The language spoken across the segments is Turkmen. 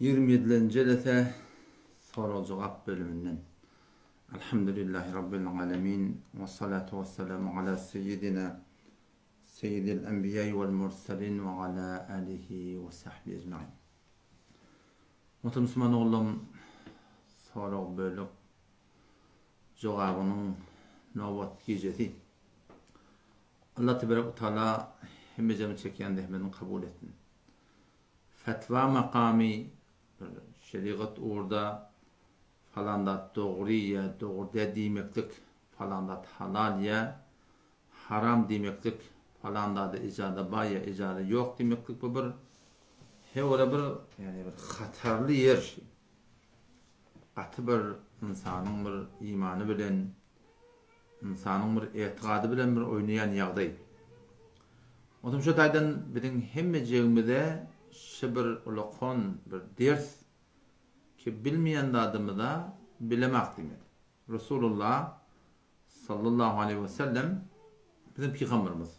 27-nji jelese sorag-jogap bölüminden. Elhamdülillahi Rabbil alemin we salatu we selamu ala seýidina seýidil enbiýai wal murselin we ala alihi we sahbihi ecmain. Muhterem musulman ogullarym sorag bölük jogabynyň nobat gijesi. Allah tebarek we taala hemmejemiz çekýän zähmetini kabul etsin. Fetwa makamy bir şerigat ugurda falan zat dogry ýa dogry däl diýmeklik, falan zat halal ýa haram diýmeklik, falan zada ijaza bar ýa ijaza ýok diýmeklik bu bir hewre bir ýagny bir hatarly ýer şi. Gaty bir ynsanyň bir imany bilen ynsanyň bir etikady bilen bir oýnaýan ýagdaý. Onsoň şo taýdan biziň hemmejigimize şi bir ulakan bir ders ki bilmeýän zadymyza bilemak diýmeli. Resulullah sallallahu aleýhi we sellem biziň pygamberimiz.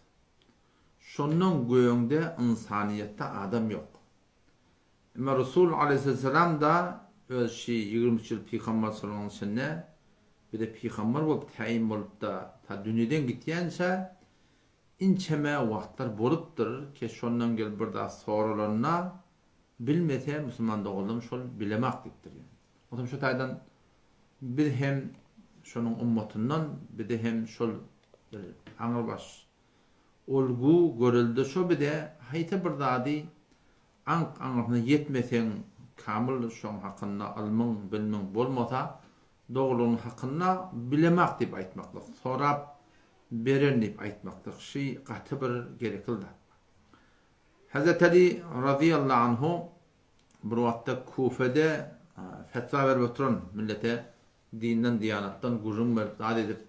Şondan göňde ynsanyýetde adam ýok. Emma Resul aleýhissalam-da öz şi 23 ýyl pygamberçiligiň içinde bize pygamber bolup täýin bolup-da ta dünýeden gitýänçä inçeme wagtlar bolupdyr ki şondan gelip bir zat soralanda bilmese musulman doganlarym şol bilemak diýipdir ýani. Onsoň şu taýdan biz hem şonuň ummatyndan bize hem şol bir aňrybaş olgu görelde şo bize haýsy bir zady aňk aňyrsyna ýetmeseň kamyl şoň hakynda ylmyň bilmiň bolmasa dogrulygyň hakynda bilemak diýip aýtmaklyk sorap bererin diýip aýtmaklyk şy gaty bir gerekli zat. Hazreti Ali razyýallahu anhu bir wagtda Kufede fetwa berip oturan millete dinden diýanatdan gürrüň berip zat edip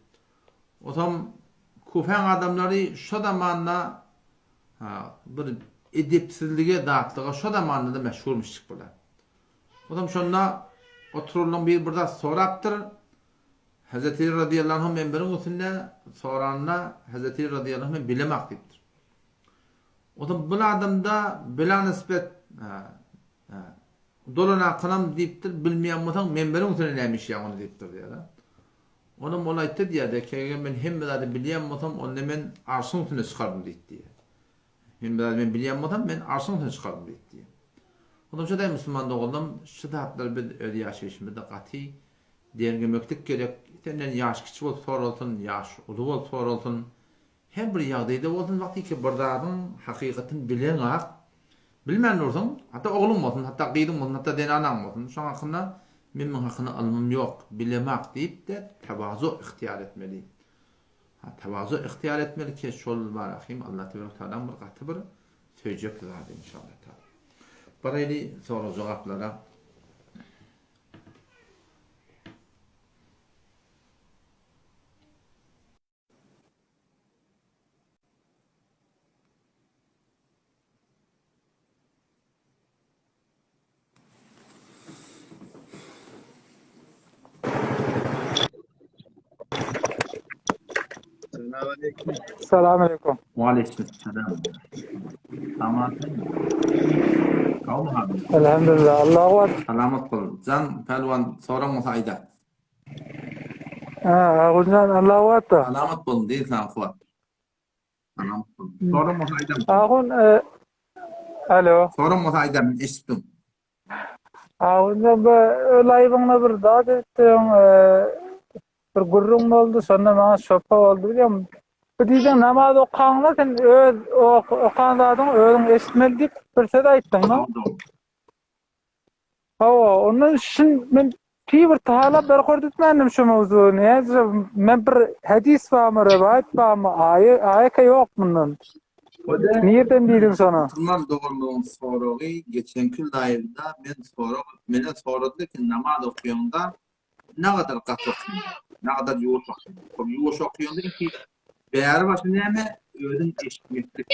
osam Kufäň adamlary şo zamanda bir edepsizlige zatlyga şo zamanda-da meşhurmyşjyk bular. Osam şonda oturanlaryň biri bir zat sorapdyr. Hazreti Ali razyýallahu anhu menberiň üstünde soranda Hazreti Ali razyýallahu anhu men bilemak diýipdir. Onsoň bul adamda bila nisbet dolan akynam diýipdir, bilmeýän bolsaň menberiň üstünde näme işleýäň ony diýipdir diýýär. Onam ol aýtdy diýýär, eger men hemme zady bilýän bolsam, onda men arşyň üstüne çykardym diýdi diýýär. Hemme zady men bilýän bolsam, men arşyň üstüne çykardym diýdi diýýär. Onsoň şo daýy musulman doganlarym, şu zatlary biz öz ýaşaýşymyzda gaty derňemeklik gerek. Senden ýaş kiçi bolup soralsyn, ýaş uly bolup soralsyn, Her bir ýagdaýda bolsun wagtyky bir zadyň hakykatyny bileňak, bilmän dursaň, hatda ogluň bolsun, hatda gyzyň bolsun, hatda zenanaň bolsun, şoň hakynda men muň hakynda ylmym ýok, bilemak diýip-de tawazu ygtyýar etmeli. Ha, tawazu ygtyýar etmeli ki, şol barahym Allah tebarek taalaň bir gaty bir söýjek zady inşallah taala. Baraýly sorag-jogaplara. Salam aleýkum. Waleýkim salam. Salamat. Gowmy halyň? Elhamdülillah. Allahu akbar. Salamat bol. Jan pälwan soraň bolsa aýda. Ha, Aguljan Allahu akbar. Salamat bol diýen saňa kuwat. Salamat bol. Soraň bolsa aýdam. Agun, e, alo. Soraň bolsa aýdam, eşitdim. Aguljan bu laýbyňda bir zat etdiň, e, bir gürrüň boldy, şonda maňa şopa boldy bilýän. Bu diýdiň namaz okaňda sen öz okan zadyňy özüň eşitmeli diýip bir söz aýtdyň-da. Hawa, ondan şun men bir tahala berkord etmändim şu mowzugy. Näce men bir hadis barmy, rewayet barmy, aýa aýaka ýok mundan. Nirden diýdiň şony? Musulman doganlygyň soragy geçenki live-da men sorag menden soradylar ki namaz okaýaňda Nagadar gaty okaýan, nagadar ýuwaş okaýan. Ol ýuwaş okaýanda ilki bäri başy näme? Özüň eşitmeklik.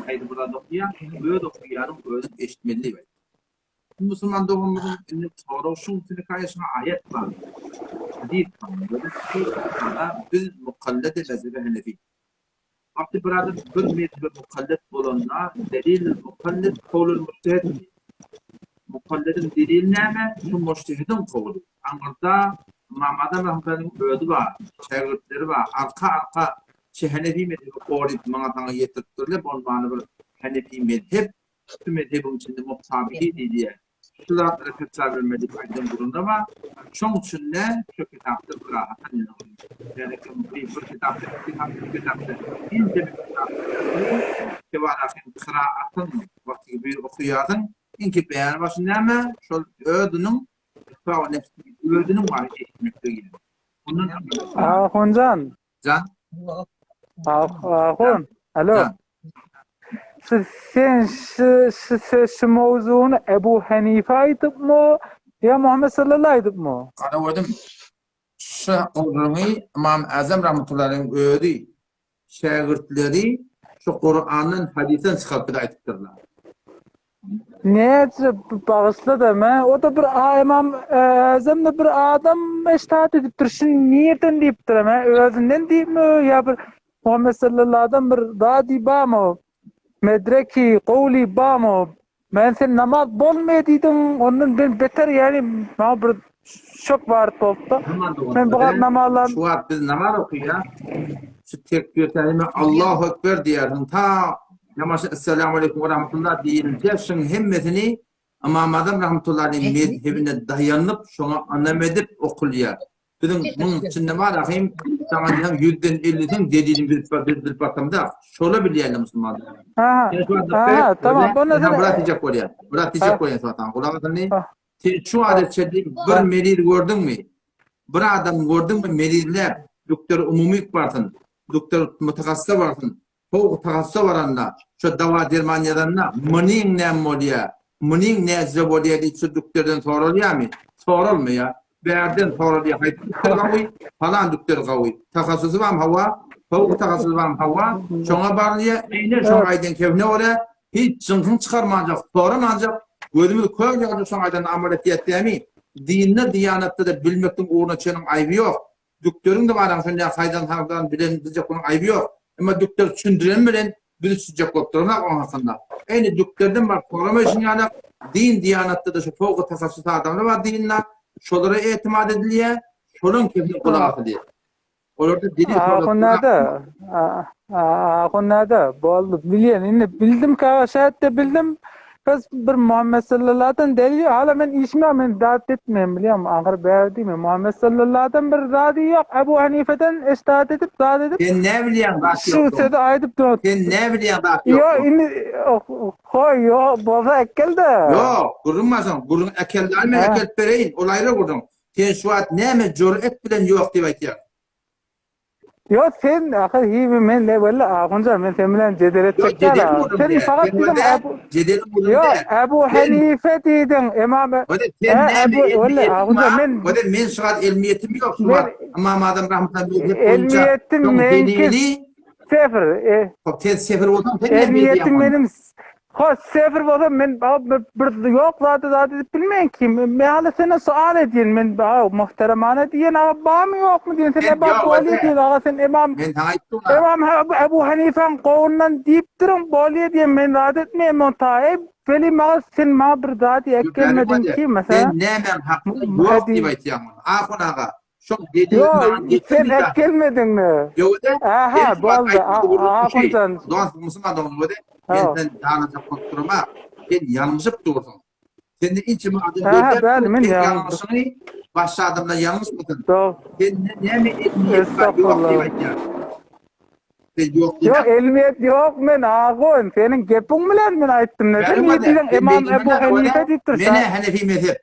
Haýsy bir zat okaýan, öz okaýanyň özüň eşitmeli diýip aýtdy. Musulman doganymyzyň indi sorag şuň üstüne kaýaşyna aýat bar. Hadys bar. Biz mukallede mezhebe henefi. Wagty bir adam bir mezhebe mukallit bolanda, delilül mukallit kowlul mujtehid diýýär. Mukallediň delili näme? Şu mujtehidiň kowly. Aňyrda Ymam Azam rahmetullahi özi bar, şägirtleri bar. Arka-arka şu Henefi mezhebi goryp maňa saňa ýetiripdirler. Bolmany bir Henefi mezhep, şu mezhebiň içinde muhtabihi diýilýär. Şu zatlara fetwa berme diýip aýdan gürrüňde bar. Şoň üçin-de şu kitapda birahat ýani bir kitapda, iki kitapda, üç kitapda ençeme kitapda Kebarahyň kyraatyň wagty bir okaýarsyň, iňki beýany başy näme? Şol özüniň özüniň bar eşitmekligi. Ondan Ahunjan. Jan. Ahun. Alo. Şu sen şu şu şu, şu mowzuny Ebu Hanife aýdypmy ýa Muhammet sallallahu aýdypmy? Gara gördüm. Şu gürrüňi Ymam Azam rahmetullahi özi şägirtleri şu Kurandan, hadysdan çykaryp bize aýdypdyrlar. Näçe bagyşla-da, men o-da bir Ymam Azam-da bir adam eştat edipdir, şuny nirden diýipdir, men özünden diýipmi ýa bir Muhammet sallallahu bir zady barmy, medreki, gowly barmy, men sen namaz bolmaýar diýdiň, ondan ben beter ýagny maňa bir şok baryp bolupdy. Men bu gat namazlar Şu wagt biz namaz okaýas. Şu tekbir tährime Allahu ekber diýersiň. Ta Ýamaşa Esselamu aleýkum we rahmetullah diýilse, şuň hemmesini Ymam Azam rahmetullahi mezhebine daýanyp, şoňa ynam edip okulýar. Biziň muň içinde bar ahym, saňa diýsem ýüzden ellisiniň delilini bilip bilip basamda, şola bilýärler musulmanlar. Ha, ha, tamam. Onda sen biraz diýjek bolýar. Biraz diýjek bolýar saňa. Gulak asyny. Sen şu adet çenli bir meriz gördüňmi? Bir adam gördüňmi merizläp, doktor umumyk barsyn, doktor mutahassysa barsyn, Sowuk tagassa baranda, şo dawa-derman ýazanda, munyň näme bolýa, munyň näjre bolýa diýip şo dükderden soralýamy? Soralmaýa. Bärden soralýa, haýsy dükder gawy, palan dükder gawy. Tahassusy barmy? Hawa. Sowuk tahassusy barmy? Hawa. Şoňa barylýa, eýnen şoň aýdan kebine görä, hiç jyňkyň çykarmanjak, soramanjak, gözümiz kör ýaly şoň aýdanyna amal etýäs dämi? Dinde, diýanatda-da bilmekligiň ugruna çeniň aýby ýok. Dükderiň de baraň şonda haýdan sagdan bilen biljek onuň aýby ýok. Emma dükder düşündiren bilen biz düşünjek bolup duranok oň hakynda. Eýni dükderden baryp soramaýşyň ýaly din diýanatda-da şu fowky tahassus adamlar bar dinde. Şolara etimat edilýär. Şolaň sözüne gulak asylýar. Olarda delil Ahun näde? Ahun näde? Boldy. Bilýän indi bildim ka şähetde bildim. Biz bir Muhammet sallallahu delil hala men işime men zat etmeýän bilýän ahyr bäri diýme Muhammet sallallahu bir zady ýok Ebu Hanifeden eştat edip zat edip Sen ne bilýän zat ýok. Şu sözi aýdyp dur. Sen ne bilýän zat ýok. Ýok indi hoý ýok bolsa ekelde. Ýok gürrüň başlan gürrüň ekeldi men ekelip bereýin ol aýry gürrüň. Sen şu wagt näme jüret bilen ýok diýip aýtýaň. Ýok sen ahyr hibi men ne walla Ahunjan men sen bilen jedel etjek däl. Sen fakat diýdiň Ebu Ýok Ebu Hanife diýdiň Imam Ebu walla Ahunjan men Walla men şu wagt elmiýetim ýok şu wagt Imam Azam rahmetullah Elmiýetim menki sefir. Hop sen sefir bolsaň sen Elmiýetim benim Ho sefir bolsa men bir ýok zady zat edip bilmeýän kim. Men hala senden sual edýän men muhteremana diýen aga barmy ýokmy diýen sen eba bolýa diýen aga sen imam Men saňa aýtdym. Imam Ebu Hanifäň gowundan diýipdirin bolýa diýen men zat etmeýän men taý weli maňa sen maňa bir zat ekgelmediň ki mesela. Sen nämäň hakynda ýok diýip aýtýaň ony. Ahun aga Şoň dediği Ýok, sen äkelmediňmi? Ýok-da. Aha, boldy. Ahunjan. Dost, musulman dogan boldy. Men sen danajak bolup durma. Sen ýalňyşyp dursuň. Sende inçe adam Aha, bäli men ýalňyşyňy başga adamlar ýalňyşmasyn. Sen näme etmeli ýok diýip aýtýar. Sen ýok diýip. Ýok, elmiýet ýok men ahun. Seniň gepiň bilen men aýtdym. Sen diýdiň Imam Ebu Hanife diýipdir. Mene Hanefi mezhep.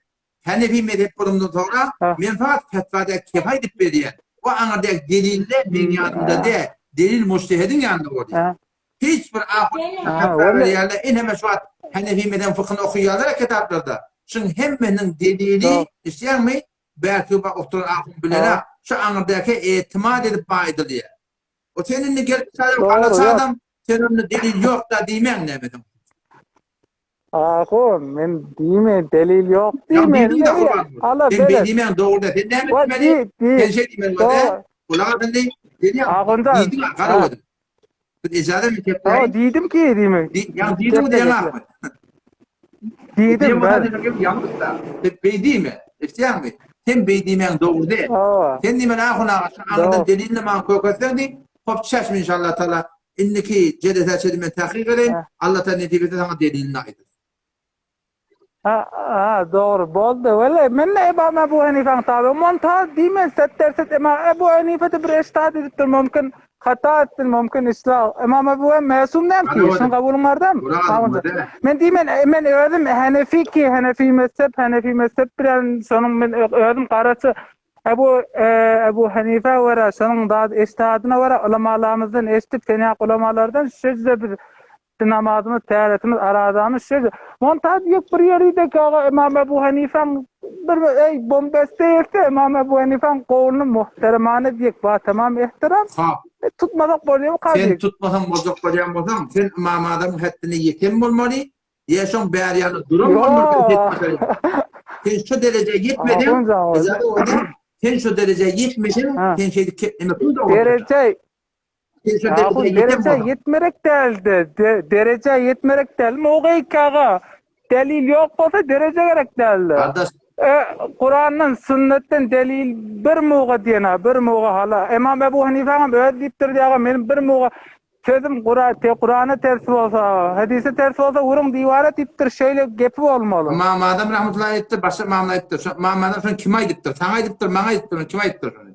Hanefi mezhep bolandan soňra men fakat fetwada kefa edip berýän. O aňyrdaky deliller meň ýanymda däl. Delil mujtehediň ýanynda bolýar. Hiç bir ahun fetwa berýärler. Ineme şu wagt Hanefi mezhebiň fykyny okaýarlar kitaplarda. Şuň hemmesiniň delili, eşidýäňmi? Bärki oturan ahun bilene şu aňyrdaky etimat edip aýdylýar. O sen indi gelip galaç adam, sen onda delil ýok-da diýmäň näme. Ahun, men diýmeýin, delil ýok diýmeýin. Ala Sen beý diýmäň dogry däl. Sen näme diýmeli? Sen şeý diýmeli bolýa. Gulak as indi. Ahunda. Diýdiň, gara gödüm. Biz ejaza mi Hawa, diýdim ki, diýmek. Ýa diýdim diýen akmy? Diýdim ben. Ýalňyş da. Sen beý diýme. Eşidýäňmi? Sen beý diýmäň dogry däl. Sen diýmen ahun aga şu aňyrdan delilini maňa köketseň diý. Hop çeşme inşallah taala. Indiki jelesä çenli men tahkyk edeýin. Allah taala nesip etse saňa delilini aýdar. Ha, ha, dogry, boldy. Wele, men de Imam Ebu Hanifaň taby. Monta diýmen, set derset Imam Ebu Hanifa de bir eştat edipdir, mümkin hata etsin, mümkin islah. Imam Ebu Hanifa mesum däl ki, şuny kabulyň bardam. Men diýmen, e, men özüm Hanefi ki, Hanefi mezhep, Hanefi mezhep bilen şonuň men özüm garaçy Ebu e, Ebu Hanifa görä, şonuň zat eştadyna görä ulamalarymyzdan eşidip, sen ýaly ulamalardan şeýle biz Namazymyz, täretimiz, arazamyz şeýle. Monta diýip bir ýerideki aga Imam Ebu Hanifaň bir eý bombeste etse Imam Ebu Hanifaň gowuny muhteremane diýek ba tamam ehtiram. Ha. E, tutmasak bolýarmy ka Sen tutmasaň boljak bolýan bolsaň, sen Ymam Azamyň hetdine ýeten bolmaly, ýa şoň bäri ýaly duran bolmaly. Sen şu derejä ýetmeseň, sen şu derejä ýetmeseň, sen şeýdip keplemek dogry. Dereje Ahun derejä ýetmerek däldi. Derejä ýetmerek däl. Mogeýk aga. Delil ýok bolsa dereje gerek däldi. Gardaş. E, Kurandan, sünnetden delil bir muga diýen bir muga hala. Imam Ebu Hanifäňem öz diýipdir diýä aga, meniň bir muga sözüm Kura, te, Kurana ters bolsa, hadise ters bolsa uruň diwara diýipdir, şeýle gepi bolmaly. Imam Azam rahmetullahi aýdypdyr, başga ymamlar aýdypdyr. Şo Imam Azam şony kime aýdypdyr? Saňa aýdypdyr, maňa aýdypdyr, kim aýdypdyr şony?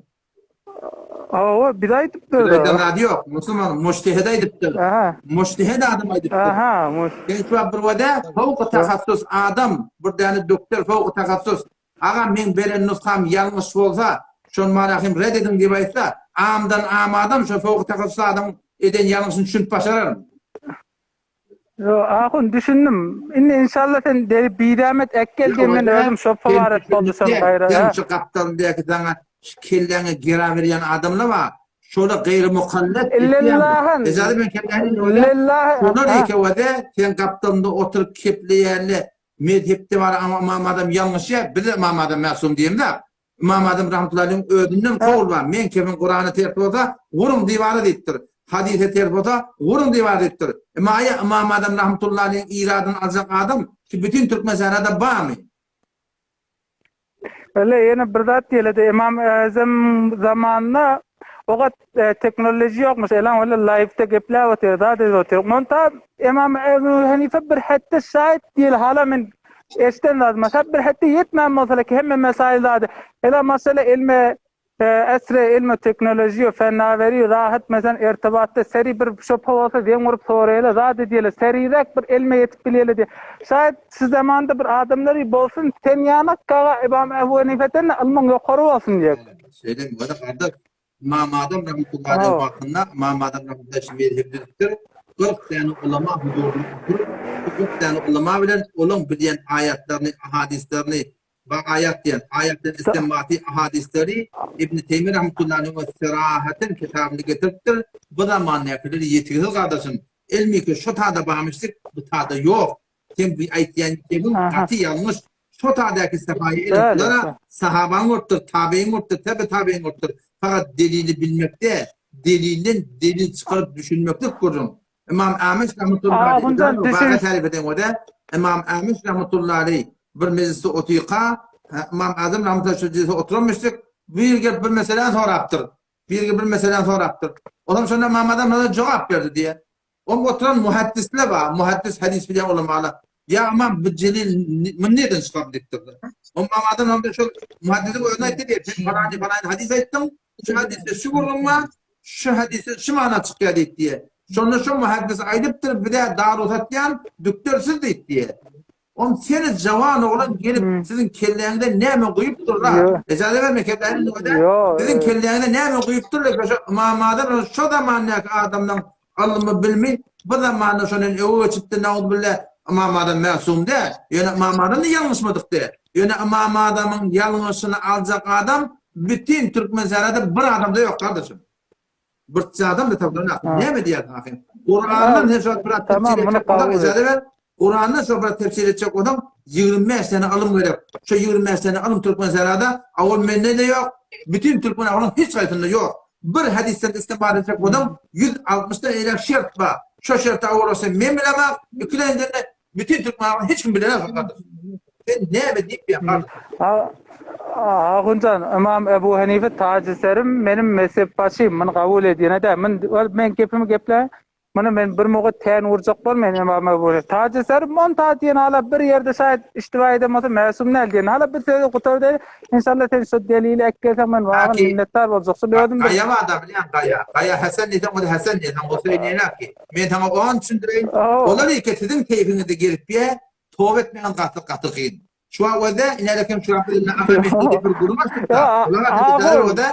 Hawa, biz aýdypdyr. Biz aýdan zady ýok. Musulman mujtehid aýdypdyr. Aha. Mujtehid adam aýdypdyr. Aha, muj. Sen şu wagt bir wada fowky tahassus adam, bir däne doktor fowky tahassus. Agam meň beren nuskam ýalňyş bolsa, şony maňa hem red ediň diýip aýtsa, amdan am adam şo fowky tahassus adamyň eden ýalňyşyny düşünip başararmy? Ýo, ahun düşündim. Indi inşallah sen deri birämet ekgel diýen men özüm şopa bar et boldy şol gaýra. Sen şu gapdalyndaky saňa şu kelläňe gera berýän adamlar bar. Şola gaýry mukallet. Lillahan. Ejazy men kelläňe Lillahi. Şolar ekewede sen gapdalynda oturyp kepleýänle mezhepde bar ymam adam ýalňyşýar. Biz ymam adam mäsum diýemzok. Ymam Azam rahmetullahi aleyhiň özünden kowul bar. Men kefin Kurana ters bolsa, guruň diwara diýipdir. Hadise ters bolsa, guruň diwara diýipdir. Emma aýa Ymam Azam rahmetullahi aleyhiň iradyny aljak adam şu bütin türkmen sährada barmy? Öyle ýene bir zat diýeledi. Ymam Azam zamanynda o gat e, teknoloji ýokmuş. Elan öyle live-de gepläp otyr, zat edip otyr. Monta Ymam Ebu Hanife bir hetde şaýt diýeli hala men Eşden zat masal bir hetde ýetmän bolsa ki hemme mesail zady. Ela masala ilme e, esre ilme teknoloji fennaweri rahat meselem irtibatda seri bir şopa bolsa zeň urup soraýla zat edýele serirek bir elme ýetip bilýele diýe. Şaýat şu zamanda bir adamlary bolsun sen ýanak gaga Imam Ebu Hanifeden ylmyň ýokary bolsun diýek. Şeýle mi? Gardaş Ymam Azam rahmetullahi aleyh wagtynda Ymam Azam rahmetullahi şu mezhebi düzüpdir. 40 däne ulama huzurynda oturyp, şu 40 däne ulama bilen olaň bilýän aýatlaryny, ahadislerini, we aýat diýen, aýatdan istinbaty ahadisleri Ibn Teýmiýe rahmetullahi aleyh we serahaten kitabynda getiripdir. Bu zamandäkiler ýetigsiz gardaşym. Ilmi ki şo tada barmyşdyk, bu tada ýok. Sen bu aýtýan gepiň gaty ýalňyş. Şo tadäki sahaýy eliplara sahabaň bolupdyr, tabeýiň bolupdyr, tebe tabeýiň bolupdyr. Fakat delili bilmekde, delilden delil çykaryp düşünmeklik gürrüň. Ymam Ämeş rahmetullahi aleyh tarif eden o-da, Ymam Ämeş rahmetullahi aleyh bir mejlisde otyka, Ymam Azam rahmetullahi şu mejlisde oturanmyşdyk, bir gelip bir meseläni sorapdyr. Bir gelip bir meseläni sorapdyr. Olam şonda Ymam Azam şonda jogap berdi diýe. Oň oturan muhaddisler bar, muhaddis hadis bilýän ulamalar. Ýa ymam bu jelil muny nirden çykardy diýipdirler. Ymam Azam hem-de şol muhaddisiň özüne aýtdy diýip, sen falany falany hadis aýtdyň, şu hadisde şu gürrüň bar, şu hadisde şu mana çykýar diýip diýe. Şonda şo muhaddis aýdypdyr, bize daru satýan dükder siz diýip diýe. Oň seni jawan oglan gelip siziň kelläňize näme guýupdyr-la? Ejaza berme kelläňize nöwede. Siziň kelläňize näme guýupdyr-la? Şo Ymam Azam şo zamandaky adamlaň ylmy bilimi bu zamanda şondan öňe geçipdi nauzubilla Ymam Azam mäsum däl. Ýöne Ymam Azam-da ýalňyşmadyk däl. Ýöne Ymam Azamyň ýalňyşyny aljak adam bütin türkmen sährada bir adam-da ýok gardaşym. Bir adam da tapylan Näme diýýärsiň ahyn? Kurandan sen şo biraz tefsir etjek bolsaň, ijaza ber. Kurandan şo biraz tefsir etjek bolsaň, 25 sene ylym gerek. Şo 25 sene ylym Türkmen serada, awal mende-de ýok, bütün türkmen awlyň hiç haýsynda ýok. Bir hadisden istinbat etjek bolsaň, 160 dan eýläk şert bar. Şo şerte ulaşsa men bilemok, ikilenjende bütin türkmen halky hiç kim bilenok gardaş. Sen näme diýip ýa gardaş? Ahunjan, Ymam Ebu Henife tacı serim, menim mezhepbaşym, muny kabul edýän däl. Mun ol men gepimi gepläýin. Muny men bir mugt tän urjak bolmaýyn Ymam Ebu Henife. Tacı serim monta diýen hala bir ýerde şaýat iştiba eden bolsa mäsum däl diýen. Hala bir sözi gutar diýen. Inşallah sen şu delili äkgelseň men wagyz minnetdar boljak. Şul özüm bir Gaýa bar da bilýän gaýa. Gaýa Hasan diýseň o-da Hasan diýen. Huseýn diýenok ki. Men saňa ony düşündireýin. Olar eke siziň keýpiňizde gelip ýa toba etmegiňiz gaty gaty kyn. Şu wagt özde inälekem şu wagt indi Aga Mehdi diýip bir gürrüň açdyk-da. Olar özde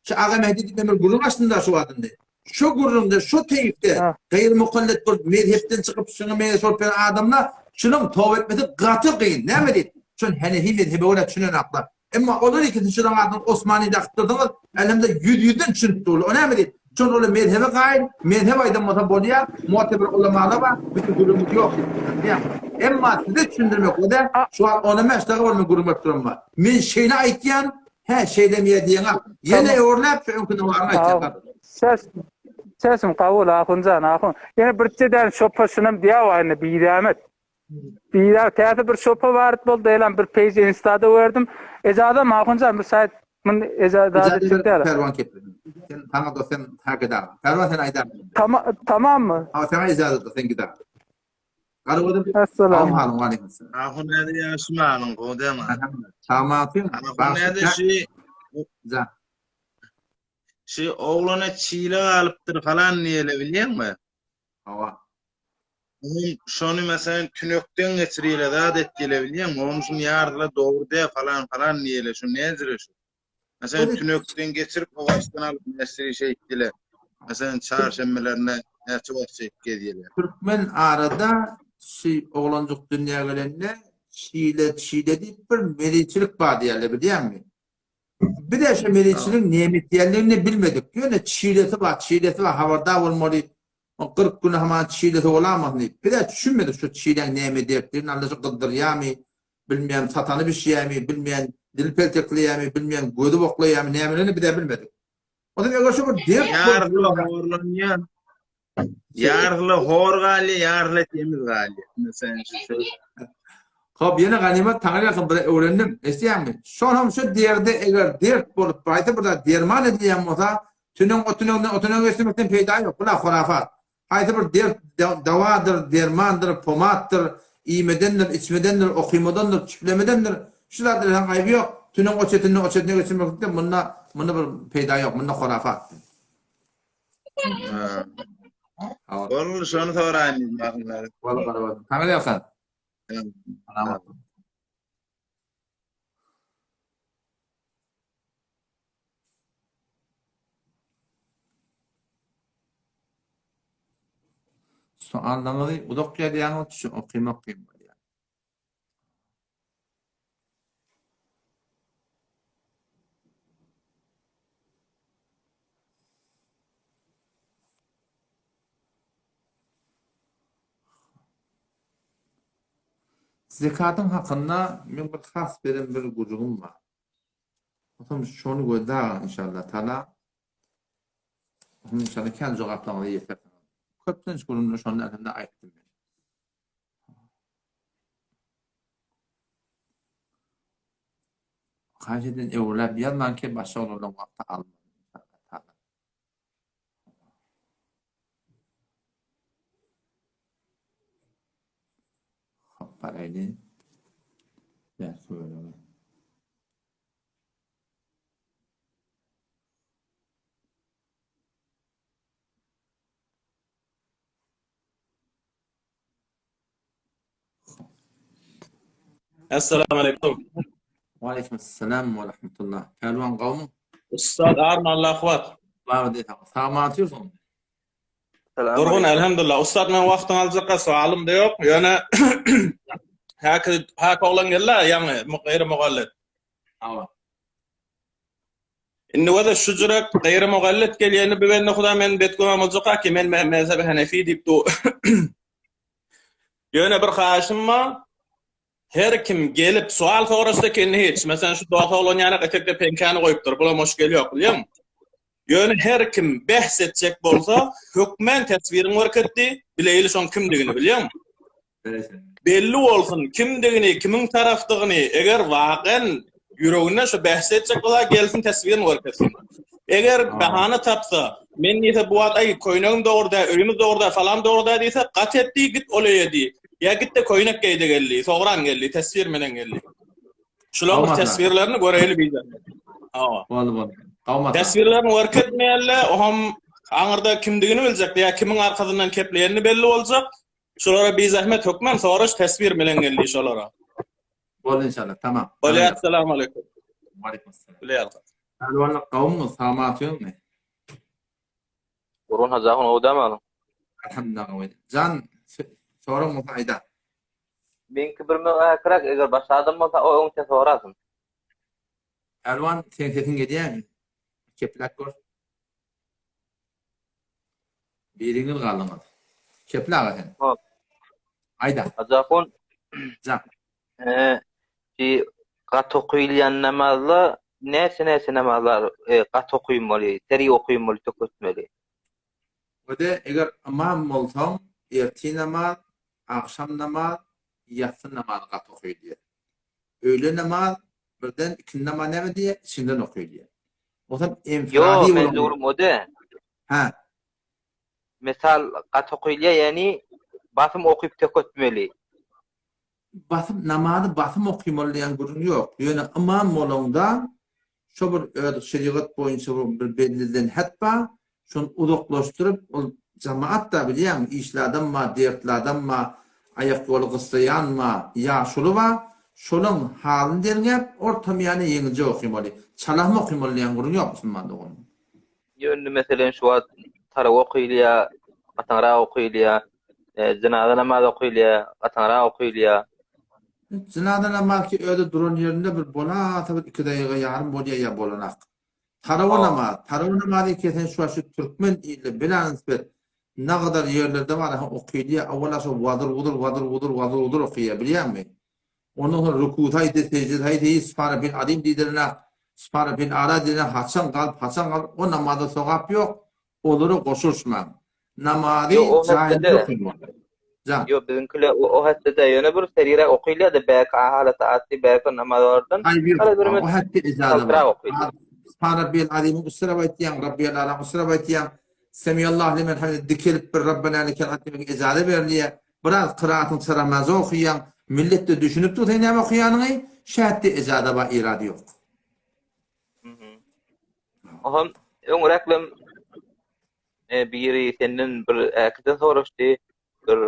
şu Aga Mehdi diýip bir gürrüň açdym-da şu wagt indi. Şu gürrüňde şu teýifde gaýry mukallit bolup mezhepden çykyp şuňa meňzeş bolup ýören adamlar şunuň toba etmesi gaty kyn. Näme diýip? Şol Henefi mezhebe görä düşünenaklar. Emma olar ikisi şunuň adyny Osmany dakypdyrdyňyz, älemde ýüz-ýüzden düşünip durlar. O näme diýip? Şol olar mezhebe gaýyl, mezhep aýdan bolsa bolýar, mu'teber ulamalar bar, biziň gürrüňimiz ýok diýip düşündirýär. Emma size düşündirmek o-da, şu wagt ona mäş dagy bolmay gürrüň berip duran bar. Men şeýle aýtýan, hä şeýlemi ýa diýeňok. Ýene öwrüläp şu öňki nawaryňy aýtýan gardaş. Ses Sesim kabul ahunjan ahun. Ýene bir däne şopa şunam diýýär indi bizämet. Bizä täze bir şopa baryp boldy elam bir page instada gördüm. Ejazam ahunjan bir şaýat mun ejazat etjek däl. Perwan kepli. Sen saňa da sen hakeda. Perwan sen aýdar. Tamam tamammy? Ha saňa ejazat sen gidar. Garabadym. Assalam. Aleyküm. Ahun näde ýaşmalyň gowy dämi? Tamam. Ahun näde şu Ja. Şu oglana çile galypdyr falan diýele bilýäňmi? Hawa. Onuň şony meselem tünekden geçirýele zat etýele bilýäňmi? Onuň şuny ýardyla dogry dä falan falan diýele şu näzire şu. Meselem tünekden geçirip o başdan alyp näsiri şeýtdile. Meselem çarşenbelerine näçe wagt şeýt gezýele. Türkmen arada şi oglanjyk dünýä gelende çile çile diýip bir meliçilik bar diýerler bilýäňmi? Biz-ä şu meliçiligiň näme etýändigini bilmedik. Ýöne çilesi bar, çilesi bar, habardar bolmaly. O 40 güni haman çilesi bolamasyn diýip. Biz-ä düşünmedik şu çiläň näme ederdigini, alla şu gyzdyrýarmy, bilmeýän satany bişýärmi, bilmeýän dil peltekleýärmi, bilmeýän gözi boklaýarmy, nämelerini biz-ä bilmedik. Onsoň eger şu bir dert Ýardyla horlanýar. Ýardyla hor galýar, ýardyla temiz galýar. Meselem şu söz. Hop, ýene ganymat taňry ýalkyn bir öwrendim. Eşidýäňmi? Şonam şu derde eger dert bolup gaýta bir zat derman edilýän bolsa, tüneň o tüneňden o tüneňe geçirmekden peýda ýok. Bula hurafat. Haýsy bir dert dawadyr, dermandyr, pomaddyr, iýmedendir, içmedendir, okymadandyr, çüplemedendir. Şu zatlar hem aýby ýok. Tüneň o çetinden o çetine geçirmekde munda munda bir peýda ýok. Munda hurafat. Ol şony soraýyn diýdim ahunlar. Walla garabat. Saňa ýalkan. Salamat. Soallaryňyzy uzak ýazýaňyz, şu okymak kyn bolýar. Zekatyň hakynda meň bir has beren bir gürrüňim bar. Otam şony gözläň inşallah taala. Inşallah kän jogaplaryňyza ýetersiňiz. Köplenç gürrüňde şony elhamdülillah aýtdym men. Haýyş edýän öwrüläp ýazmaň ki başga olardan wagty almaň. Hop baraýly. Bäh bölegi. Assalamu aleykum. Wa aleykum assalam wa rahmetullah. Pälwan gowmy? Ussat arma Allah kuwat. Bar diýseň. Sag atýorsyň. Durgun elhamdulillah. Ussat men wagtyňy aljakka soalym da ýok. Ýöne häki häki oglan geldi ýaňy gaýry mugallet. Hawa. Indi wada şu jürek gaýry mugallet gelýäni bu bende huda men bet güman boljak ki men mezhebi hanefi diýip du. Ýöne bir haýyşym bar. Her kim gelip sual soraşsa ki indi hiç. Meselem şu dost oglan ýanak etekde peňkäni goýupdyr. Bulam hoş gel ýok bilýäňmi? Ýöne her kim behs etjek bolsa, hökmän teswiriň görket diý, bileýli şoň kimdigini bilýäňmi? Belli bolsun kimdigini, kimiň tarafdygyny, eger wagen ýüreginde şu behs etjek bolsa gelsin teswirini görkezsin. Eger bahana tapsa, men diýse bu wagt aý köýnegim dogry däl, öýümiz dogry däl, falan dogry däl diýse, gat et diý, git ol öýe diý. Ýa git-de köýnek geý-de gel diý, sogran gel diý, teswir menen gel diý. Şularyň teswirlerini göreýli bize. Hawa. Boldy boldy. Gawmasa. Teswirlerini görkezmeýärler, oňam aňyrda kimdigini biljek, ýa kimiň arkasyndan kepleýenini belli boljak. Şulara bizahmet hökman soraş teswir bilen geldi şolara. Boldy inşallah. Tamam. Bolýar, assalamu aleýkum. Waleýkum assalam. Bilýär. Pälwanlyk gawumyz, sagman otyrmy? Gurban Hajy ahun gowy dämi halyň? Alhamdulillah gowy. Jan soraň bolsa aýda. Meňki bir möhäkiräk eger başga adam bolsa o öňçe sorasyn. Pälwan seň sesiň gelýämi? Kepläp gör. Biriňiz galdyňyz. Keple aga sen. Hop. Aýda. Hajy ahun. Jan. Eee, gaty okuyylýan namazla näçe näçe namazlar e, gaty okuymaly, seri okuymaly, töketmeli. Öde eger ymam bolsaň, ertir namaz, agşam namaz, ýassy namazy gaty okuyylýar. Öýle namaz, birden ikindi namaz näme diýýär? Içinden okuyylýar. Bolsam enfiradi Ýo, men dogrum o-da. Hä. Mysal gaty okuyylýar, ýagny basym okyp töketmeli. Basym namazy basym okymaly diýen gürrüň ýok. Ýöne ymam bolaňda şo bir öz şerigat boýunça bir belliden het bar, şony uzaklaşdyryp ol jamaat-da bilýäňmi işli adam bar, dertli adam bar, aýak ýoly gyssaýan bar, ýaşuly bar, şolaň halyny derňäp ortamyýana ýeňiljek okymaly. Çalam okymaly diýen gürrüň ýok musulman doganym. Ýöne meselen şu wagt tarawa okylýar, gataňrak okylýar, jynaza namaz okylýar, gataňrak okylýar. Jynaza namaz ki özi duran ýerinde bir bolasa bir iki daýyga ýarym bolýar ýa bolanak. Tarawa namaz, tarawa namazy ki sen şu wagt şu türkmen ilde bilanisbet nagadar ýerlerde bar ha okylýar, awala şo wadyr-wudyr, wadyr-wudyr, wadyr-wudyr okýar bilýäňmi? Ondan soň rukusy aýdy, seždesi aýdy, Subhane bil azim diýdirene, Subhane bil ala diýdirene haçan galyp, haçan galyp, o namaza sogap ýok, olara goşulyşmaň. Namazy Ýok, o jaýynda hetde-de. okaýmaly. Jan. Ýok, biziňkiler o, o hetde-de ýöne bir seriräk okylýar-da, bäki halat atdy, bäki namaz bardan. Aýby ýok. Hala bir O hetde ijaza bar. çaltrak okylýar. Subhane rabbiyel azimiň üstüne aýtýaň, Rabbiyel alaň üstüne aýtýaň. Semiyallahu limen hamide dikelip bir Rabbena lekel hamd diýmek ijaza berilýär. Biraz kyraatyň çyramaja okaýaň, millet-de düşünip dur sen näme okaýanyňy, şähitde ejada bar irady ýok. Oham öňräklem e, biri senden bir äkiden soraşdy, bir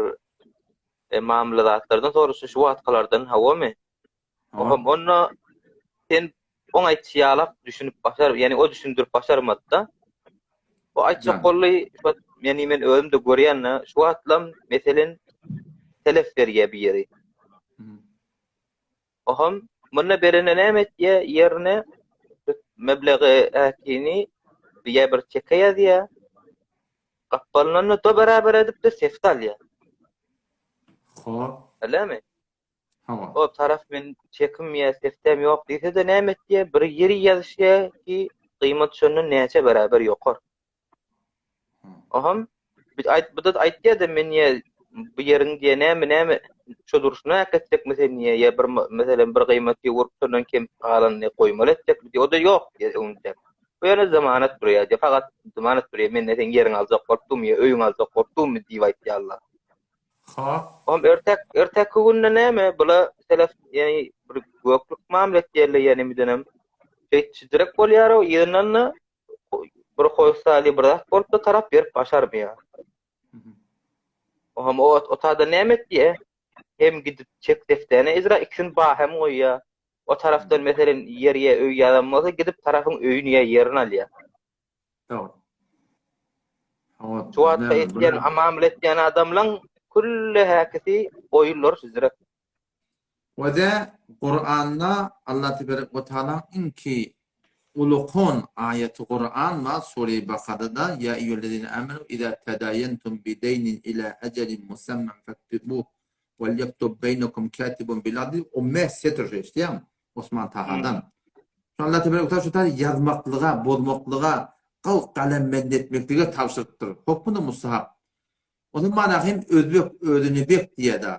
e, mamla zatlardan soraşdy şu wagtkalardan hawamy? Oham onda sen oň aýtşy ýalak düşünip başar, ýani o düşündirip başarmady-da. O aýtjak boldy, şu wagt ýani men özüm-de görýän-de, şu wagtlam meselen telef berýär bir ýeri. Oham munda berende näme etýär? Ýerine meblegi äkini ýa bir çeke ýazýar. Gapdalyndan-da do beraber edip-de sefte alýar. Hop. Öylemi? Hawa. O taraf men çekim ýa seftem ýok diýse-de näme etýär? Bir ýeri ýazyşýar ki, gyýmat şondan näçe beraber ýokar. Oham bir aýt bu da aýtýar-da men ýa bu ýeriň diýe näme näme şo durşuna äketjekmi sen diýe ýa bir meselem bir gyýmaty urup şondan kem galanyny goýmaly etjekmi diýe o-da ýok diýe öňünde. Bu ýöne zamanat durýar diýe fakat zamanat durýar men ne seň ýeriňi aljak bolup durmy ýa öýüňi aljak bolup durmy diýip aýtýarlar. Ha. Oňam ertek erteki günde näme bula selef ýani bir göklük mamla etýärler ýani midenem şeýtjek bolýar o ýygnanda bir hoýsaly bir zat bolup da tarap berip başarmaýar. Oňam o otada näme etýär? Hem gidip çek defterine icra ikisini ba hem goýýar. O tarafdan meselen ýer ýa öý ýazan bolsa gidip tarafyň öýüni ýa ýerini alýar. Dogry. Hawa. Şu wagtda etýän amamyl etýän adamlaň külli häkisi goýunlar süzrek. Wede Kuranda Allah teberek we taalaň iňki ulukon aýaty Kuran bar sure Bakarada ýa eýýühellezine amenu iza tadaýentum bideýnin ila ejelin musamman faktubuh wal ýektub beýnekum katibun bil adl o mes setir şu eşitýäňmi Osman Tahadan. Şu Allah teberek we taala şu taýda ýazmaklyga bozmaklyga. Gyl galembend etmeklige tabşyrypdyr. Hokmunda mustahap. Onuň manasy hem özbek özüne bek diýýär-dä.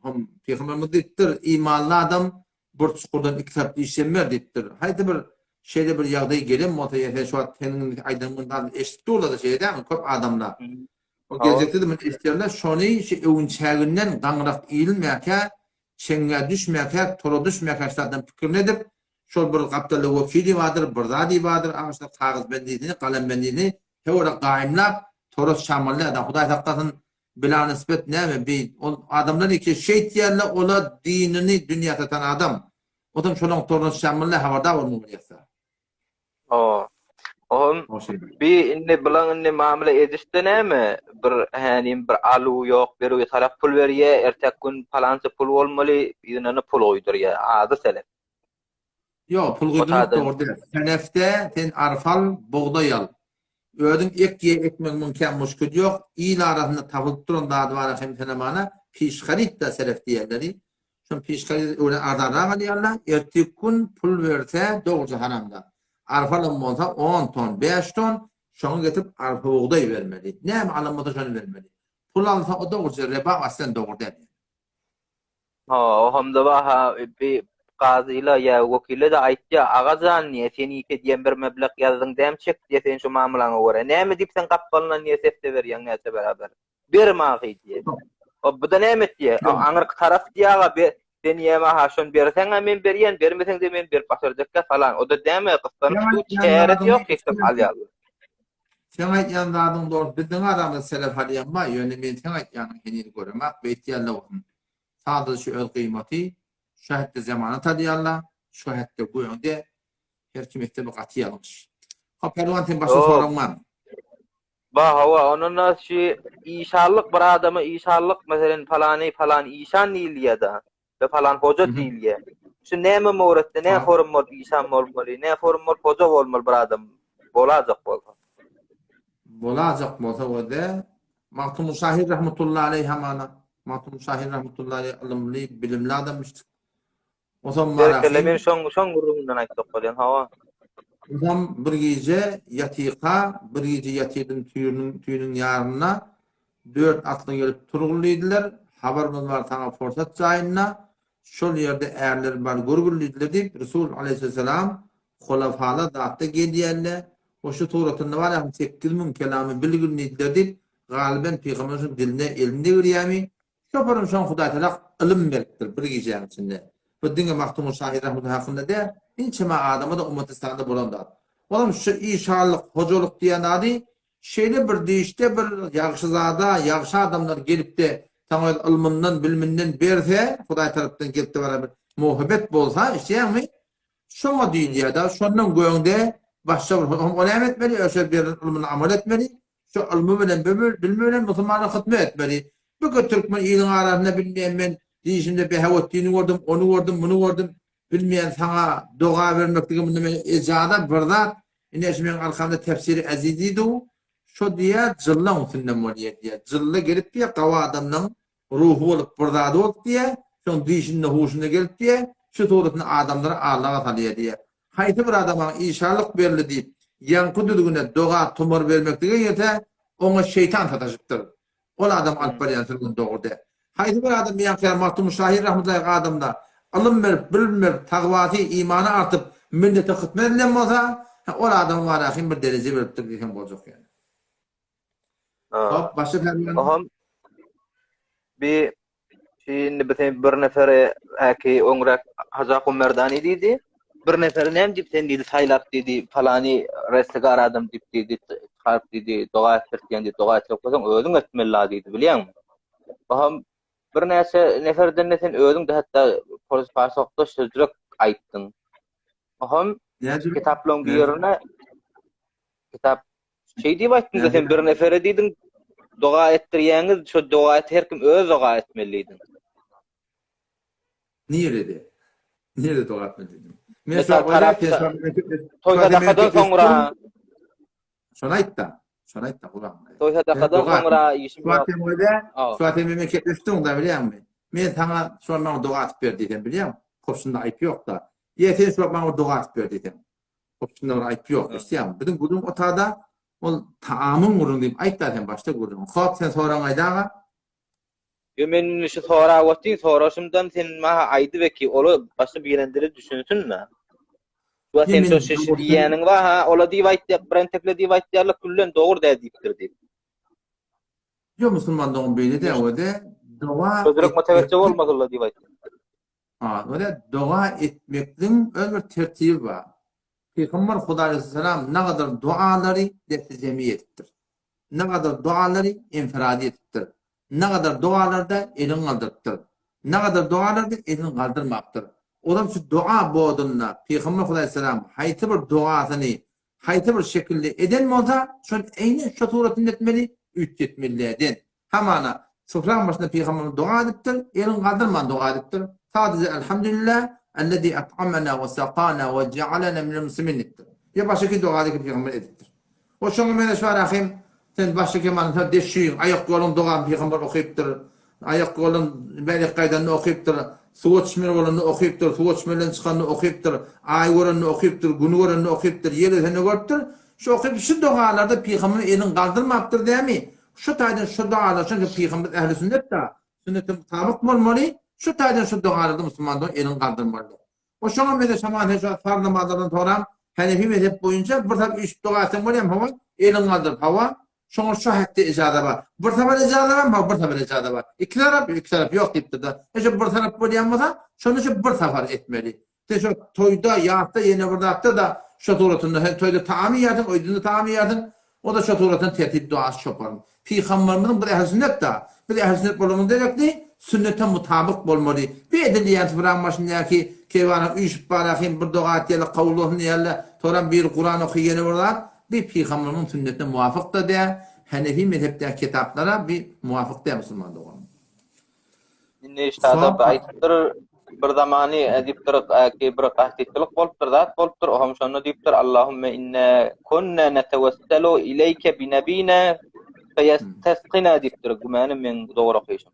Hom Pygamberimiz diýipdir, imanly adam bir çukurdan iki tarap işlenmez diýipdir. Haýsy bir şeýle bir ýagdaý gelen bolsa, ýa sen şu wagt seniň aýdanyňy zady eşidip durlar-da şeýle dälmi köp adamlar. O geljekde-de muny eşiderler, şony şu öwünçäginden gaňrak iýilmäkä, çeňňä düşmäkä, tora düşmäkä şu zatlaryň pikirini edip, Şol bir gapdalda wekili bardyr, bir zady bardyr, aňyrsynda kagyzbendisini, galambendisini höwre gaýymlap, toras çamaly adam. Hudaý saklasyn, bila nisbet näme, bi, ol adamlar iki şeýtýärler, ola dinini dünýä satan adam. Otam şolaň toruna çamaly habardar bolmaly bolýarsa. O. Ohm, bi indi bilaň indi mamla edişde näme? Bir hänim bir aluw ýok, beruw tarap pul berýä, ertek gün palança pul bolmaly, yzyna pul goýdurýa. Ady selef. Ýok, pul guýdurmak dogry däl. Selefde sen arpa al, bugdaý al. Özüň ek ýe, ekmegiň kän muşkil ýok. Il arasynda tapylyp duran zady bar hem senemana piş haryt-da selef diýenleri. Şol piş harydy öwren arzanrak alýarlar. Ertir gün pul berse dogruja haramda. Arpa alan bolsa on ton, bäş ton, şoňa getirip arpa bugdaý bermeli. Näme alan bolsa şony bermeli. Pul alsa o dogruja reba aslen dogry däl. Ha, ohamda baha bi kazyla ýa wekile-de aýtýa, aga jan diýe, sen ike diýen bir meblek ýazdyň däm çek diýe sen şu mamlaňa görä. Näme diýip sen gapdalyndan diýe sesde berýäň näçe beraber. Ber mahy diýe. O bu-da näme etýä? Aňyrky taraf diýe aga be sen diýe maha şony berseň-ä men berýän, bermeseň-de men berip başarjakka falan. O-da däme gyssanyp dur, çäresi ýok kesip alýarlar. Seň aýtýan zadyň dogry biziň aramyzda selef alýan bar ýöne men seň aýtýanyňy heniz göremak beýtýänler bolsun sadaja şu öz gyýmaty şu hetde zemanat alýarlar şu hetde göňde her kim etse bu gaty ýalňyş. Hop Pälwan sen başga soragyň barmy? Bar hawa ondan şu işanlyk bir adama işanlyk meselen palany palan işan diýilýärda. we falan hoja diýilýär. Şu näme möwretde nä forum bolup işan bolmaly, nä forum bolup hoja bolmaly bir adam bolajak bolsa. Bolajak bolsa o-da Magtymguly şahyr rahmetullahi aleýh hamana. Magtymguly şahyr rahmetullahi aleýh ylymly, bilimli adamyşdyk. Osam Berekella men şoň şoň gürrüňinden aýtjak bolýan hawa. Osam bir gije ýatyka, bir gije ýatyrdym tüýüniň tüýüniň ýarynda Dört atly gelip turgul diýdiler, Habarymyz bar saňa forsat jaýynda, şol ýerde ärler bar görgül diýdiler diýip, Resul aleýhissalam holafalar zatda gelýärler we şu suratynda bar ýa 8000 kelamy bilgil diýdiler diýip, galyben pygamber şuň diline elini degirýärmi? Şoparyň şoň Hudaýtagala ylym beripdir bir gijäniň içinde. Bu diňe Magtymguly şahyr rahmetullah hakynda däl, ençeme adama-da ummatystanda bolan zat. Olam şu işanlyk, hojalyk diýen zady Şeýle bir dişde bir ýagşyzada, ýagşy adamlar gelip-de, saňa öz ylmyndan, biliminden berse, Hudaý tarapdan gelip-de bara bir muhabbet bolsa, eşidýäňmi? Şoňa diýilýär-de, şondan göňde başga bir, o näme etmeli? Öşe berlen ylmyny amal etmeli, şo ylmy bilen, bilimi bilen musulmana hyzmat etmeli. Bu ki türkmen iliň arasynda bilmeýän men dişimde Behawetdini gördüm, ony gördüm, muny gördüm, Bilmeýän saňa doga bermeklige munda men ejaza bir zat ine şu meň arkamda tefsiri Azizi dur şo diýýär jyllaň üstünden bolýar diýýär jylla gelip diýýär gawy adamlaň ruhy bolup bir zady bolup diýýär şoň dişinde huşunda gelip diýýär şu suratyny adamlary allaga salýar diýýär haýsy bir adama işarlyk berildi diýip ýaňky düzgüne doga tumar bermeklige gelse oňa şeýtan sataşypdyr Ol adam alyp barýan sürgün dogry däl. Haýsy bir adam ýaňky ýaly Magtymguly şahyr rahmetullah adamda ylym berip, bilim berip, tagwasy, imany artyp, millete hyzmat edilen bolsa, hä ol adama barahym bir dereje beripdir diýseň boljak ýaly. Hop, başga pälwan. Oham bi Indi bu sen bir neferi äki öňräk Hajy Ahun Merdani diýdi. Bir neferi näme diýip sen diýdi saýlap diýdi palany restegar adam diýip diýdi çykaryp diýdi doga etdirtýän diýdi doga etjek bolsaň özüň etmeli la diýdi bilýäňmi? Baham birnäçe neferden de sen özüň de hatda polis pasokda sözlük aýtdyň. Baham kitaplaryň birine kitap Şeý diýip aýtdyň-da sen bir nefere diýdiň, doga etdirýäňiz, şo doga et her kim öz doga etmeli diýdiň. Nirede? Nirede doga etmeli diýdim? Men şo Toý sadakadan soňra Şony aýtda. Şony aýtda gulagyma. Toý sadakadan soňra işim ýok. Şu wagt sen meni kepleşdiň-da bilýäňmi? Men saňa şo maňa doga atyp ber diýsem bilýäňmi? Köp şunda aýyp ýok-da. Ýa sen şu wagt maňa bir doga atyp ber diýsem. Şunda bir aýyp ýok, eşidýäňmi? Biziň gürrüň otada ol taamyň gürrüň diýip aýt-da sen başda gürrüňi. Hop, sen soraň aýt aga. Ýo men indi şu sorap otyryn, soraşymdan sen maňa aýdybeki, ola başda birendere düşünsin-de. Wa sen şo şeşi diýýäniň bar ha, ola diýip aýtýar, birentekle diýip aýtýarlar, küllen dogry däl diýipdir diýip. Ýo musulman dogan beýle däl, o-da doga Ködürek motiwasiýa bolmasynlar diýip aýtýar. Ha, o-da doga etmekligiň öz bir tertibi bar. Pygamber Hudaý aleyhisselam nagadar dualary desti jemi edipdir. Nagadar dualary enfiradi edipdir. Nagadar dualarda elin galdyrypdyr. Nagadar dualarda elin galdyrmapdyr. Olam şu dua bodunda Pygamber Hudaý aleyhisselam haýsy bir duasyny haýsy bir şekilde eden bolsa, şony eýnen şo suratynda etmeli, üýtgetmeli däl. Hamana, sufraň başynda pygamberimiz doga edipdir, elini galdyrman doga edipdir. Sadaja Elhamdülillah, ellezî et'amena we sakana we jealena minel muslimin diýipdir. Ýa başga doga zikir pygamber edipdir. O şoňa meňzeş bar ahym, sen başga kemanyň sen deşiň, aýak ýoluň dogany pygamber okypdyr. Aýak ýolun bärik gaýdanda okypdyr. Suwa çümeli bolanda okypdyr, suwa çümelden çykanda okypdyr, aý görende okypdyr, güni görende okypdyr, ýel ösende görüpdir. Şu okyp şu dogalarda pygamber elini galdyrmapdyr dämi? Şu taýdan şu dogalar çünki pygamber ähli sünnet da, sünnete mutabyk bolmaly, şu taýdan şu dogalarda musulman dogan elini galdyrmaly. O şoňa meňzeş haman sen şu farz namazlardan soram Hanefi mezhep boýunça bir sap üýşüp doga etseň bolýamy hawa eliňi galdyryp hawa şoňa şu hetde ijaza bar. Bir sapar ijaza barmy hawa bir sapar ijaza bar. Iki tarap iki tarap ýok diýipdir-de. E şu bir tarap bolýan bolsa şonda şu bir sapar etmeli. Sen şu toýda, ýasda ýene bir zatda-da şo suratynda sen toýda taam iýersiň, öýdünde taam iýersiň. O-da şo suratynda tertip duasy çoparyň. Pygamberimiziň biz ähli sünnet-da. Biz ähli sünnet bolanymyz derekli sünnete mutabyk bolmaly. Bir edilýän sybraň başyndaky keýwana üýşüp barahym bir doga etýärler kabul bolsun diýýärler. Soram biri Kuran oky ýene bir zat. Bir pygamberimiziň sünnetine muwafyk-da däl. Hanefi mezhepdäki kitaplara bir muwafyk däl musulman doganym. Indi ştada aýdypdyr, bir zamany diýipdir, ki bir gahytçylyk bolupdyr, zat bolupdyr, ohm şonda diýipdir, Allahümme inne kunna netewesselu ileýke bi nebina feýestesqina diýipdir, gümänim meň dogry okyşym.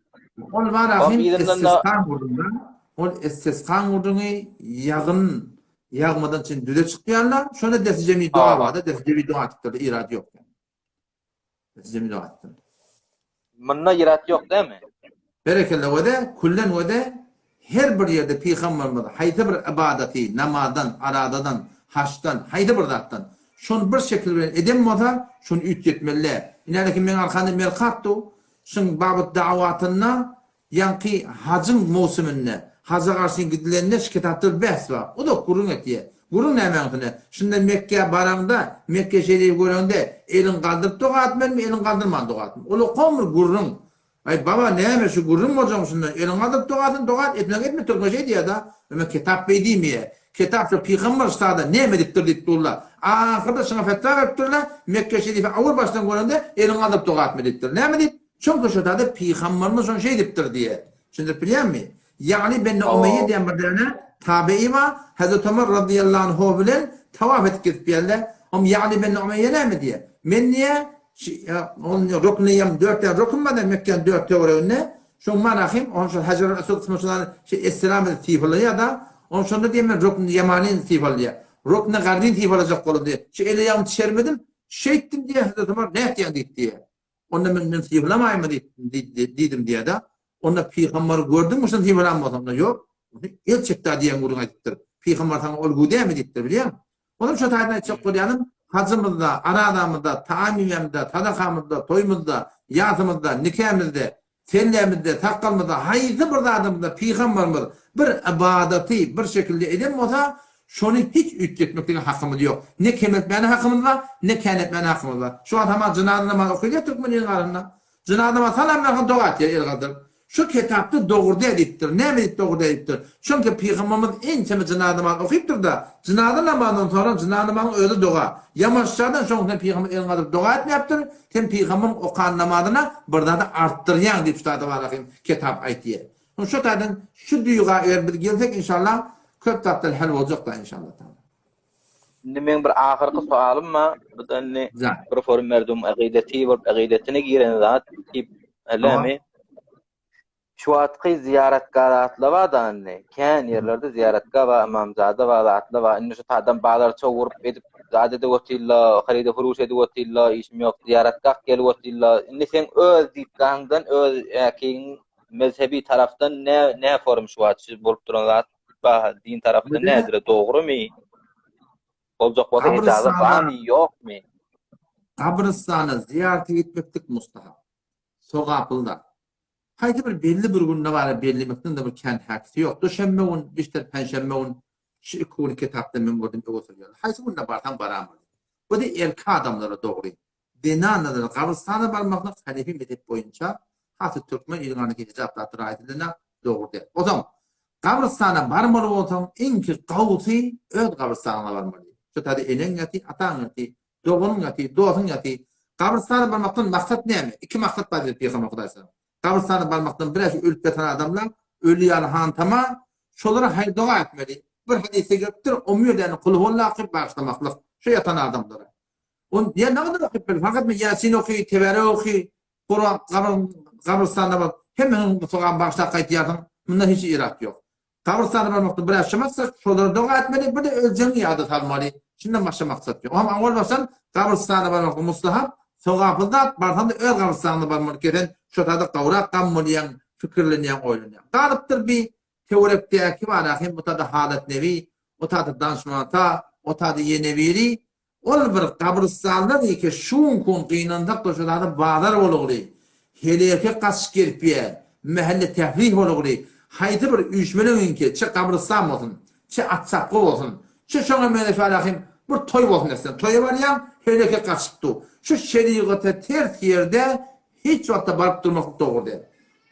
Ol bar ahim istiskan gurduňda, ol istiskan gurduňy ýagyn ýagmadan çyn düze çykýarlar, şonda desi jemi doga barda, desi jemi doga atypdyr, irad ýok. Munda yrat ýok dämi? Berekella wede küllen wede her bir ýerde pygamberimiz haýsy bir ybadaty namazdan, aradadan, haçdan, haýsy bir zatdan şony bir şekil bilen eden bolsa şony üýtgetmeli däl. Inädeki meň arkamda Merkat dur. Şuň Babut dawatynda Ýaňky hajyň möwsüminde, haja garşy gidilende şu kitapda bir bähs bar. Uzak gürrüň etýär. Gürrüň nämäňsine? Şunda Mekgä baraňda, Mekge şerifi göreňde, eliňi galdyryp doga etmelimi, eliňi galdyrman doga etmelimi? Ol okan bir gürrüň. Aý, baba, näme şu gürrüň boljagyň şunda? Eliňi galdyryp doga etseň, doga et, etmeseň etme, türkmen şeý diýýär-de. Eme kitap beý diýmeýär. Kitap şo pygamber ştada näme edipdir diýip durlar. Ahyrda şuňa fetwa beripdirler, Mekge şerifi awal başdan görende eliňi galdyryp doga etme diýipdir. Näme diýip? Çünki şo zada pygamberimiz şony şeýdipdir diýýär. Düşündirip bilýärmi? Ýagny Beni Umeýýe diýen bir däne tabeýi bar, Hazreti Omar razyýallahu anhu bilen tawaf edip gezip ýärler. Om Ýagny Beni Umeýýe näme diýýär? Men diýýär, ol rukny ýam dört däne rukn bar-da Mekgäniň dört töwereginde. Şoň manahym, on şo Hajarul Aswad kysmy şolar şe Esselam edip sypalaýar-da, on şonda diýýär men rukny ýamanyny sypalaýar. Rukny garbyny sypalajak boldum diýýär. Şu el-aýagymy çermedim, şeýtdim diýýär, Hazreti Omar nätýäň diýip diýýär. Onda men men sypalamaýynmy diýdim diýýär-de. Onda pygambary gördüňmi şony sypalan bolsaň? Onda ýok. Onda el çek-dä diýen gürrüň aýdypdyr. Pygamber saňa ol güdämi diýipdir, bilýäňmi? Onuň şo taýdan aýtjak bolýanym, hajymyzda, arazamyzda, taam iýmemizde, sadakamyzda, toýumyzda, ýasymyzda, nikämizde, Sellämizde, sakgalymyzda, haýsy bir zadymyzda pygamberimiz bir ybadaty bir şekilde eden bolsa, şony hiç üýtgetmeklige hakymyz ýok. Ne kemeltmäne hakymyz bar, ne känetmäne hakymyz bar. Şu wagt hamana jynaza namazy okylýar türkmen iliniň arasynda. Jynaza namazy salam berseň doga etýär el galdyryp. Şu kitapda dogry däl diýipdir. Näme diýip dogry däl diýipdir? Çünki pygamberimiz ençeme jynaza namazy okypdyr-da, jynaza namazyndan soňra jynaza namazyň özi doga. Ýamaşjadan soň sen pygamber elini galdyryp doga etmäpdir. Sen pygamberyň okan namazyna bir zady artdyrýaň diýip şu taýda Barahym kitap aýtýar. Şonuň şu taýdan şu duýga eger biz gelsek inşallah köp zatlar hal boljakda inşallah taala. Indi meň bir ahyrky soalym bar. Bu da indi bir forum merdum agideti bolup agidetine giren zat diýip, älemi? Şu wagtky zyýaratga zatla bar-da indi. Kän ýerlerde zyýaratga bar, ymamzada bar, zatla bar. Indi şu taýdan bazar çowuryp edip, zat edip otyrlar, harydy-huruş edip otyrlar, işim ýok, zyýaratgah gelip otyrlar. Indi seň öz dikgaňdan, öz äkiň mezhebi tarapdan nä nä forum şu wagt şu bolup duran zat bar, din tarapdan nädire dogrumy? Boljak bolsa ejaza barmy, ýokmy? Gabrystana zyýarata gitmeklik mustahap. Sogaply zat. Haýsy bir belli bir günde bara bellemekden-de bir kän häkisi ýok. Duşenbe gün, bişter penşenbe gün şu iki güni kitapda men gördüm öňe sürýärler. Haýsy günde barsaň baramaly. Bu-da erkek adamlara dogry. Zenanlara gabrystana barmaklyk hanefi mezhep boýunça hasy türkmen ilganyky hijap zat raýat edilene dogry däl. Onsoň gabrystana barmaly bolsaň iňki gowusy öz gabrystanyňa barmaly. Şu taýda eneň ýaty, ataň ýaty, Doganyň ýaty, dostuň ýaty. Gabrystana barmakdan maksat näme? Iki maksat bar diýdi Pygamber Hudaý salam. Gabrystana barmakdan bir şu ölüp ýatan adamlar öli ýaly hantama, şolara haýyr-doga etmeli. Bir hadysda gelipdir, omýerdäni kulhuwalla okyp bagyşlamaklyk şu ýatan adamlara. On ýa näme okyp bil, fakat men Ýasin oky, Tebarek oky, Kuran gabrystanda bol, hemmesiniň sogap bagyşlap gaýtýarsyň, mundan hiç irat ýok. Gabrystana barmakda biraz şu maksat, şolara doga etmeli, bir-de öljegiňi ýada salmaly. Şundan başga maksat ýok. Oňam owal başdan gabrystana barmak mustahap, sogaply zat, barsaň-da öz gabrystanyňda barmaly ki, sen şo taýda gowrak gam bolýaň, pikirlenýäň, oýlanýaň. Galypdyr bi töwerekdäki bar-a, hem bu taýda Halat Nebi, o taýda Danyşman ata, o taýda ýene biri, Ol bir gabrystanlar ýeke şuňkun gynansak-da şo zada bazar bolugly, heleke gaçyp gelipýä, mähelle täfrih bolugly, haýsy bir üýşmeleňiňki, çe gabrystan bolsun, çe at çapgy bolsun, çe şoňa meňzeş alahym bir toý bolsun etseň, toýa barýaň, heleke gaçyp dur. Şu şerigata ters ýerde hiç wagtda baryp durmaklyk dogry däl.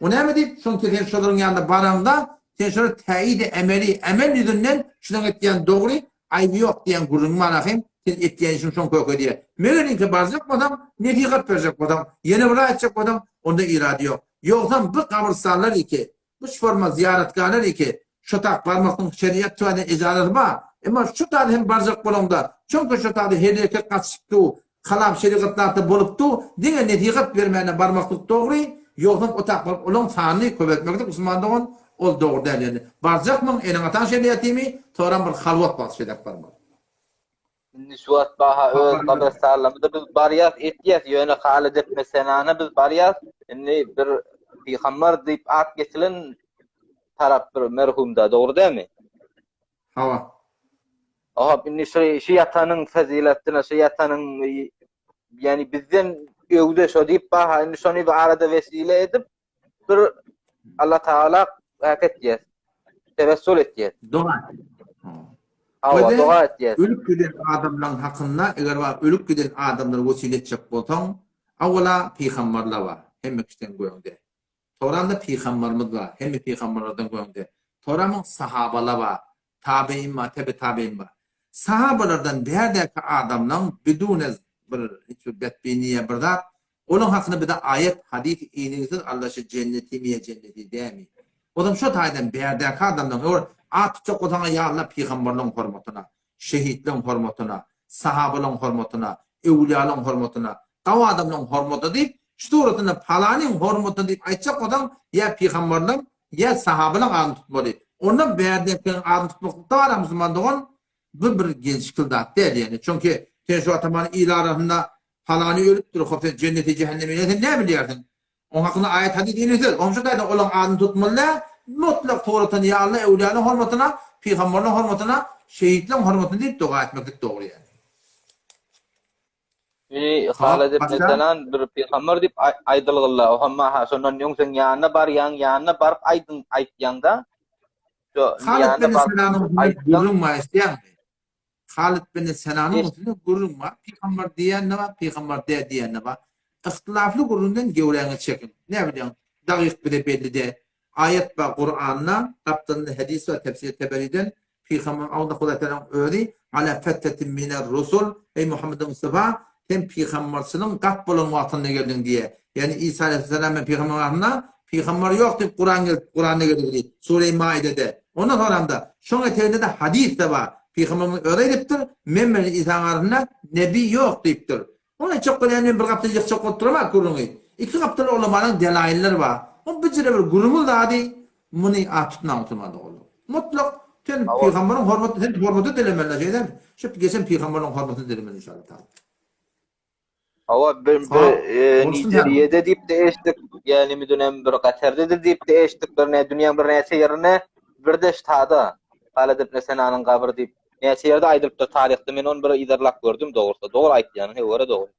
O näme diýip, şoňki sen şolaryň ýanyna baraňda, sen şolara täýidi emeli, emel ýüzünden şunuň etýän dogry, Aýby ýok diýen gürrüň bar ahym, sen etýän işiň şoň köke diýýär. Meger iňki barjak bolsaň, nesihat berjek bolsaň, ýene bir aýtjak bolsaň, onda irady ýok. Ýogsam bu gabrystanlar iki, bu şforma zyýaratgahlar iki, şo tak barmaklygyň şeriat taýdan ejazasy bar. Emma şu taýda hem barjak bolaňda, çünki şo taýda hereket gatyşyp dur, Kalam şerigat zatda bolup dur, diňe nesihat bermäne barmaklyk dogry, ýogsam o tak baryp olaň sanyny köpeltmeklik musulman dogan ol dogry däl ýöne barjakmyň eneň ataň şeriatymy soram bir halwat wagt şeýdäp barmaly. Indi şu wagt baha öz gabrystanlarymyza biz barýas etýäs ýöne Halyt etme senana biz barýas indi bir pygambar diýip at getilen tarap bir merhumda dogry dälmi? Hawa. Aha, indi şu şu ýatanyň faziletine, şu ýatanyň ýani bizden öwde şo diýip baha, indi şony bir arada wesile edip bir Allah Taala hak etýär. Tewessul etýär. Doga. Hawa, doga etýär. Ölüp giden adamlaryň hakynda eger bar ölüp giden adamlary wesile etjek bolsaň, awala pygambarlar bar, hemme kişiden göňde. Soramda pygambarymyz bar, hemme pygambarlardan göňde. Soramyň sahabalar bar, tabein bar, tebe tabein bar. Sahabalardan bärdäki adamlaň bidune bir hiç bir betbini ýa bir zat, olaň hakynda bize aýat, hadys iniňsiz Alla şu jennetimi ýa jenneti dämi? Ozam şo taýdan bärdäki adamlaň öwür at tutjak bolsaňa ýa Alla pygambarlaň hormatyna, şehitleň hormatyna, sahabalaň hormatyna, öwlüýalaň hormatyna, gawy adamlaň hormatyna diýip, şu suratynda palanyň hormatyna diýip aýtjak bolsaň, ýa pygambarlaň, ýa sahabalaň adyny tutmaly. Ondan bärdäkileriň adyny tutmaklykda bar-a musulman dogan, bu bir gelşikli zat däl ýöne. Çünki sen şu wagtam il arasynda palany ölüpdir, hop sen jenneti jähennemi sen näme bilýärsiň? Oň hakynda aýat hadys ýene söz. Oň şu taýdan olaň adyny tutmaly däl. Mutlak suratdan ýa Allah öwlüýalaň hormatyna, pygamberleň hormatyna, şehitleň hormatyna diýip doga etmeklik dogry ýaly. Ýöne Halid ibn Senan bir pygamber diýip aýdylgylla. O hem ha şondan öň seň ýanyna barýaň, ýanyna baryp aýdyň aýtýaňda. Şo Halid ibn Senanyň gürrüň bar eşidýäňmi? Halyt bin Senanyň üstünde gürrüň bar. Pygamber diýen-de bar, pygamber däl diýen-de bar. Yhtylafly gürrüňden göwräňizi çekiň. Näme bilýäň, dagyk bize belli däl. Aýat bar Kuranda, gapdalynda hadys bar tefsiri Teberiden, Pygamber Alla Hudaý Tagalaň özi Ala fetretin miner rusul, Eý Muhammed Mustafa, sen pygamberçiligiň gat bolan wagtynda geldiň diýýär. Ýagny Isa aleýhissalam bilen pygamberiň arasynda pygamber ýok diýip Kuran gelip, Kuranda geldi. Sure-i Maidede. Ondan soňramda şoň eteginde-de hadys-da bar. Pygamberimiz özi aýdypdyr, men bilen Isanyň arasynda nebi ýok diýipdir. Ony aýtjak bolýan men bir gapdal ýykjak bolup duramok gürrüňi. Iki gapdal ulamalaň delaýylleri bar. O bijire bir gürrüňiň zady muny at tutmaň musulman doganlar. Mutlak sen pygamberiň hormaty sen hormaty dilemeli şeýdemi? Şu geçen pygamberiň hormatyny dilemeli inşallah taala. Hawa bir bir e, Nigeriýada diýip de eşitdik, ýa müdünem bir Katardadyr diýip de eşitdik, bir ne dünýäň bir näçe ýerinde bir de ştada Halid ibn Senanyň gabry diýip näçe ýerde aýdylypdyr taryhda men ony bir yzarlap gördüm dogrusy. Dogry aýtýanyň he dogry.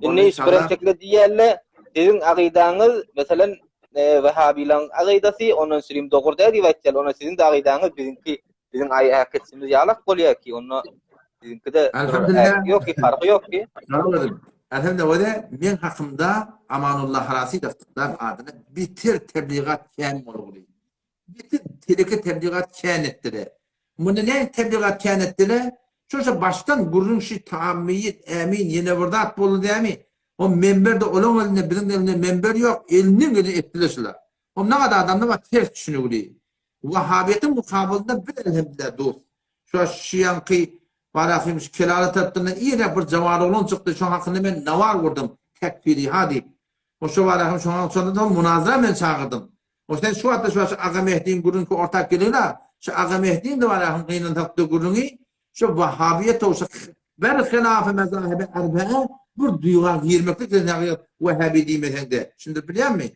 Indi iş bir entekle diýýärler, siziň agydaňyz, meselem, e, Wahhabilaryň agydasy, ondan sürim dogry däl diýip aýtýarlar. Onda siziň de agydaňyz biziňki, biziň aý äketsimiz ýalak bolýar ki, onda siziňki-de Elhamdülillah. ýok ki, parhy ýok ki. Elhamdülillah, öde men hakymda Amanullah Harasidow adyna beter tebligat kän bolguly. Beter teleke tebligat kän etdile. Muny näme tebligat kän etdile? Şonça başdan gürrüň şi taammiýet, ämin ýene bir zat boldy dämi? O menber-de olaň elinde, biziň elinde menber ýok, elinden geleni etdile şular. O nagada adamda bar ters düşünigli. Wahabiýetiň mukabylynda biz elhemdülillah dur. Şu şiýaňky barahym şu Kelala tarapdan irräk bir jawan oglan çykdy, şoň hakynda men nawar gurdum, tekfiriha diýip. O şo barahym şoňa şonda da munazara men çagyrdym. O sen şu wagtda şu wagt Aga Mehdiň gürrüňki orta gelir-a, şu Aga Mehdiň de barahym gynansak-da gürrüňi, şu wahabiýet şu ber hilafy mezahibi erbaa bir duýga girmeklik sen hakykat wahabi diýmeseň-de. Düşündirip bilýärmi?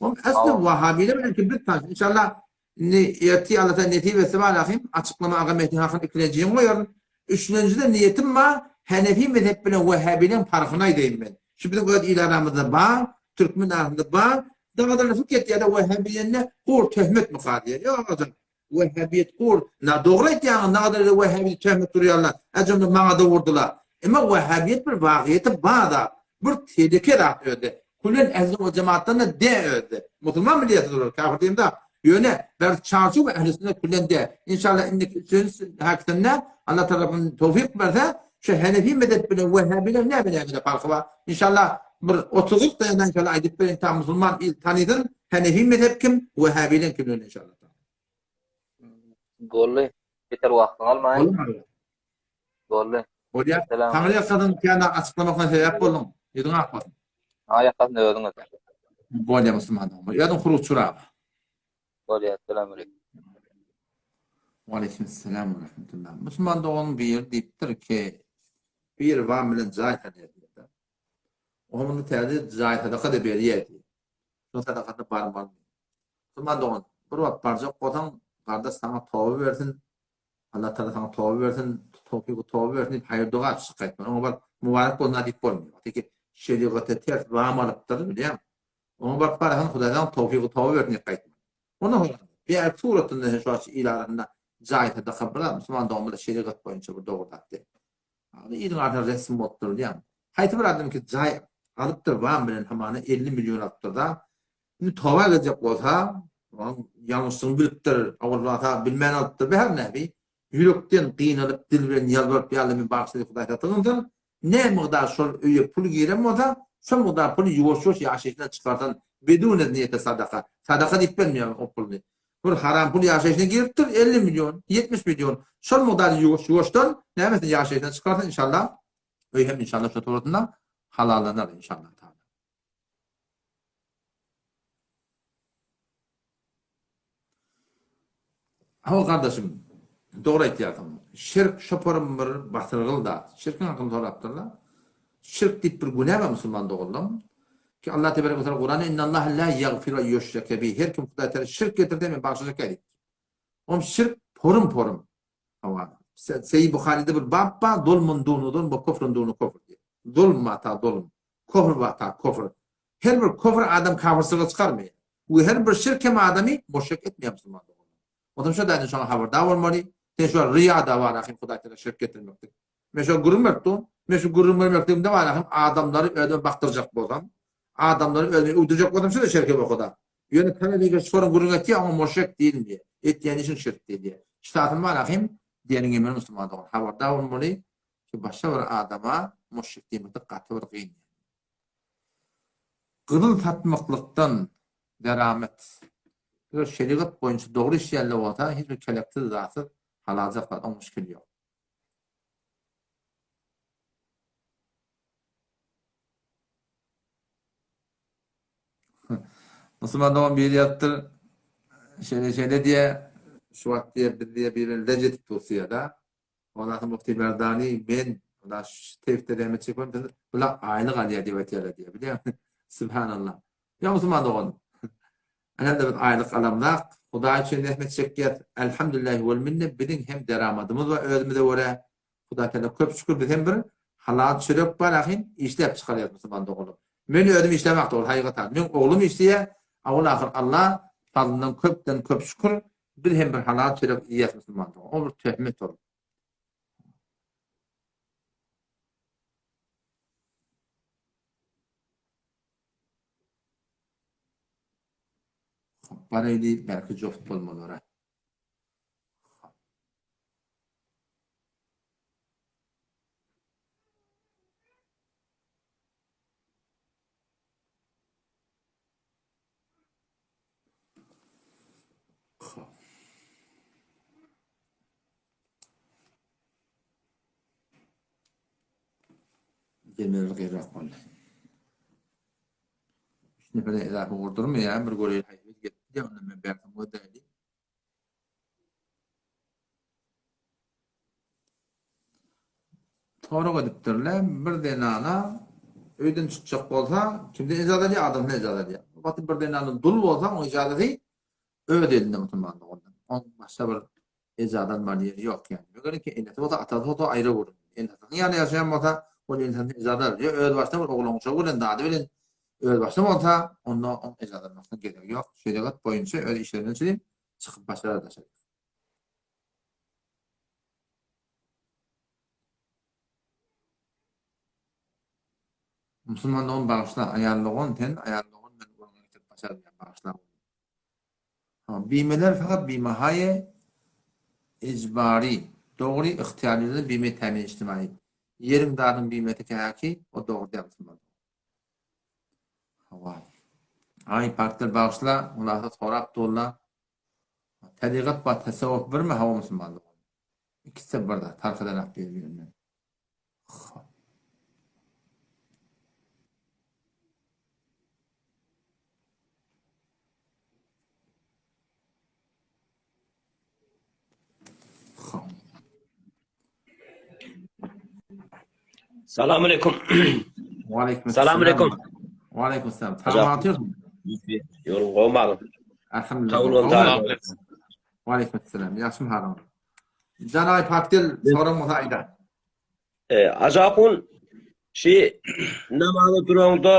Oň asly wahabiler bilen kim biz tanyş. Inşallah indi ertir Allah taala nesip etse barahym açyklama Aga Mehdiň hakyny ikilenjini goýaryn. Üçlenjide niýetim bar, Hanefi mezhep bilen Wahhabileň parhyny aýdaýyn men. Şu biziň öz il aramyzda bar, türkmen arasynda bar. Dagadalysy ketýär-de Wahhabi diýende gur töhmet myka diýýär. Ýok agajam. Wahhabiýet gur. Na dogry aýtýaňyz, nagadar Wahhabi töhmet urýarlar. Äjemde maňa-da urdular. Emma Wahhabiýet bir wagyýeti bar zat. Bir teleke zat özi. Külen ehli we jemaatdan-da de özi. Musulman bilýärsiz olar, kafir diýemzok. Ýöne bir çarçuwa ehli sünnet külen de. Inşallah indiki üçünji hakysynda Allah tarapyn towfik berse, şu Hanefi mezhep bilen Wahhabiler näme näme parky bar. Inşallah bir 30 daýandan inşallah aýdyp berin ta musulman il tanysyn Hanefi mezhep kim, Wahhabiler kim inşallah. Boldy. Yeter wagtyňy almaýyn. Boldy. Bolýar. Taňry ýalkasyn kän açyklamakdan sebäp bolduň. Ýüzüň ak bolsun. Taňry ýalkasyn özüňiz. Bolýar musulman dogan. Özüň hurukçyrak. Bolýar. Salam aleyküm. Waleýkim salam we rahmetullah. Musulman doganyň biri diýipdir ki, biri bar bilen jaý salýar diýipdir. Oňa muny täze jaý sadaka-da berýär diýip. Şoň sadakasyna barmaly. Musulman dogan, bir wagt barjak bolsaň, gardaş saňa toba bersin, Allah Taala saňa toba bersin, towfygy toba bersin diýip haýyr doga çykyp gaýtmaly. Oňa baryp mubarek bolsun diýip bolmaýar. Teki şerigata ters wam alypdyr, bilýäňmi? Oňa baryp barasaň Hudaý saňa towfygy toba bersin diýip gaýtmaly. Ondan soň bärki suratynda sen şu wagt il arasynda jaý sadaka bir zat musulman dogan bir şerigat boýunça bir dogry zat däl. Ýagny iliň arasynda resm bolup dur bilýäňmi? Haýsy bir adam ki jaý alypdyr wam bilen hamana 50 million alypdyr-da, Indi toba geljek bolsa, onuň ýalňyşlygyny bilipdir, owal bolsa bilmän alypdyr, be her näbi, ýürekden gynalyp, dil bilen ýalbaryp, ýa Alla meni bagyşla diýip Hudaýa sygynsyn, ne mukdar şol öýe pul giren bolsa, şol mukdar puly ýuwaş-ýuwaş ýaşaýşyndan çykarsyn, bedune niýete sadaka, sadaka diýip bermeýär o puluny. Bir haram pul ýaşaýşyna giripdir, 50 million, 70 million, şol mukdary ýuwaş-ýuwaşdan nämesini ýaşaýşyndan çykarsyn, inşallah, öý hem inşallah şo suratynda halallanar inşallah. Hawa gardaşym, dogry aýtýarsyň. Şirk şoparym bir basyrgyl zat. Şirkiň hakyny sorapdyrlar. Şirk diýip bir günä bar musulman doganlarym. Ki Allah tebarek we taala Kuranda innallaha la ýagfiru en ýuşreke bih. Her kim Hudaý taala şirk getirse men bagyşlajak däl diýipdir. Om şirk porum-porum. Hawa. Seýi Buharyda bir bap bar, zulmun dunu zulm we kufrun dunu kufr diýip. Zulm bar ta zulm. Kofr bar ta kofr. Her bir kofr adam kafyrçylyga çykarmaýar. We her bir şirk hem adamy muşrik etmeýär musulman doganlar. Onsoň şo däden şoňa habardar bolmaly. Sen şo ryýada bar ahym Hudaý tagala şirk getirmeklik. Men şo gürrüň berip dur. Men şu gürrüň bermekligimde bar ahym adamlary özüme bakdyrjak bolsam, adamlary özüme öwdürjek bolsam şo-da şirke bokuda. Ýöne talap eger şonuň gürrüň etýär oňa muşrik diýilmeýär. Etýän işiň şirk diýilýär. Ştatym bar ahym diýeniň emel musulman dogan habardar bolmaly. Şu başga bir adama muşrik diýmeklik gaty bir gyn. Gyzyl satmaklykdan deramet. Eger şerigat boýunça dogry işleýänler bolsa hiç bir keleksiz zatsyz halaljak zat oň muşkili ýok. Musulman dogan biri ýazypdyr. Şeýle şeýle diýe, şu wagt diýe biz diýe birine lej edip durus diýe-de. Ondan soň Mufti Merdani men da şu tebitde zähmet çekmem, biz bular aýlyk alýar diýip aýtýarlar diýe. Bilýäňmi? Subhanallah. Ýa musulman dogan. Elhamdülillah biz aýlyk alamzak, Hudaý üçin zähmet çekýäs. Elhamdülillahi wel minne biziň hem deramadymyz bar özümize görä. Hudaý Teala köp şükür biz hem bir halal çörek bar ahyn işläp çykarýas musulman doganlar. Men özüm işlämok dogry hakykat. Meň oglum işleýär. Awal ahyr Allah fazlyndan köpden köp şükür biz hem bir halal çörek iýýäs musulman dogan. Ol bir töhmet ol. Baraýly belki joft bolmalara. Demir gyrak boldy. Üç nefere edafa gurdurmaýar, bir göreýin haýsy gelip, ondan men berdim gözläýli. Sorag edipdirler, bir zenana öýden çykjak bolsa, kimden ijazat alýar? Adamdan ijazat alýar. Wagty bir zenana dul bolsa, onuň ijazaty öz elinde musulmanlyk ondan. Onuň başga bir ijazat almaly ýeri ýok ýani. Meger ki enesi bolsa, atasy bolsa aýry gürrüň. Enesiniň ýanynda ýaşaýan bolsa, ol enesiniň ijazat alýar. Ýa öz başyna bir oglan-uşagy bilen, zady bilen öz başyna bolsa, onda onuň ijazat almasyna geregi ýok. Şerigat boýunça öz işlerinden çykyp çykyp başarar daşary. Musulman dogan bagyşla, aýal dogan sen, aýal dogan men gürrüňe getirip başarmaýan bagyşla. Bimeler fakat bimehaýe ejbary, dogry ygtyýarlyda bime tämin ijtimai. Ýeriň zadyň bimesi käki, o dogry däl musulman dogan. Hawa. Aý partner bagyşla, hulasa sorap durla. Tebigat bar, tasawwuf birmi hawa musulman dogan. Ikisi bir zat, parh edenak bir-birinden. Hop. Hop. Salam aleyküm. Waleýkim Salam aleyküm. Waleýkim salam. Salamat ýörün. Ýoluň gowy maly. Elhamdülillah. Kabul bolsun. Waleýkim salam. Ýagşy halyň. Janaý Pakdil soraň bolsa aýda. E, Ajakun şi namaza duraňda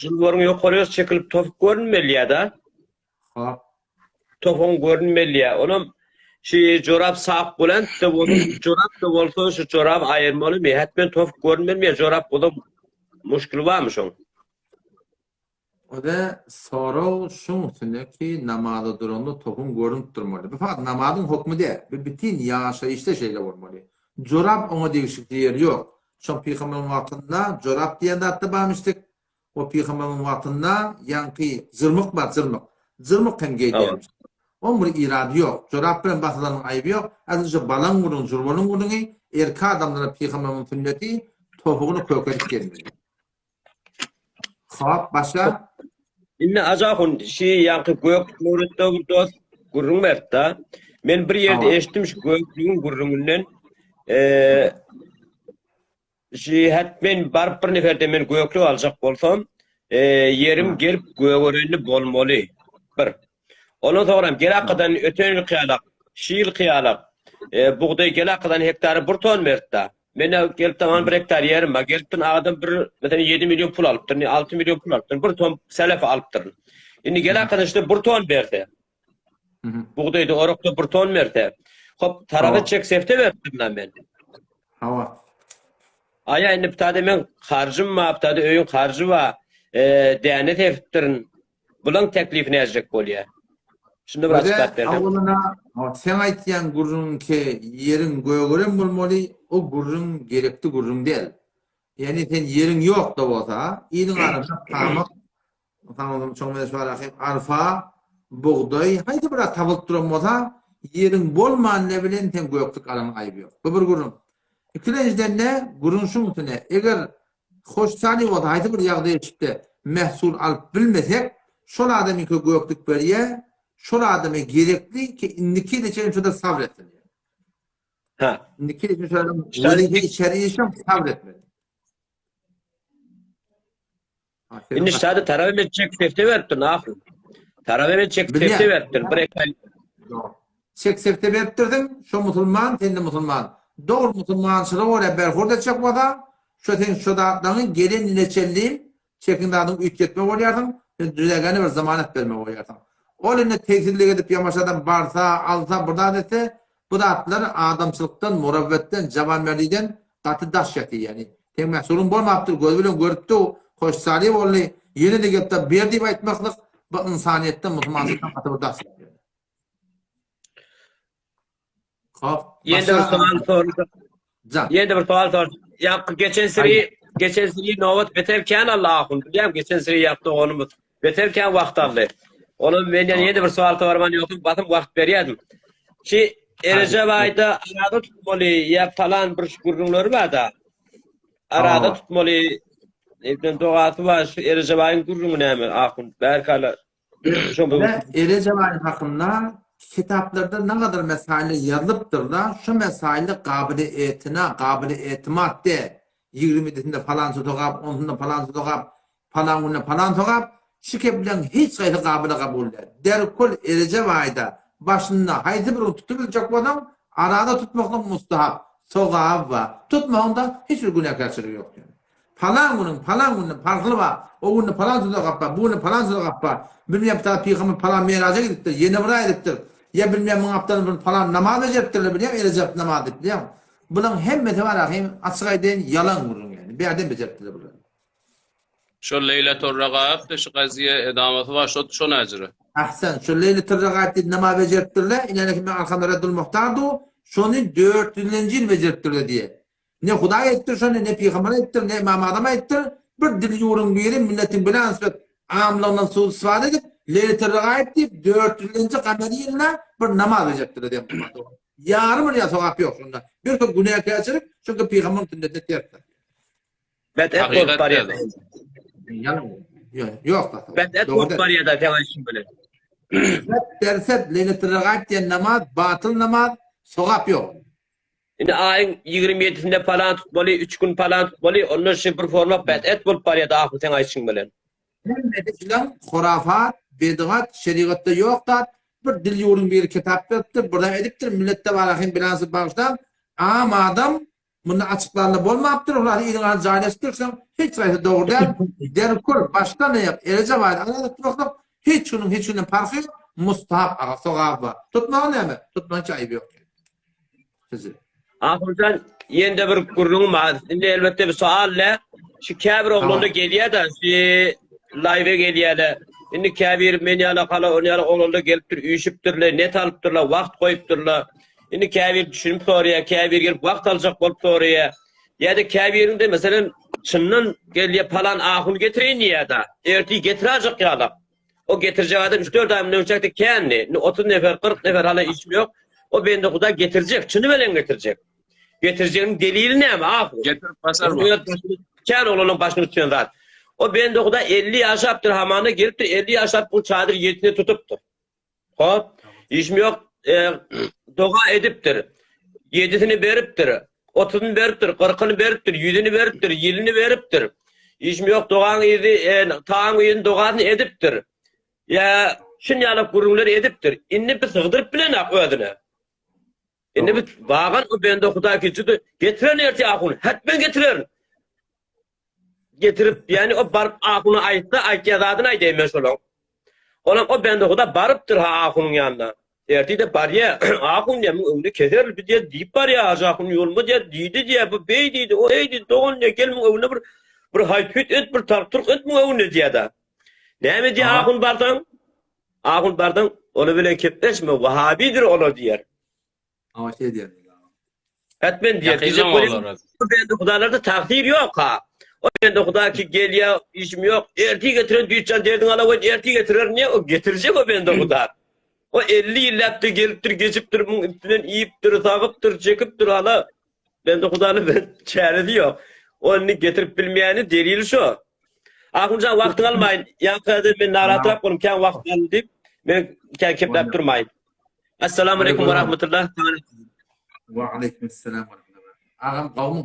jilwaryň ýokary çekilip topuk görünmeli ýa-da? Hop. Topuň görünmeli ýa. Onam şi jorap sap bolanda bolsa, jorap da bolsa şu jorap aýyrmalymy? Hetmen topuk görünmelimi ýa jorap bolsa muşkili barmy şoň? Oda sorag şuň üstünde ki namaza duranda topuň görünip durmaly. Bu fakat namazyň hokmy däl. Bu bitin ýaşaýyşda şeýle bolmaly. Jorap oňa degişikli ýeri ýok. Şoň pygamberiň wagtynda jorap diýen zat-da barmyşdyk. O pygamberiň wagtynda ýaňky jyrmyk bar jyrmyk. Jyrmyk hem geýdirmiş. Oň bir irady ýok. Jorap bilen basylanyň aýby ýok. Äsli şu balaň gürrüňi, jurbalyň gürrüňi erkek adamlara pygamberiň sünneti topugyny kökerip gezmeli. Hop, başga? Indi Ajahun şi ýaňky gök nurette bir dost gürrüň berdi-da. Men bir ýerde eşitdim şu göklügiň gürrüňinden. Eee şi het men baryp bir neferde men göklük aljak bolsam, eee ýerim gelip gögerenli bolmaly. Bir. Ondan soňram gel akadan öten ýylky ýalak, şi ýylky ýalak, e, bugdaý gel akadan hektary bir ton berdi-da. Men gelip tamam bir hektar ýerim bar. Gelipdir adam bir meselem 7 million pul alypdyr, 6 million pul alypdyr, bir ton selef alypdyr. Indi gel akadan işte bir ton berse. Bugdaýda orakda bir ton berse. Hop, tarap etjek sefte beripdir men. Hawa. Aýa indi bir men harjym bar, bir öýüň harjy bar. E, däne sepipdirin. Bulaň teklifi näjek bolýa? Şunda bir açyklap berseň. Awalynda seň aýtýan gürrüňiňki ýeriň gögeren bolmaly, o gürrüň gerekli gürrüň däl. Ýagny sen ýeriň ýok-da bolsa, iliň arasynda pamyk, arpa, bugdaý, haýsy bir zat tapylyp duran bolsa, ýeriň bolman ne bilen sen göklük alanyň aýby ýok. Bu bir gürrüň. Ikilenjiden-de gürrüň şuň üstüne, eger Hoşsali bolsa haýsy bir ýagdaýa düşüpde mähsul alyp bilmesek, Şol adamyňka göklük berýär, şol adama gerekli ki indiki ýyla çenli şoda sabr etsin. Ha. Indiki ýyla çenli şol wezipe içeri işem sabr etmeli. Indi şada tarap etjek sefte beripdir ahun. Tarap etjek sefte beripdir. Bir ekal. Çek sefte beripdirdiň, şo musulman, sen de musulman. Dogry musulmançylyga görä berhurd etjek bolsa, şo sen şo zatlaryňy gelen ýyla çenli Çekin zadyňy üýtgetme bolýarsyň, sen düzägene bir zamanat berme bolýarsyň. Ol indi tegsizlik edip ýamaşadan barsa, alsa, bir zat etse, bu zatlar adamçylykdan, murewwetden, jawanmerdiden gaty daş ýatyr ýagny. Seň mähsulyň bolmapdyr, gözi bilen görüpdi, hoşsaly boldy, ýene-de gelip-de ber diýip aýtmaklyk, bu ynsanyýetden, musulmançylykdan gaty bir daş ýatyr. Hop. Ýene bir sowal sorjak. Jan. Ýene bir sowal sorjak. Ýa geçen siri, geçen siri nobat beter kän aldy ahun. Bilýän geçen siri ýak doganymyz. Beter kän wagt aldy. Ona menden ýene bir sowal sorman ýokdum, basym wagt berýärdim. Şi Erejep aýda arada tutmaly ýa palan bir gürrüňleri bar-da. Arada tutmaly. Eden dogasy bar. Şu Erejep aýyň gürrüňi näme ahun? Bärkala Erejep aýy hakynda kitaplarda nagadar mesaýyl ýazylypdyr-da, şu mesaýyl gabyly etina, gabyly etimat de, ýigrimidisinde palança sogap, onsunda palança sogap, palan günde palan sogap, şu kepleň hiç haýsy gabyly kabul däl. Derkul Erejep aýda başynda haýsy birini tutubiljek bolsaň, araza tutmaklyk mustahap, sogaby bar. Tutmagyňda hiç bir günäkärçilik ýok diýen. Palan günüň palan gününe parhly bar, o günde palan sogap bar, bu günde palan sogap bar. Bilmeýän bir tarap pygamber palan meraja gidipdir, ýene bir aý edipdir. Ýa bilmeýän muň gapdalynda bir palan namaz bejeripdirler bilýäňmi, Erejep namaz diýip bilýäňmi. Bulaň hemmesi bar ahym, açyk aýdaýyn ýalan gürrüň ýaly. Bärden bejeripdirler bulary. Şo Leýletur Regaýypdy şu gaziýe edamasy bar şo şo näjire. Ahsan, şo Leýletur Regaýyp diýip namaz bejeripdirler, inäne men arkamda Reddul Muhtar dur, şony 400-lenji ýyl bejeripdirler diýe. Ne Hudaý aýypdyr şony, ne pygamber aýypdyr, ne Ymam Azam aýypdyr. Bir dil ýurun biri milletiň bilansbet amlygyndan suw-istifade edip, Leýletil-Regaýyp diýip, dörtünji gameri ýylynda bir namaz bejeripdir diýen bolmaz dogry. Ýarym bir ýa sogap ýok şunda. Bir köp günäkärçilik, çünki pygamberiň sünnetine tersdir. Bet et bolup barýar. Ýalan. Ýok da. Bet et bolup barýar da seň aýdyşyň bilen. Set derset Leýletil-Regaýyp diýen namaz batyl namaz, sogap ýok. Indi aýyň 27 ýedisinde palan tutmaly, üç gün palan tutmaly, ondan şi bir forma bed-et bolup barýady ahyr seň aýdyşyň bilen. Hemmesi şulaň hurafat, bedgat, şerigatda ýok zat, bir dil ýurduň biri kitap ýazypdyr, bir zat edipdir, milletde bar ahym bilansyz bagyşlaň, am adam munda açyklarynda bolmapdyr, olar iliň arasynda jaýlaşypdyr, şulaň hiç haýsy dogry däl, derkul, başdan aýak, Erejep aýda araza tutmaklyk hiç günüň hiç günden parhy ýok, mustahap aga, sogaby bar. Tutmagyň näme? Tutmagyň hiç aýyby ýok. Sizi. Ahunjan ýene-de bir gürrüňim bar. Indi elbetde bir sowal dä. Şu käbir oglanlar gelýär-de, şu live gelýärler. Indi käbir men ýaly hala ony ýaly oglanlar gelipdir, üýşüpdirler, net alypdyrlar, wagt goýupdyrlar. Indi käbir düşünip soraýar, käbir gelip wagt aljak bolup soraýar. Ýa-da käbirinde meselem çyndan gelýär palan ahun getireýin diýýär-de. Ertir getiräjek ýalak. O getirjek adam üç-dört aý mundan öňçäkde kändi. Indi 30 nefer, 40 nefer hala işim ýok. O bende huda getirjek, çyny bilen getirjek. Getirjeginiň delili näme, ahu? Getirip başarma. Kän oglanyň başyna düşen zat. O bende huda 50 ýaşapdyr, hamana gelipdir, 50 ýaşap bu çadyr ýetine tutupdyr. Hop, işim ýok, e, doga edipdir. Ýedisini beripdir, otuzyny beripdir, kyrkyny beripdir, ýüzüni beripdir, ýylyny beripdir. Işim ýok, dogaň yzy, e, tagaň yzyny dogasyny edipdir. Ýa şun ýaly gürrüňler edipdir. Indi bir sygdyryp bilenak özüne. Indi biz bagan o bende Hudaý ki getiren erte ahun, hetmen getirerin. Getirip, ýani o baryp ahuna aýtsa, aýtýan zadyny aýdaýyn men şolaň. Olam o bende Huda barypdyr ha ahunyň ýanyna. Ertir-de barýa, ahun diýýär, muň öňünde keser bi diýýär, diýip barýa, Hajy ahun ýoluma diýýär, diýdi diýýär, bu beý diýdi, o eý diýdi, dogan diýýär, gel muň öňünde bir bir haýt-hüýt et, bir tark-turk et muň öňünde diýýär-de. Näme diýýär ahun barsaň? Ahun barsaň, olar bilen kepleşme, wahabidir olar diýýär. Awa şeý diýer. Hetmen diýer. Diýjek bolýan. Bu bende hudalarda tagsyr ýok ha. O bende huda ki gelýär, işim ýok. Ertir getiren düýtjan derdiň ala goý, ertir getirerin diýe, o getirjek o bende huda. O 50 ýyllapdy gelipdir, geçipdir, muň üstünden iýipdir, sagypdyr, çekipdir hala. Bende hudany bir çäresi ýok. O indi getirip bilmeýäni delili şo. Ahunjan wagtyňy almaýyn. Ýaňky men narahatrak boldum, kän wagt aldy diýip, men kän kepläp durmaýyn. Assalamu aleýkum we rahmetullah. Wa aleýkum assalam we rahmetullah. Agam gowmy?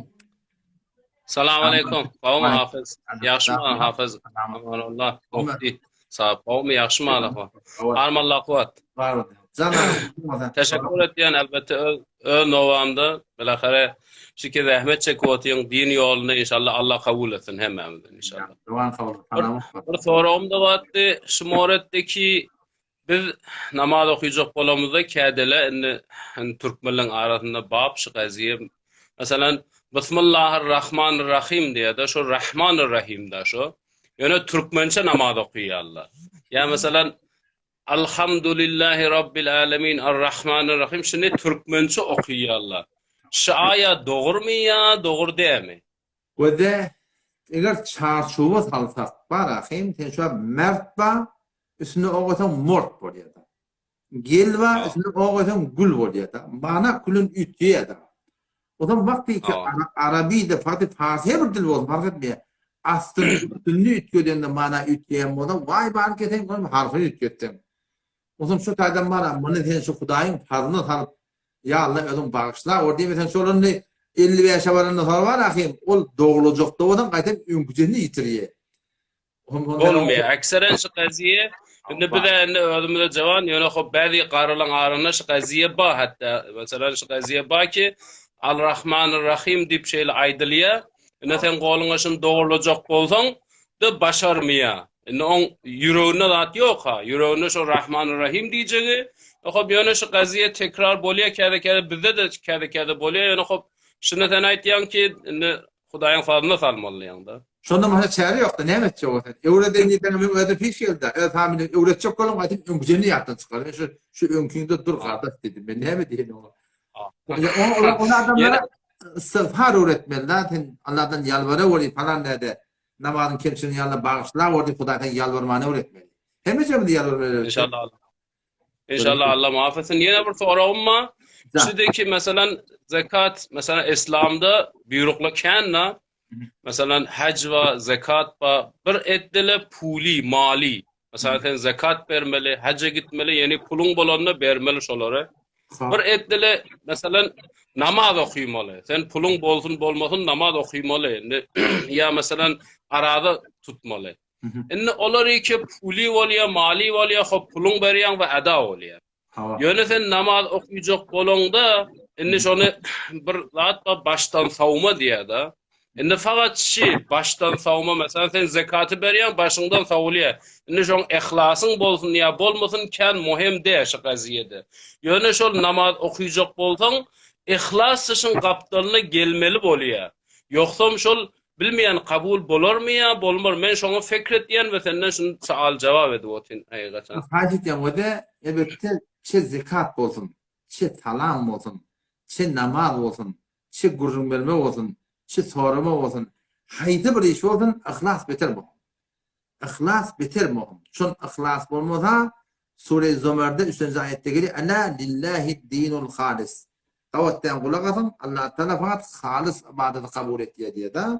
Salam aleýkum. Gowmy Hafyz? Ýagşymy Hafyz? Amanullah. Mufti. Sag gowmy ýagşymy Allah. Armallah kuwat. Bar ol. Jan agam. Teşekkür etýän elbetde öz öz nowamda bilahare şiki zähmet çekip otyň din ýolunda inşallah Allah kabul etsin hemmämizden inşallah. Dogan sag bol. Salamat. Bir soragym da bardy. Şu moretdeki Biz namaz okyjak bolamyzda kädele indi indi türkmenleň arasynda bap şu gaziýe meselem Bismillahir Rahmanir Rahim diýýär-de şo Rahmanir Rahim-da şo. Ýöne türkmençe namaz okaýarlar. Ýa meselem Alhamdulillahi Rabbil Alemin Ar-Rahmanir Rahim şuny türkmençe okaýarlar. Şu aýa dogrumy ýa dogry dälmi? Göze eger çarçuwa salsak bar ahym sen şu mert ba üstüne o goýsaň mort bolýar-da. Gel ba üstüne o goýsaň gül bolýar-da. Mana külün üýtgeýär-de. Onsoň bak diý ki arabi-de farsi farsy her bir dil bolsun fark etmeýär. Astyny üstünü üýtgedende mana üýtgeýän bolsa waý bary keseň onuň harfyny üýtgetseň. Onsoň şu taýdan bar muny sen şu Hudaýyň fazlyna salyp Ýa Alla özüň bagyşla gör diýmeseň şol indi 55-e baranda soň bar ahym ol dogulajakda bolsaň gaýtam öňküjesini ýitirýär. Bolmaýar. Ekseren şu gaziýe indi bize indi özümize jawan ýöne hop bäzi garylaň arasynda şu gaziýe bar hatda meselem şu gaziýe bar ki Al Rahmanir Rahim diýip şeýle aýdylýar. Indi sen goluňa şuny dogurlajak bolsaň da başarmaýar. Indi oň ýüreginde zat ýok-ha. Ýüreginde şo Rahmanir Rahim diýjegi. Hop ýöne şu gaziýe tekrar bolýar käde-käde bizde-de käde-käde bolýar ýöne hop şuny sen aýtýaň ki indi Hudaýyň fazlyna salmaly diýýäň-de. Şonda başga çäre ýok-da, näme etjek bolsaň. Öwredeýin diýseňem öň özüne piş geldi-dä. Öz familiýaňy öwretjek bolsaň gaýtam öňküjeni ýatdan çykar. Men şu şu öňkiňde dur gardaş diýdim. Men näme diýeýin oňa. Ol adamlara istigfar öwretmeli-dä. Sen Allahdan ýalbaraweri falan näde. Namazyň kemçiligini ýa Allah bagyşlaweri diýip Hudaýdan ýalbarmany öwretmeli. Hemmejemizi ýalbarmaly öwretmeli. Inşallah. Inşallah Allah muaf etsin. Ýene bir soragym bar. Şudy ki meselem zekat, meselem islamda buýruklar kän-da. Meselem haj bar, zekat bar. Bir etdile puli, mali. Meselem sen zekat bermeli, haja gitmeli, ýani puluň bolanda bermeli şolary. Bir etdile meselem namaz okymaly. Sen puluň bolsun bolmasyn namaz okymaly. Indi ýa meselem araza tutmaly. Indi olar iki puli bolýar, mali bolýar, hop puluň berýäň we ada bolýar. Ýöne sen namaz okyjak bolaňda, indi şony bir zat bar, başdan sowma diýýär-de. Indi fakat şi başdan sowma, meselem sen zekaty berýäň, başyňdan sowulýar. Indi şoň yhlasyň bolsun ýa bolmasyn kän möhüm däl şu gaziýede. Ýöne şol namaz okyjak bolsaň, yhlas şyň gapdalyna gelmeli bolýar. Ýogsam şol Bilmeýän kabul bolarmy ýa bolmar men şoňa fekr etýän we senden şuny saal jawap edip otyn hakykaten. Haýyş etýän wede elbetde çe zekat bolsun, çe salam bolsun, çe namaz bolsun, çe gürrüň berme bolsun, çe sorama bolsun, haýsy bir iş bolsun yhlas beter möhüm. Yhlas beter möhüm. Şon yhlas bolmasa Sure Zomerde üçünji aýatda gelýär Ela lillahi dinul halis. Gabatdan gulak asyň, Allah Taala fakat halys ybadaty kabul etýär diýýär-de.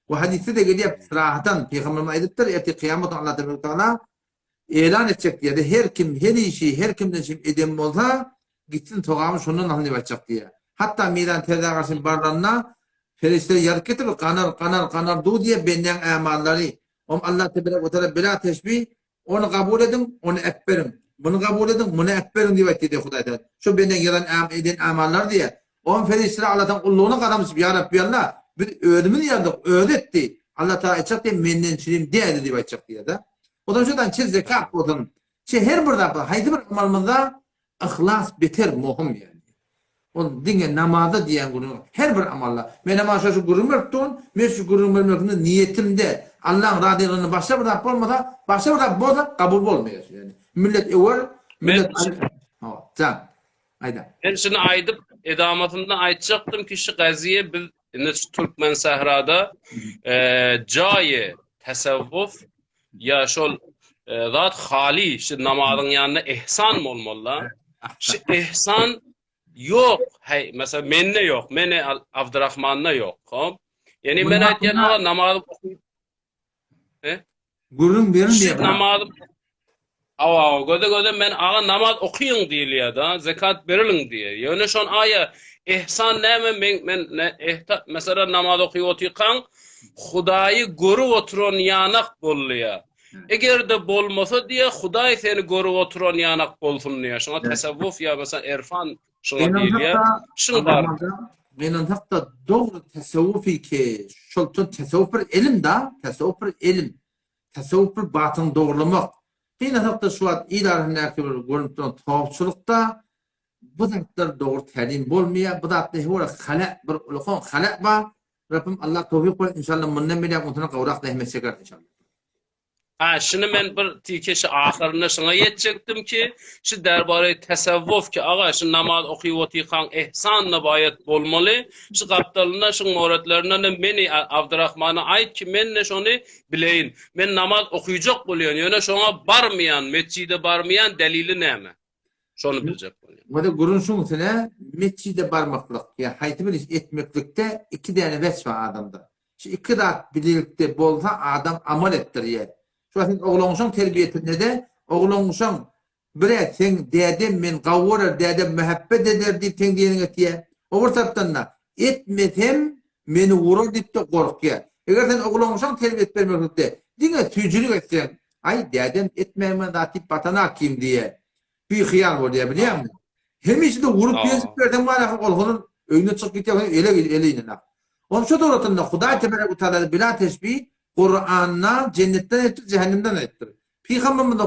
We hadysda-da gelýär syrahatan Pygamberimiz aýdypdyr, ertir kyýamat güni Allah Tebaraka Taala elan etjek diýýär-de, her kim her işi her kimden çykyp eden bolsa, gitsin sogabyny şondan alsyn diýip aýtjak diýýär. Hatda mizan terzä garşy barlanda perişdeler ýazyp getirip ganar, ganar, ganar dur diýýär bendäň ämallary. Om Allah Tebaraka we Taala bila teşbih Ony kabul ediň, ony äpberiň. Muny kabul ediň, muny äpberiň diýip aýtdy diýýär Hudaý Tagala. Şu bendäň ýazan äm eden amallary diýýär. Oň perişdeler Allataň gullugyna kasam içip, Ýa Rabbi Alla, biz özümiz ýazdyk, özi etdi. Allah Tagala aýtjak diýýär, menden çirim däli diýip aýtjak diýýär-de. Onsoň şu ýerden çe zekat bolsun, çe her bir zat bolsun, haýsy bir amalymyzda yhlas beter möhüm ýagny. Ol diňe namazda diýýän gürrüň ýok. Her bir amalda. Men hem aşa şu gürrüň berip durun. Men şu gürrüň bermekimde niýetimde Allaň razylygyna başga bir zat bolmasa, başga bir zat bolsa kabul bolmaýar. Ýagny millet öwer, millet Hawa, jan. Aýda. Men şuny aýdyp, edamasynda aýtjakdym ki, şu gaziýe biz indi şu Türkmen sährada jaýy tasawwuf ýa şol zat haly şu namazyň ýanynda ihsan bolmaly-da. Şu ihsan ýok. Heý, meselem mende ýok. Meni Abdurrahmanda ýok. Hop. Ýani men aýtýan aga namaz okyp. He? Gürrüň beriň Şu diýýär. namaz Awa, awa, göze göze men aga namaz okyň diýilýär-da, zekat beriliň diýýär. Ýöne şon aýa ihsan näme men men ne ehta meselem namaz okyp otyrkaň Hudaýy görüp oturan ýanak bolýar. Eger-de bolmasa diýýär, Hudaý seni görüp oturan ýanak bolsun diýýär. Şoňa tasawwuf ýa bolsa erfan şoňa diýilýär. Şuň bar. Gynansak-da dogry tasawwufy ki şol tasawwuf bir elim da, tasawwuf bir elim. Tasawwuf bir batyny dogurlamak. Gynansak-da şu wagt il arasyndaky bir görnüp duran towapçylykda bu zatlar dogry tälim bolmaýar. Bu zatda her bir hale bir ulakan hale bar. Rabbim Allah towfyk bersin inşallah mundan beýläk ondan gowrak zähmet çekeris inşallah. Ha, şuny men bir tike şu ahyrynda şuňa ýetjekdim ki, şu derbary tasawwuf ki aga şu namaz okyp otykaň ihsan da baýat bolmaly. Şu gapdalynda şuň moretlerinden de meni Abdurrahmana aýt ki men de şony bileýin. Men namaz okyjak bolýan, ýöne şoňa barmaýan, metjide barmaýan delili näme? Şony biljek bolýan. Wada gürrüň şuň üstüne metjide barmaklyk ýa haýsy bir iş etmeklikde iki däne weç bar adamda. Şu iki zat bilelikde bolsa adam amal etdirýär. Şu wagt sen oglanşaň terbiýesinde-de oglanşaň Bre seň dädem men gawy görer dädem mähebbet eder diýip seň diýeniňi etýär. O bir tarapdan-da etmesem meni urar diýip-de gorkýar. Eger sen oglanşaň terbiýe bermeklikde diňe süýjülik etseň, aý dädem etmäýmen zat diýip batanak kim diýýär. Bihyýal bolýar bilýäňmi? Hemişe-de urup ýenjip berseň bar ýa ol honun öýünden çykyp gitýär, ele ele inen. Onuň şu suratynda Hudaý tebarek we taala bila teşbih Kuranda jennetden aýypdyr, jähennemden aýypdyr. Pygamberimiz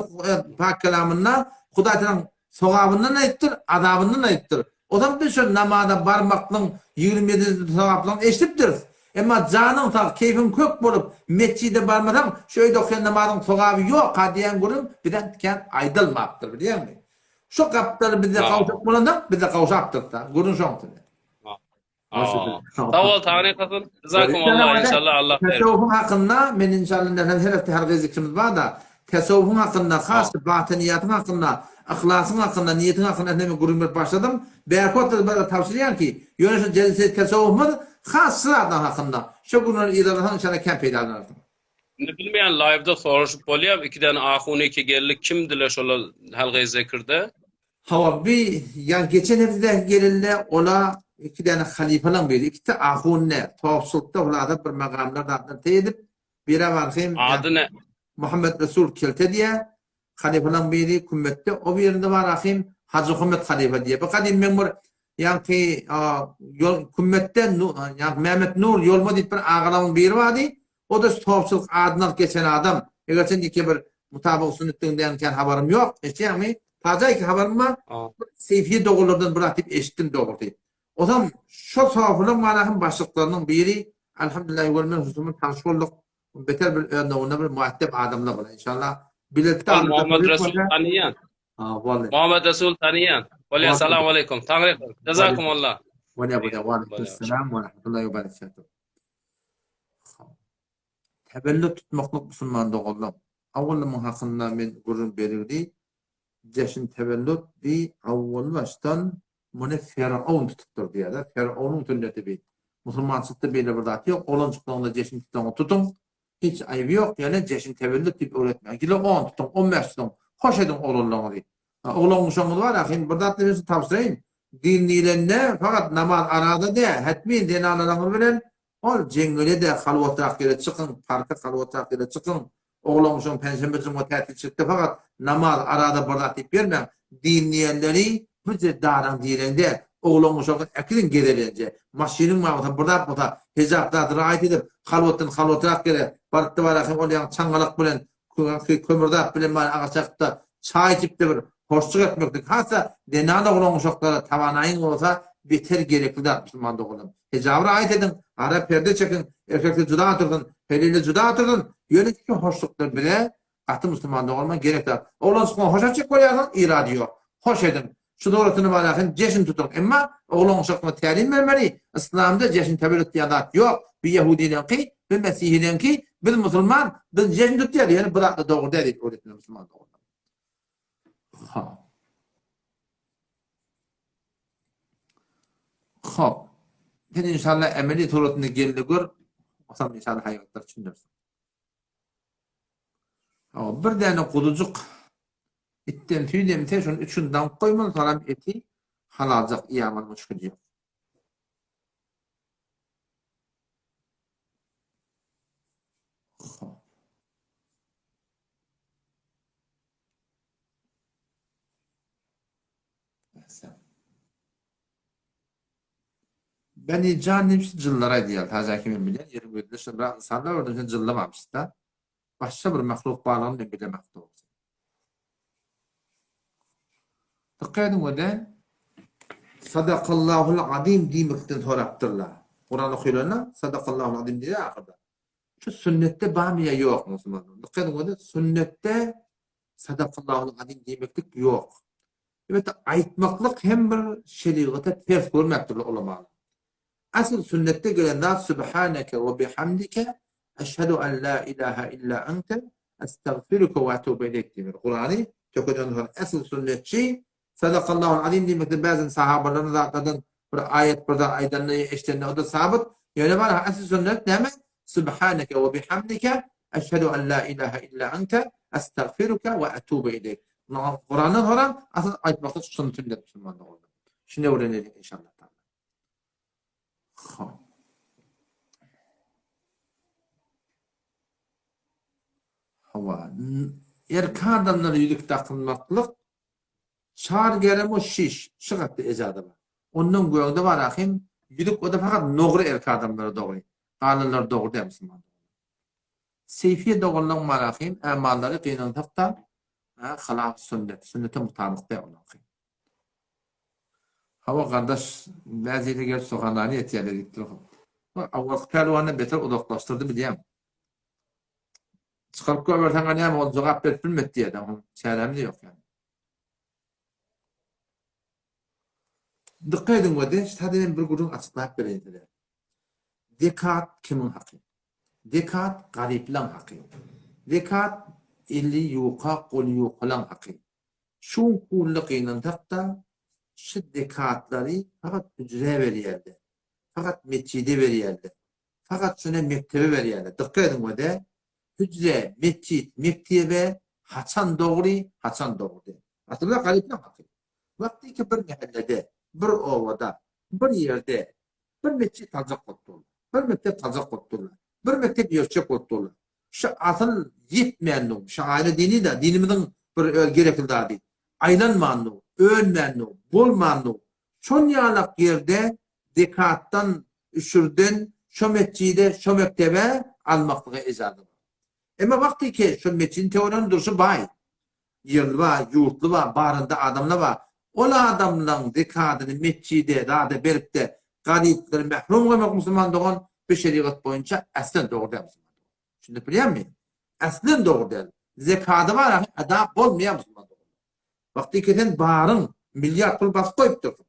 pak kelamynda Hudaý Tagalaň sogabyndan aýypdyr, azabyndan aýypdyr. Ozal biz şol namaza barmaklygyň 27 sogaplygyny eşidipdiris. Emma janyň sag, keýpiň kök bolup, metjide barmasaň, şu öýde okaýan namazyň sogaby ýok-ha diýen gürrüň bize kän aýdylmapdyr, bilýäňmi? Şu gapdaly bizde gawşak bolansoň, bizde gawşapdyrys-da. Gürrüň şoň üçin. Sag bol Taňrykasyn. Jazakumullah inşallah Allah haýyr. Tesewwufyň hakynda men inşallah nähili her hepde her zikrimiz bar-da. Tesewwufyň hakynda, has batynyýatyň hakynda, yhlasyň hakynda, niýetiň hakynda men gürrüň berip başladym. Bärki wagtda bir tabşyrýan ki, ýöne şu jelse tesewwufymyz has şu zatlar hakynda. Şu günleri yzarlasaň inşallah kän peýdalanarsyň. Indi bilmeýän live-da soraşyp bolýar ikiden ahuny ki geldi kimdiler şolar halgaý zekirde. Hawa bi ýa geçen hepdedäki gelende ola iki däne halypalaň biri ikisi ahun däl topçulykda hulasa bir magamlar zatlar teý edip bira barhym Ady ne? Muhammet Resul kelte diýä halypalaň biri kümmetde o birinde bar ahym Hajy Hommet halypa diýä bu gadym meň bir ýaňky ýol kümmetde ýaňky Mehmet Nur ýolma diýip bir agalaň biri bardy O-da şu topçulyk adyny alyp geçen adam. Eger sen ýeke bir mutabyk sünnetdiginden kän habarym ýok. Eşitýäňmi? Tajaýki habarym bar. Bir Seýfiýe doganlardan bir zat diýip eşitdim dogrusy. Ozam şo sofylaň manahym başlyklarynyň biri. Alhamdulillah ýol men husumy tanyş bolduk. Beter bir öz nowunda bir muaddep adamlar bolar inşallah. Biletde Ol Muhammed Resul tanyýan. Ha, boldy. Muhammed Resul tanyýan. Bolýa, salam aleýkum. Taňry Jazakumullah. Bolýa, bolýa. Wa aleýkum salam we rahmetullahi we berekatuh. Tebellü tutmaklyk musulman doganlar. Awwal muň hakynda men gürrüň berildi. Jeşn tebellüt bi awwal başdan muny Firaun tutupdyr diýýärler. Firaunyň sünneti bi. Musulmançylykda beýle bir zat ýok. Oglanjyklaryňyza jeşn tutsaňyz tutuň. Hiç aýby ýok. Ýöne jeşn tebellüt diýip öwretmäň. Ýyla on tutuň, on bäş tutuň. Hoş ediň oglanlaryňyzy. Oglan-uşagyňyz bar ahyryn, bir zat men size tabşyraýyn. Din diýlende fakat namaz arada dä, hetmin zenanalaryňyz bilen ol jeňňele-de halwatrak ýere çykyň, parka halwatrak ýere çykyň. Oglan-uşagyň penşenbe, jumga tätilçilikde fakat namaz arada bir zat diýip ýörmäň. Din diýenleri birje daraň diýlen däl. Oglan-uşagy äkiliň gezelenje. Maşynyň bar bolsa, bir zat bolsa, hijap zat raýat edip, halwatdan halwatrak ýere baryp-da bar ahyryn ol ýaňy çaňňalak bilen Kömür zat bilen bary agaç ýakypda çaý içipde bir hoşluk etmeklik hasa zenan oglan uşaklara tawanaýyň bolsa beter gerekli zat musulman doganlarym. Hijaby raýat ediň, ara perde çekiň, erkekler juda otursyn, heleýler juda otursyn, ýöne şu hoşluklar bize gaty musulman doganlarym gerek zat. Oglanjykdan hoş etjek bolýarsyň, irady ýok. Hoş ediň. Şu dogrusyny bar ahyn jeşn tutuň. Emma oglan uşaklara tälim bermeli. Yslamda jeşn tebelüt diýen zat ýok. Bu ýehudileňki, bu mesihileňki, biz musulman, biz jeşn tutýas, ýöne bu zatlar dogry däl diýip öwretmeli musulman doganlar. Hop. Hop. Sen inşallah emeli suratynda geldi gör. Osam inşallah haýbatlar düşündirsin. Hawa, bir däne guzujyk itden süýt emse, şony üç gün daňyp goýmaly, soňam eti halaljak iýämaly müşgili ýok. Hop. Beni jan diýip şu jynlara aýdýar. Taja kim bilýär, ýeriň ýüzünde şu bir ynsanlar bar, sen jynlamamyşda. Başga bir mahluk barlygyny men bilemok dogrusy. Dykgat ediň wede Sadakallahul azim diýmekden sorapdyrlar. Kuran okylanda Sadakallahul azim diýýär ahyrda. Şu sünnetde barmy ýa ýokmy musulmanlar? Dykgat ediň wede sünnetde Sadakallahul azim diýmeklik ýok. Elbetde aýtmaklyk hem bir şerigata ters görmäpdirler ulamalar. Asyl sünnetde gelen zat Subhaneke we bihamdike eşhedü en la ilahe illa ente estagfiruke we etubu ileyk diýmeli. Kurany tökeden soň asyl sünnetçi Sadakallahul azim diýmekde bäzin sahabalaryň zatlardan bir aýat bir zat aýdanyny eşidende o da sabyt. Ýöne bar asyl sünnet näme? Subhaneke we bihamdike eşhedü en la ilahe illa ente estagfiruke we etubu ileyk. Kurandan soran asyl aýtmakda şuny sünnet musulman doganlar. Şuny öwreneliň inşallah. Hop. Hawa. Erkek adamlara ýüzük dakynmaklyk çar gerem o şiş, şu gatda ejaza bar. Ondan göňde bar ahim, ýüzük o da fakat nogry erkek adamlara dogry. Galanlar dogry däl musulman. Seýfiýe doganlaň bar ahim, ämallary gynansak-da, halaf sünnet, sünnete mutabyk däl olaňky. Hawa gardaş, bäzi ýere gelip soganlany ýetýärler diýip dur. Awalky pälwandan beter uzaklaşdyrdy bilýäň. Çykaryp goýberseň näme ol jogap berip bilmedi diýýär. Onuň çärämiz ýok ýani. Dykgat ediň we sada men bir gürrüň açyklap bereýin size. Zekat kimiň haky? Zekat garyplaň haky. Zekat eli ýuka, goly ýukalaň haky. Şu günki gynansak-da, şu zekatlary fakat hüjrä berýärler, fakat metjide berýärler, fakat şuna mekdebe berýärler. Dykgat ediň we-de, hüjre, metjit, mekdebe haçan dogry, haçan dogry däl. Aslynda garyplaň haky. Wagtyky bir mähellede, bir obada, bir ýerde bir metjit saljak bolup durlar, bir mekdep saljak bolup durlar, bir mekdep ýörtjek bolup durlar. Şu asyl ýetmändu, şu aýla dini-de, dinimiziň bir öz gerekli zady. Aýlanmandu, önmändu, bolmandu. Şol ýalak ýerde zekatdan, üşürden şo metjide, şo mekdebe almaklyga ejaza bar. Emma wagty ki şol metjidiň töwereginde durşy baý. Ýerli bar, ýurtly bar, barynda adamlar bar. Ol adamlaň zekadyny metjide, zada berip-de, garyplary mährum goýmak musulman dogan, bu şerigat boýunça äslen dogry däl musulman dogan. Düşündirip bilýärmi? Äslen dogry däl. Zekady bar, ahy eda bolmaýar musulman dogan. Wagty ki sen baryň, milliard pul basyp goýupdyrsyň.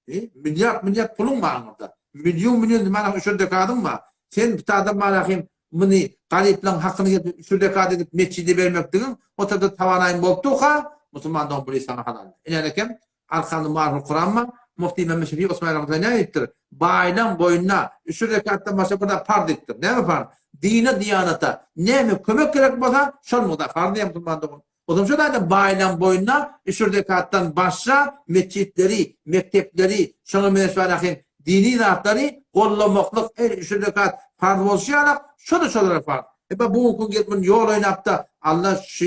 E, milliard milliard puluň bar aňyrda. Million million mana üçer dekadyň bar. Sen bir adam bar ahim muny garyplaryň hakyny gelip üçer dekad edip metjide bermekdigiň o taýda tawanaýyn bolup durka musulman dogan bu sana halal. Ine ekem arkanda marhul Kuran bar. Mufti Mehmet Şefi Osman Rahmetullah näme diýipdir? Baýlaň boýnuna üçer dekatdan başga bir zat parz diýipdir. Näme parz? Dine, diýanata näme kömek gerek bolsa şol mugda farz diýen musulman dogan. Ozal şol adam baýlaň boýnuna üşür zekatdan başga metjitleri, mekdepleri, şoňa meňzeş barahym dini zatlary gollamaklyk el üşür zekat farz bolşy ýalak, şo-da şolara farz. Emma bu günki gün gelip muny ýol oýnapda Alla şu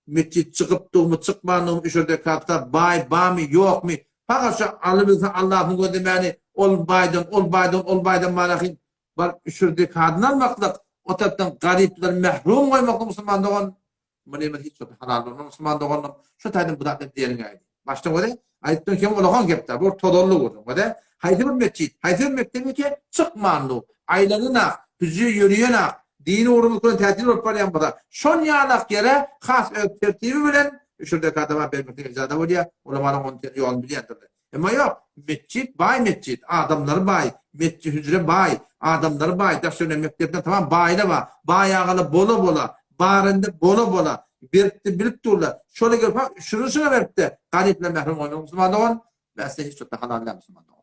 metjit çykypdygymy, çykmandygymy üşür zekatda baý bamy, ýokmy, fakat şu alybilse Allahyň gözlemäni ol baýdan, ol baýdan, ol baýdan barahym baryp üşür zekadyny almaklyk, o tarapdan garyplary mährum goýmaklyk musulman dogan Muny biz hiç wagt halal bolmaz musulman doganlarym. Şu taýdan bu zatlar diýeliň aýdy. Başda göre aýtdyň kim ulakan gepde bu tozanly gürrüň. Göre haýsy bir metjit, haýsy bir mekdep eke çykmandy. Aýlanynak, hüjre ýörüýenak, dini ugrumyz bilen täsir bolup barýan bolsa, şon ýalak ýere has öz tertibi bilen üşür zekata bar bermeklik ijada bolýar. Ulamalaryň onun ýoluny bilýändirler. Emma ýok, metjit baý metjit, adamlary baý, metji hüjre baý, adamlary baý, daş ýöne mekdepden tamam baýla bar, baý agaly bola-bola, barynda bola-bola, beripdi bilip durlar. Şola gelip ha şuny şuňa beripdi, garyplar mährum goýmak musulman dogan, bäsde hiç wagtda halal däl musulman dogan.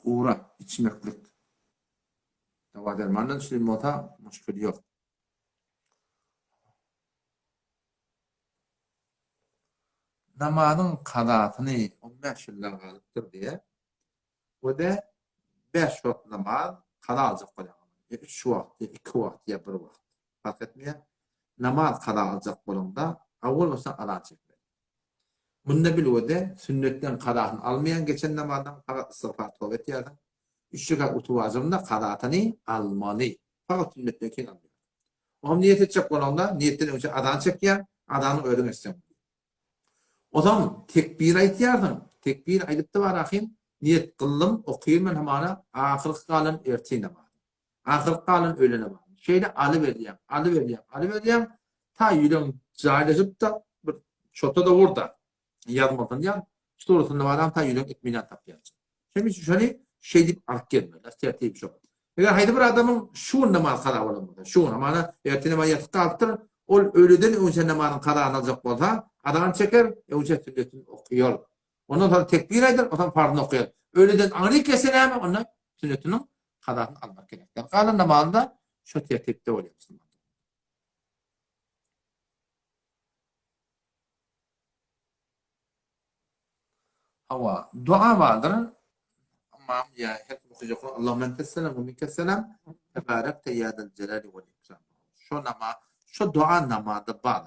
Gura içmeklik. Dawa-dermandan çürim bolsa muşkil ýok. Namazyň kazasyny 15 ýyldan galypdyr diýýär. We-de bäş wagt namaz kaza aljak bolýar. Ýa üç wagt, ýa iki wagt, ýa bir wagt. Parh etmeýär. Namaz kaza aljak bolaňda, awwal başdan azan çekmeli. Munda bil we-de sünnetden kazasyny almaýan geçen namazdan fakat istigfar toba etýärsiň. Üç rekat utup wajybynda kazasyny almaly. Fakat sünnetden keyin almaýarsyň. Oňam niýet etjek bolaňda, niýetden öňçe azan çekýäň, azanyň özüň etseň bolýar. Ozam tekbir aýtýarsyň, tekbir aýdypda bar ahym, niýet kyldym, okyryn men hamana ahyrky galan ertir namazy. Ahyrky galan öýle namazy. Şeýle alyberýäň, alyberýäň, alyberýäň, ta ýüregiň jaýlaşyp-da bir çota-da ur-da. Ýazmasyny ýaz, şu dogrusynda baram ta ýüregiň itminan tapýarça. Şonuň üçin şony şeýdip alyp gelmeli. Tertibi şo. Eger haýsy bir adamyň şu gün namaz kaza bolan bolsa, şu gün, hamana ertir namaz ýatyp galypdyr, ol öýleden öňçe namazyň kazasyny aljak bolsa, azan çeker, öňçe sünnetini okaýar. Ondan soň tekbir aýdar, onsoň farzyny okaýar. Öýleden aňryk geçse näme, onda sünnetiniň kazasyny almak gerek. Galan namazda şu tertipde bolýar musulman. Hawa, dua bardyr. Ymam ýa her kim okajak bolan Allahümme entesselam we minkesselam tebarekte ýa zal jelali wal ikram. Şo nama, şo dua namazda bar.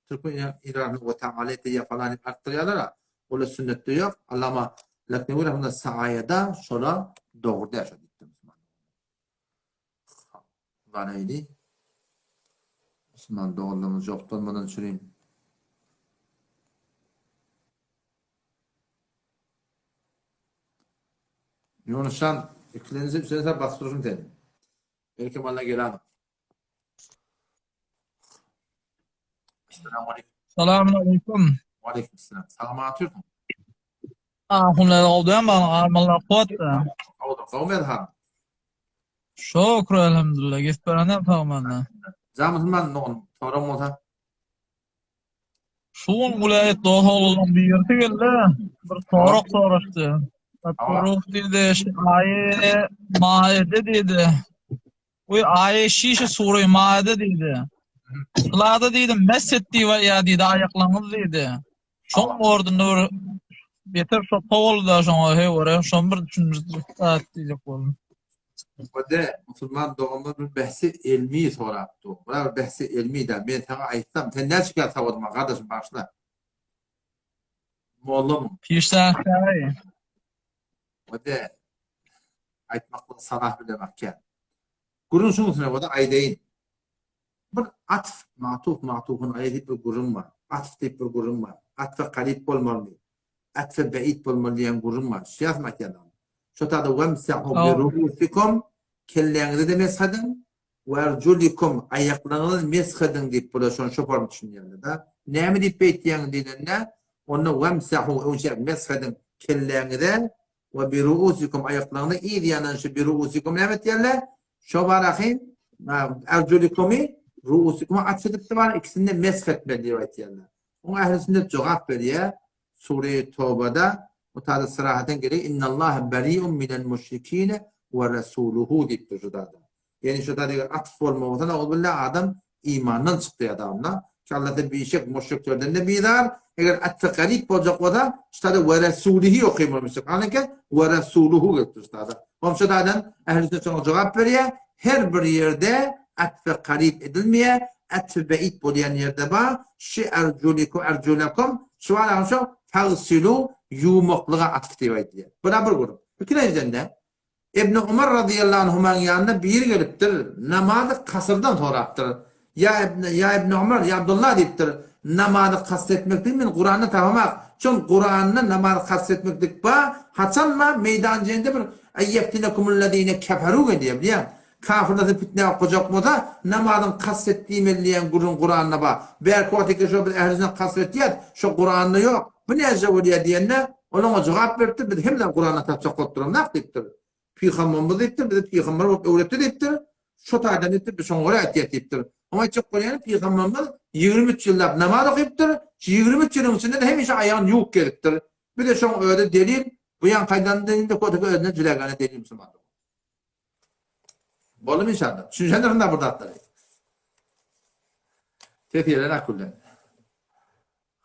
Türkmen İran'da we ta'alete ýa falan diýip artdyrýarlar-a. Olar sünnetde ýok. Allama Leknewi rahimehullah Saýada şola dogry däl şo diýipdir musulman. Garaýly. Musulman doganlarymyz jogap bolmadan çürim. Ýunusjan, ikilenji, üçünji basyp durşum seni. Belki bana gelen. Esselamu aleýkum. Salam aleýkum. Aleýkum selam. Salamat ýurtun. Ahunlar oldu ama armalar kuwatda. Oldu. Gowmy han? Şükür elhamdülillah. Gep berenden sağmanla. Can musulman dogan soran bolsa. Şu gün welaýat dost-oglanlaryň birisi geldi, bir sorag soraşdy. Ruh diýdi, şu aýy maede diýdi. Bu aýy şişe sury maede diýdi. Şulada diýdi, mesjet diýip aýýar diýdi, aýaklaryňyz diýdi. Şoň ordunda bir beter şoka boldy-da şoňa heý görä, şony bir düşündirip diýjek boldum. Wede musulman doganlar bir behsi elmi sorap dur. Bura bir behsi elmi da. Men saňa aýtsam, sen näçe gal sawadyň bar gardaşym bagyşla. Mollamyň? Pişdän çaý. Wede aýtmaklygy salah bilen akýan. Gürrüň şuň üstüne wede aýdaýyn. Bir atf, matuf, matufun aleýh diýip bir gürrüň bar. Atf diýip bir gürrüň bar. Atfe garyp bolmalymy? Atfe beýit bolmaly diýen gürrüň bar. Düşýäsmi aýtýanlaryma? Şo taýda wemsehu bi ruusikum kelläňize-de mesh ediň, we erjulikum aýaklaryňyza-da mesh ediň diýip bular şony şo forma düşünýärler-de. Näme diýip beýtýäňiz diýlende, onda wemsehu öňçe mesh ediň kelläňize We bi ruusikum aýaklaryňyzy yz ýandan şu bi ruusikum näme etýärler? Şo baraky erjulikumy ruusikuma atf edipdi bar ikisini de mesh etmeli diýip aýtýarlar. Oňa ähli sünnet jogap berýär. Sure Tobada bu taýda syrahaten gerek innallaha bariun minel müşrikine we rasuluhu diýipdir şu taýda. Ýagny şu taýda eger atf bolmasa nauzubilla adam imandan çykdy adamda. Ki Allahdan bişek müşriklerden-de bizar. Eger atfy garyp boljak bolsa, şu taýda we rasulihi okaýmaly Aneke we rasuluhu gelipdir şu taýda. Onuň şu taýdan ähli sünnet şoňa jogap berýär. Her bir ýerde atfy garyp edilmeýär. Atfy beýit bolýan ýerde bar. Şi erjulikum erjulakum şu bar şo fagsilu ýuwmaklyga atf diýip aýdylýar. Bu da bir gürrüň. Ikinjiden-de Ibn Omar razyýallahu anhumanyň ýanyna biri gelipdir, namazy kasrdan sorapdyr. Ýa Ibn, ýa Ibn Omar, ýa Abdullah diýipdir, namazy kasr etmekligi men Kuranda tapamak. Çün Kuranda namazy kasr etmeklik bar, haçan bar, meýdan jeňde bir Eýýeftinekumul-lezine keferu gelýär, bilýäň. Kafirler sizi pitnä okajak bolsa, namazyň kasr et diýmeli diýen gürrüň Kuranda bar. Bärki wagt eken şo biz ähli sünnet kasr etýäs, şo Kuranda ýok. Bu näce bolýar diýende, Ol oňa jogap beripdir, Biz hemme Kuranda tapjak bolup duramzak diýipdir. Pygamberimiz diýipdir, bizi pygamber bolup öwretdi diýipdir. Şo taýdan diýipdir, biz şoňa görä aýtýas diýipdir. Oňa aýtjak bolýany pygamberimiz 23 ýyllap namaz okypdyr. Şu 23 ýylyň içinde-de hemişe aýagyny ýuwup gezipdir. Bize şoň özi delil. Bu ýaňky aýdan delilde koteke özüne jülägäne delil musulman. Boldumy inşallah? Düşünşendir bu zatlary. Ses gelen akullen.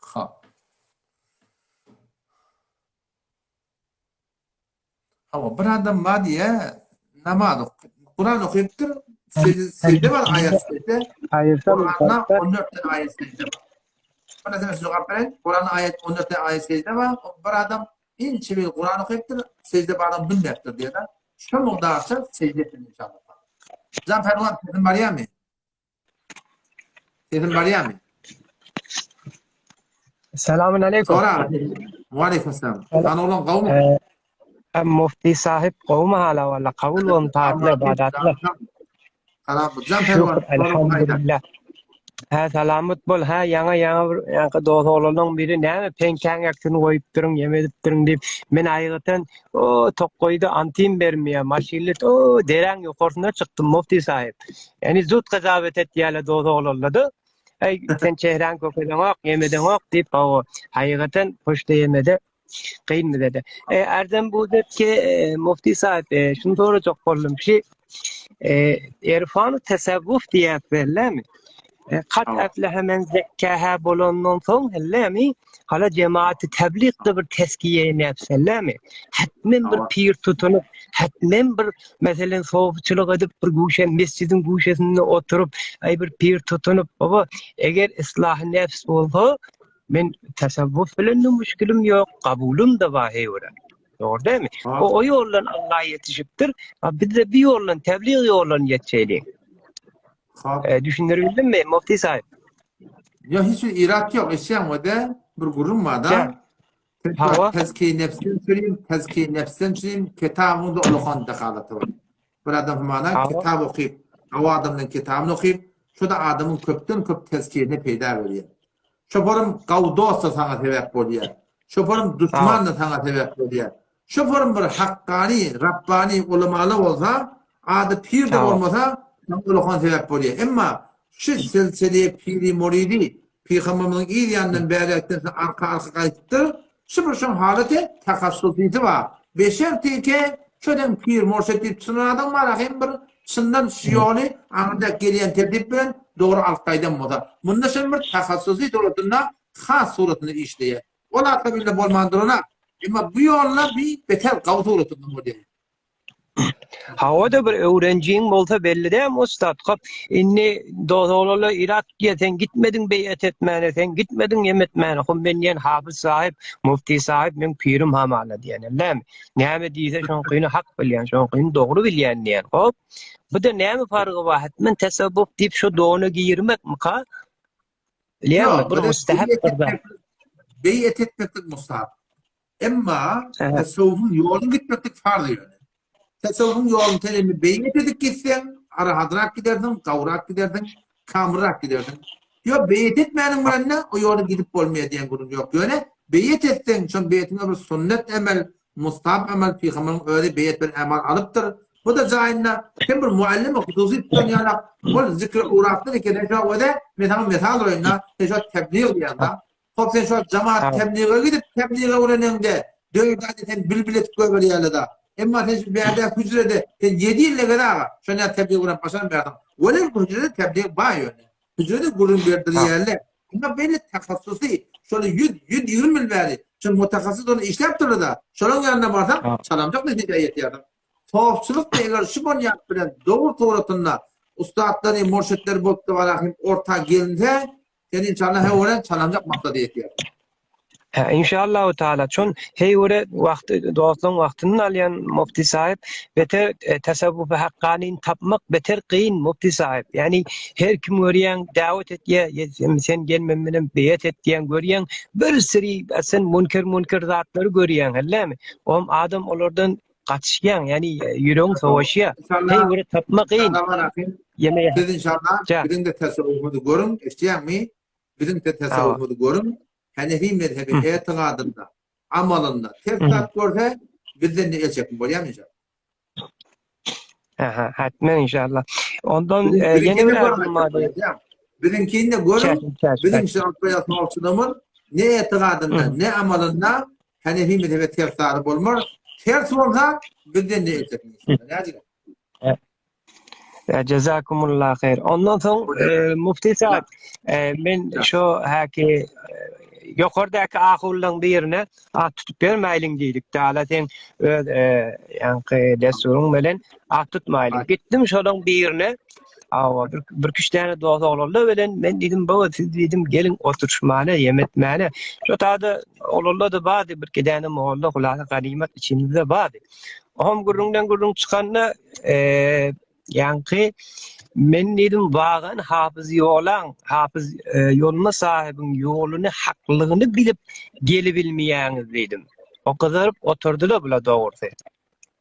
Ha. Hawa, bir adam bar diýä, namaz ok, Kuran okypdyr, sejde bar, aýat sejde. Kuranda 14 tane aýat sejde bar. Buna sen jogap beren, Kuranda aýat 14 tane aýat sejde bar. Bir adam inçe bir Kuran okypdyr, sejde baryny bilmepdir diýä. Şu mugdarça sejde etsin inşallah. Jan Perwan, sesin barýarmy? Sesim barýarmy? Selamun aleýkum. Sora. Wa aleýkum salam. San oglan gowmy? Ee, mufti sahip gowmy hala walla kabul bolsun taatlar ibadatlar. Salam jan Perwan. Elhamdülillah. Hä salamat bol hä ýaňa ýaňa bir ýaňky dos oglanlaň biri näme peňkäň eksini goýupdyryň ýem edipdirin diýip men aýgytan o tokgoýda antim bermeýär maşynly o deräň ýokarsyna çykdym mufti sahip. Ýani zut gyjabet etýärler dos oglanlar-da. Eý, sen çehräň kökedeňok, ýemedeňok diýip, hawa, hakykatan hoş diýemede kyn bize-de. E, Erdem bu ki e, mufti sahip, e, şunu sorajak boldum. Şi e, erfan tesavvuf diýip berlemi? E, kat eflehe men zekkaha bolandan soň hellemi? Hala cemaati tebliğde bir teskiye nefs hellemi? Hetmen bir pir tutunyp, hetmen bir Meselen, sopuçylyk edip bir guşe mesjidiň guşesinde oturyp, aý bir pir tutunyp, baba, eger islahy nefs bolsa, men tasawwuf bilen de müşkilim ýok, kabulym da bar heýwere. Dogry dälmi? O o ýoldan Allah ýetişipdir. A biz de bir ýoldan, tebliğ ýoldan ýetşeýliň. E, düşündiribildimmi, Mufti sahip? Ýok, hiç bir irat ýok. Eşýän we de bir gürrüň bar da. Hawa. Tezkiye nefsden çürim, tezkiye nefsden çürim, kitabyň da ulakan dehalaty bar. Bir adam humana kitap okyp, o adamdan kitabyny okyp, şo da adamyň köpden köp tezkiyesine peýda berýär. Şoparym gawy dost da saňa sebäp bolýar. Şoparym duşman da saňa sebäp bolýar. Şoparym bir hakkani, rabbani ulamaly bolsa, ady pir de bolmasa, saňa ulakan sebäp bolýar. Emma şu silsile piri muridi Pygamberimiziň yz ýanyndan bäräkden soň arka-arka gaýdypdyr. Şu bir şoň halaty tahassusysy bar. Beşer teke şo deň pir murşit diýip çynan adam bar ahym bir çyndan şu ýoly aňyrdak gelýän tertip bilen dogry alyp gaýdan bolsa. Munda şol bir tahassusy suratynda has suratynda işleýär. Ol arka bile bolman durana. Emma bu ýolda bir beter gawy suratynda bolýar. Hawa-da bir öwrenjiň bolsa belli dämi ussat? Hop, indi dos-oglanlar ilat diýýär, sen gitmediň beýat etmäne, sen gitmediň em etmäne. Hum men diýen hafyz sahyp, mufti sahyp meň pirim hamala diýen. Näme? Näme diýse şoňkyny hak bilýän, şoňkyny dogry bilýän diýen. Hop. Bu-da näme fargy bar? Hetmen tasawwuf diýip şu dona girmekmika? Bilýäňmi, bir mustahap bir zat. Beýat etmeklik mustahap. Emma tasawwufyň ýoluny gitmeklik farz ýöne. Tasawwufyň ýoluny sen indi beýet edip gitseň, arahadrak gidersiň, gawrak gidersiň, kamylrak gidersiň. Ýok, beýet etmäniň bilen-de o ýola gidip bolmaýar diýen gürrüň ýok. Ýöne beýet etseň, şol beýetiň bir sünnet emel, mustahap emel, pygamberiň özi beýet bir emal alypdyr. Bu-da jaýynda sen bir muallimi hususy tutan ýalak, ol zikri ugrapdyr eken, sen şo öze, men saňa mysal uraýyn-da, sen şo tebliğ diýýäň-da. Hop sen şo jamaat tebliğe gidip tebliğe öwreneňde dört aýda sen bilbil etip goýberýärler-da. Emma sen şu bärde hüjrede sen ýedi ýyl legez aga şonda ýaly tebliğ öwrenip başarmaýarsyň. Welin hüjrede tebliğ bar ýöne. Hüjrede gürrüň berdirýärler. Emma belli tahassusy şol ýüz, 120 ýyl bäri şu mutahassys ony işläp durlar-da. Şolaň ýanyna barsaň çalamjak netijä ýetýärsiň. Sofçylyk-da eger şu bonýat bilen dogry suratynda ussatlary, murşitleri bolup-da barahym orta gelinse Sen inşallah he gören çalanjak maksada ýetýär. Hä, inşallahu taala. Çon heý göre wagt dostlaryň wagtyny alýan mufti sahyp beter e, tasawwufy hakkanyny tapmak beter kyn mufti sahyp. Ýani her kim görýäň dawet etýär, sen gel men bilen beýet et diýen görýäň bir siri sen munker munker zatlary görýäň, hellemi? Om adam olardan gaçyşýaň, ýani ýüregiň sowaşýar. Heý göre tapmak kyn. Ýene siz inşallah biziň de tasawwufymyzy görüň, eşidýäňmi? Biziň de tasawwufymyzy görüň. Hanefi mezhebi etigadynda, amalynda ters zat görse, bizden de el çekin bolýarmy inşallah? Aha, hatmen inşallah. Ondan ýene bir arzym bar. Biziňkini de görüň. Biziň şu alyp barýan sawçylygymyz ne etigadynda, ne amalynda. Hanefi mezhebe ters zady bolmaz. Ters bolsa bizden ne eşitsin inşallah. Näcik? Jazakumullah haýr. Ondan soň e, Mufti sahip, e, men şu häki e, ýokardaky ahullaň birine at tutup bermäýliň diýdik. Dala sen öz e, ýaňky dessuryň bilen at tutmaýlyň. Gitdim şolaň birine. Awa bir, bir küç tane dost oglanlar bilen men diýdim, baba siz diýdim geliň oturşmana, ýem etmäne. Şo tada oglanlar da bardy, bir gidäne molla hulasa ganymat içimizde bardy. Ohm gürrüňden gürrüň çykanda, e, ýaňky men diýdim wagan hafyz ýolaň, hafyz e, ýolma sahibiň ýoluny haklygyny bilip gelibilmeýäňiz diýdim. O gyzaryp oturdylar bula dogrusy.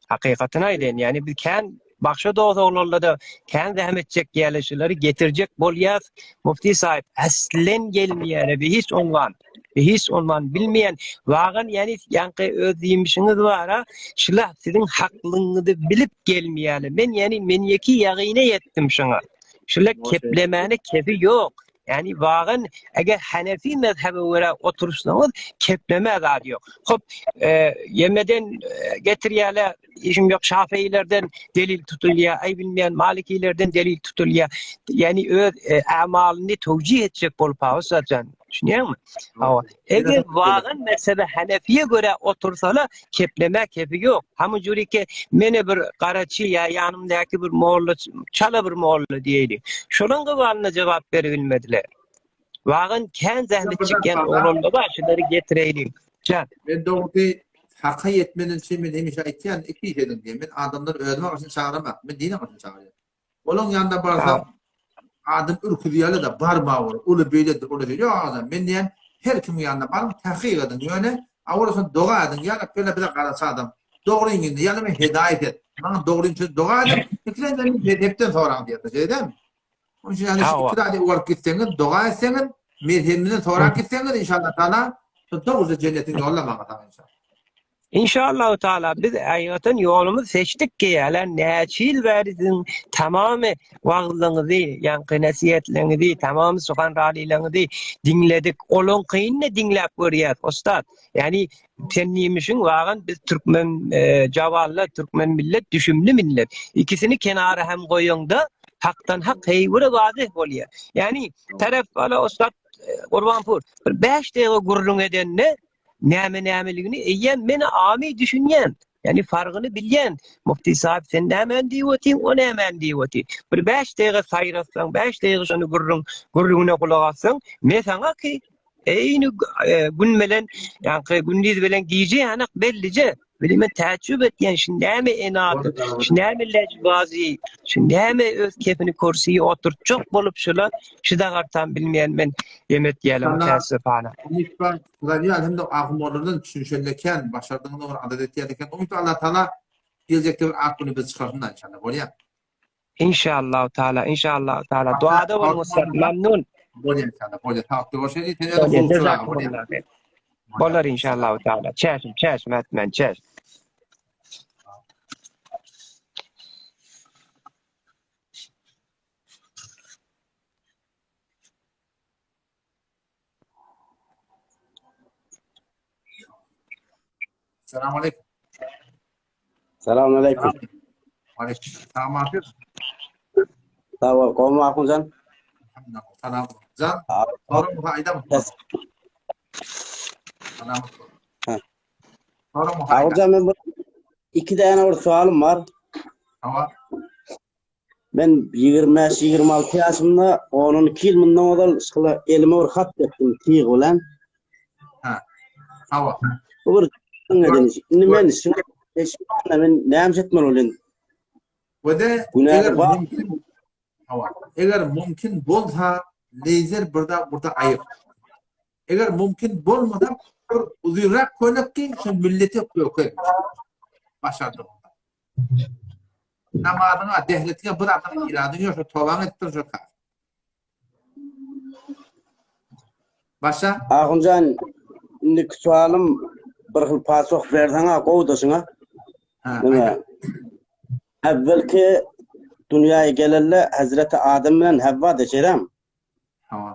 Hakykatyny aýdaýyn, ýani biz kän bagşa dost oglanlarda kän zähmet çekýärler, şulary getirjek bolýas. Mufti sahip aslen gelmeýär, bir hiç ongan, bir hiç ongan bilmeýän. Wagan ýani ýaňky öz diýmişiňiz bara, şula siziň haklygyňyzy bilip gelmeýärler. Men ýani men ýeki ýagyna ýetdim şoňa. Şula keplemäne kefi ýok. Ýani wagan eger Hanefi mezhebe görä otursaňyz kepleme zady ýok. Hop, e, ýemeden e, getirýärler, işim ýok Şafeilerden delil tutulýar, aý bilmeýän Malikilerden delil tutulýar. Ýani öz e, amalyny towjih etjek bolup ha ussatjan. Düşünýäňmi? Hawa. Eger wagan mezhebe Hanefiye görä otursala kepleme kefi ýok. Hamu jurike mene bir garaçy ýa ýanymdaky bir molla çala bir molla diýeýli. Şolaň gybalyna jogap beribilmediler. Wagan kän zähmet çekýän oglanlar bar, şulary getireýliň. Jan. Men dogrusy haka ýetmeden üçin men hemişe aýtýan iki iş ediň diýen. Men adamlary özüme garşy çagyrmak, men dine garşy çagyrýan. Olaň ýanyna barsaň adam ürküzýärler-de barma ol, uly beýledir, uly şeýle. Ýok agam, men diýen her kimiň ýanyna baryň, takyk ediň, ýöne awala şony doga ediň, ýa Rabbi bize garaçy adam, dogryň indi, ýa men hedaýat et, maňa dogryny söz doga ediň, ikilenji meni mezhepden soraň diýýär, şeýle dälmi? Onuň üçin ýani şu iki zady ugaryp gitseňiz, doga etseňiz, mezhebimizden sorap gitseňiz, inşallah taala, dogruja jennetiň ýoluna maňa saňa inşallah. Inşallahu taala biz aýratyn ýolumyz seçdik ki ýa näçe ýyl bäri siziň tamamy wagyzlaryňyzy, ýaňky nesihatlaryňyzy, tamamy suhanralileňizi diňledik. Olaňkyny diňläp görýäs, ussat. Ýani sen diýmişiň wagan biz türkmen e, jawalla türkmen millet düşümli millet. Ikisini kenara hem goýaňda hakdan hak heýwire wazyh bolýar. Ýani taraf ala ussat e, Gurbanpur bir 5 daýga gürrüň edende Näme-nämeligini eýýäm men ami düşünýän. Ýani fargyny bilýän. Mufti sahip sen nämäni diýip otyň, o nämäni diýip otyr. Bir 5 daýga saýratsaň, 5 daýga şony gürrüň, gürrüňine gulak assaň, me saňa ki eýni e, gün bilen, ýaňky gündiz bilen gije ýanak bellije. Bili men täjjüp etýän, şu näme enat, şu näme lejbazi, şu näme öz kepini kursiýe oturtjak bolup şula, şu dagartam bilmeýän men emet diýelim täsirhana. Umyt bar, Hudaý hem-de agym olardan düşünişende kän, başardygyna bir adat etýän eken. Umyt Allah Taala geljekde bir ak güni biz çykarsyn da inşallah. Bolýar. Inşallah Taala, inşallah Taala. Duada boluň ussat, memnun. Bolýar inşallah. Bolýar. Sag bol. Sen Bolýar. Bolar inşallah Taala. Çäşim, çäşim etmen, çäş. Salam aleyküm. Salam aleyküm. Aleyküm. Salam aleyküm. Sag bol, gowy Mahmutjan. Salam. Can, sorun bu aýdam. Salam. Sorun bu aýdam. Men iki däne bir soalym bar. Hawa. Men 25, 26 ýaşymda, 10-12 ýyl mundan ozal şyla elime bir hat etdim tyg bilen. Ha. Hawa. Bu bir edin. Indi men şuňa men näme etmeli bolýan? We de eger mümkin hawa. Eger mümkin bolsa leýzer bir da burada aýyp. Eger mümkin bolmasa bir uzynrak köýnek giý, şu millete köke. Başardyň. Namazyňa, dehletiňe bir adam iradyň ýok, şo tobaňy edip dur şo kar. Başa? Ahunjan, indiki sualym bir hil pasoh berseň-a gowuda şuňa. Ha, Näme? Äwwelki dünýäye gelende Hazreti Adam bilen Havva da şeýdämi? Hawa.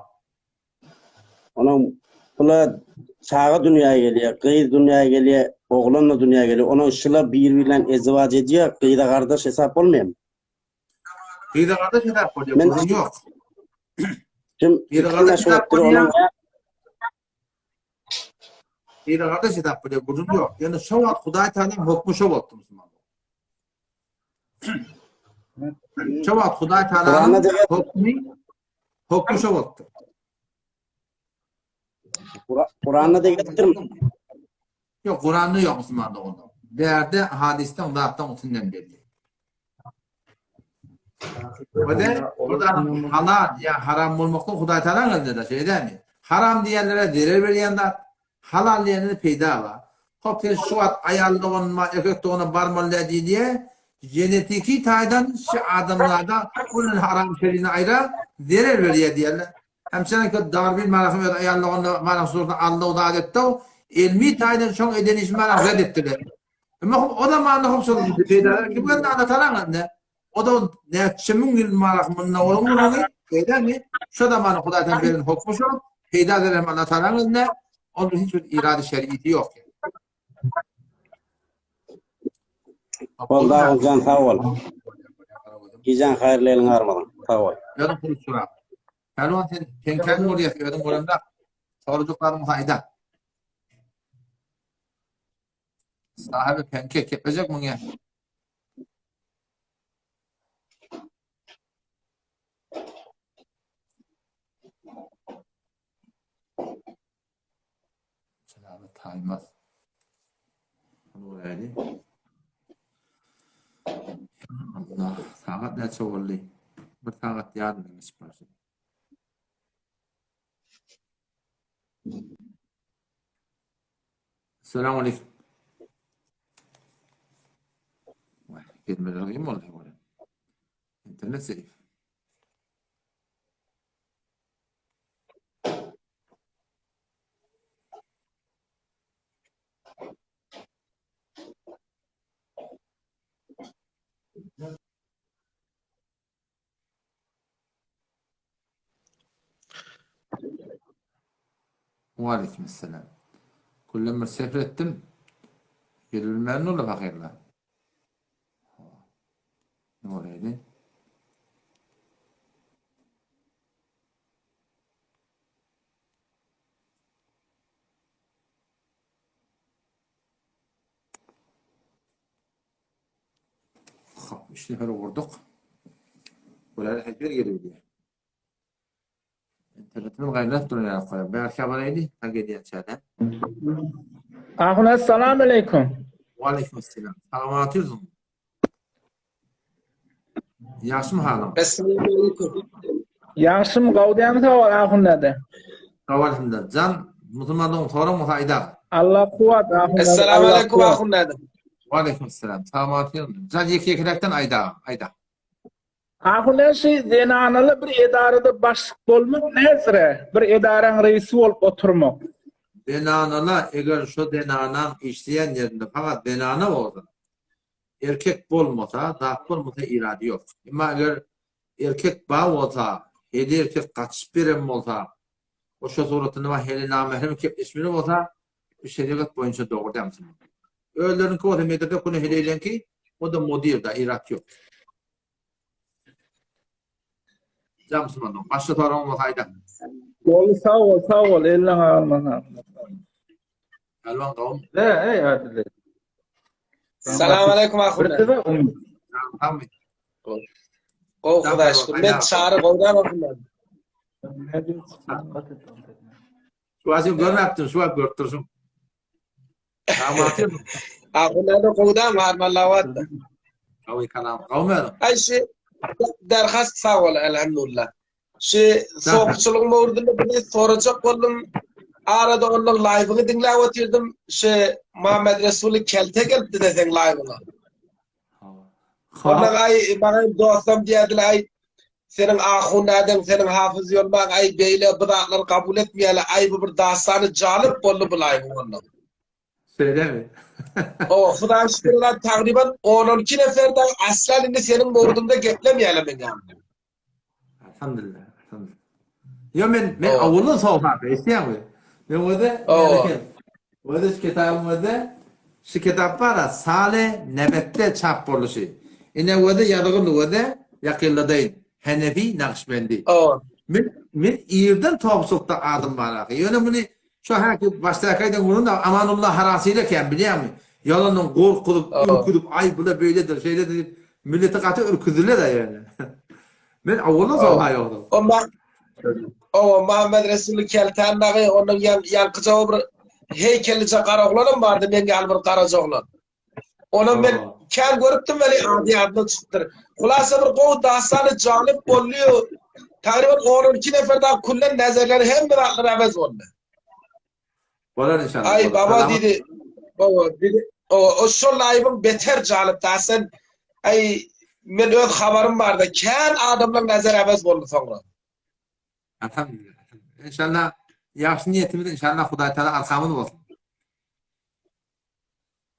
Onuň bula. Çaga dünýä gelýär, gyz dünýä gelýär, oglan-da dünýä gelýär. Onuň şular bir-birlerini ezdiwaç edýär, gyza gardaş hesap bolmaýarmy? Gyza gardaş hesap bolýar, Men gürrüň ýok. Kim Gyza gardaş hesap bolýar. Gyza gardaş hesap bolýar, gürrüň ýok. Ýöne şo wagt Hudaý Tagalaň hökmi şo bolupdy musulman. Şo wagt Hudaý Tagalaň hökmi hökmi şo bolupdy. Kuranda da gelipdirmi? Ýok, Kuranda ýok musulman doganlar. Bärde hadysdan zatdan üstünden belli. Öde, burada halal ýa haram bolmakda Hudaý Taala elinde de şeýle dälmi? Haram diýenlere zerer berýän zat, halal diýenlere peýda bar. Hop sen şu wagt aýal doganyma, erkek dogana barmaly däl diýýä, genetiki taýdan şu adamlarda bunun haram şerini aýra zerer berýär diýerler. Hemçenek Darwin manasy öz aýallygynda manasy surda aldy zat etdi. Elmi taýdan şoň eden işini mana red etdiler. Emma o zamanda hop şol peýdalar kim geldi Allah Taala indi. O da näçe müň ýyl manasy munda onuň gürrüňi peýdamy? Şo zamanda Hudaýdan beren hokmy şo peýda beren Allah Taala indi. Onun hiç bir irade şeriti ýok. Boldy Aguljan sag bol. Gijäň haýyrly eliň armadyň. Sag bol. Özüň pul sorap. Pälwan sen teňkäň bolýar özüň bolanda sorajaklaryň bolsa aýda. Sahibi penke keplejek muňa. Selamı taýmaz. Göräli. Allah, sagat näçe boldy? Bir sagat ýarymdan geçip barşy. Assalamu aleyküm. Vay, gelmeler kim boldy? İnternet zayıf. Waleýkim esselam. Küllem bir sefer etdim. Gelip bilmän boldy fakirler. Ne bolýady? Hop, üç nefer vurduk. Bular her bir geliyor. Internetimiz gaýnap duran ýaly koýar. Bärkä baraýly, ha gelýän çäde. Ahun assalamu aleýkum. Waleýkim assalam. Salamat ýüzüň. Ýagşymy halyň? Essalamu aleýkum. Ýagşym gowy dämi sag bol Ahun däde. Sag bol şimdi. Jan musulman dogan soraň bolsa aýdar. Allah kuwwat Ahun däde. Essalamu aleýkum Ahun däde. Waleýkim assalam. Salamat ýüzüň. Jan ýeke ýekeläkden aýda, aýda. Ahun däde şu zenanaly bir edarada başlyk bolmak näzire? Bir edaraň reisi bolup oturmak. Zenanala eger şo zenanaň işleýän ýerinde fakat zenana bolsa Erkek bolmasa, zat bolmasa irady ýok. Emma eger erkek bar bolsa, heli erkek gaçyp beren bolsa, o şo suratynda bar heli namährem kepleşmeli bolsa, bu şerigat boýunça dogry däl musulman. Özleriniňki bolsa medrese kune heleýleňki, o-da modir-da, irat ýok. Jan musulman, başga soragyň bolsa aýda. Boldy sag bol sag bol elleň agyrmasyn. Pälwan gawun. He ey Adile. Salam aleyküm ahun. Bir de um. Tamam. Gowy Hudaý şükür. Men Çary gowdan ahun. Şu wagt görmäpdim, şu wagt görüp durşum. Ahunada gowdan harmanlawatda. Gawy kalam. Gawmy özüň? Aý şu derhast sag bol elhamdulillah. Şu sopuçylygyň mowrudynda bir zat sorajak boldum. Arada ondan live-yňy diňläp otyrdym. Şu Muhammed Resuly kelte gelipdi de seň live-yňa. Ondan aý maňa dostum diýerdiler aý seniň ahun nädeň seniň hafyz ýolmaň aý beýle bu zatlary kabul etmeýärler aý bu bir dastany jalyp boldy bu live-yň ondan. Şeýlemi? O, Hudaý şükür olar tagryban on-on iki nefer dagy aslan indi seniň mowrudyňda geplemeýärler meň ýanymda. Alhamdulillah, alhamdulillah. Ýo men men awuldan soň fakta eşitýäňmi? Men özi Özi şu kitabyň özi şu kitap bar-a Sale Nebetde çap boluşy. Ine özi ýazgyly özi ýakynladaýyn. Henefi Nagyşbendi. Men men irden topçulykda adym bar ahy. Ýöne muny şu häki başdaky aýdan gürrüň Amanullah Harasili eken bilýäňmi? Ýalandan gorkuzyp, ürküzip, aý bula beýledir, şeýledir diýip milleti gaty ürküzdiler-ä ýöne. Men owaldan soň ha ýogsa. O ma O Muhammed Resuly Keltän dagy onuň ýaňkyja bir heýkelije gara oglanam bardy, men ýaly bir garaja oglan. Onam men kän görüpdim weli ady ýadymdan çykypdyr. Hulasa bir gowy dastany jalyp boldy. Tagryban 10-12 nefer dagy küllen nezerleri hemme zatlar äwez boldy. Bolar inşallah. Ay baba diýdi. Baba diýdi. O, o şol laýybyň beter jalyp da sen ay men öz habarym barda kän adamlar nezer äwez boldy soňra. Elhamdülillah. İnşallah ýagşy niýetimiz inşallah Hudaý Taala arkamyz bolsun.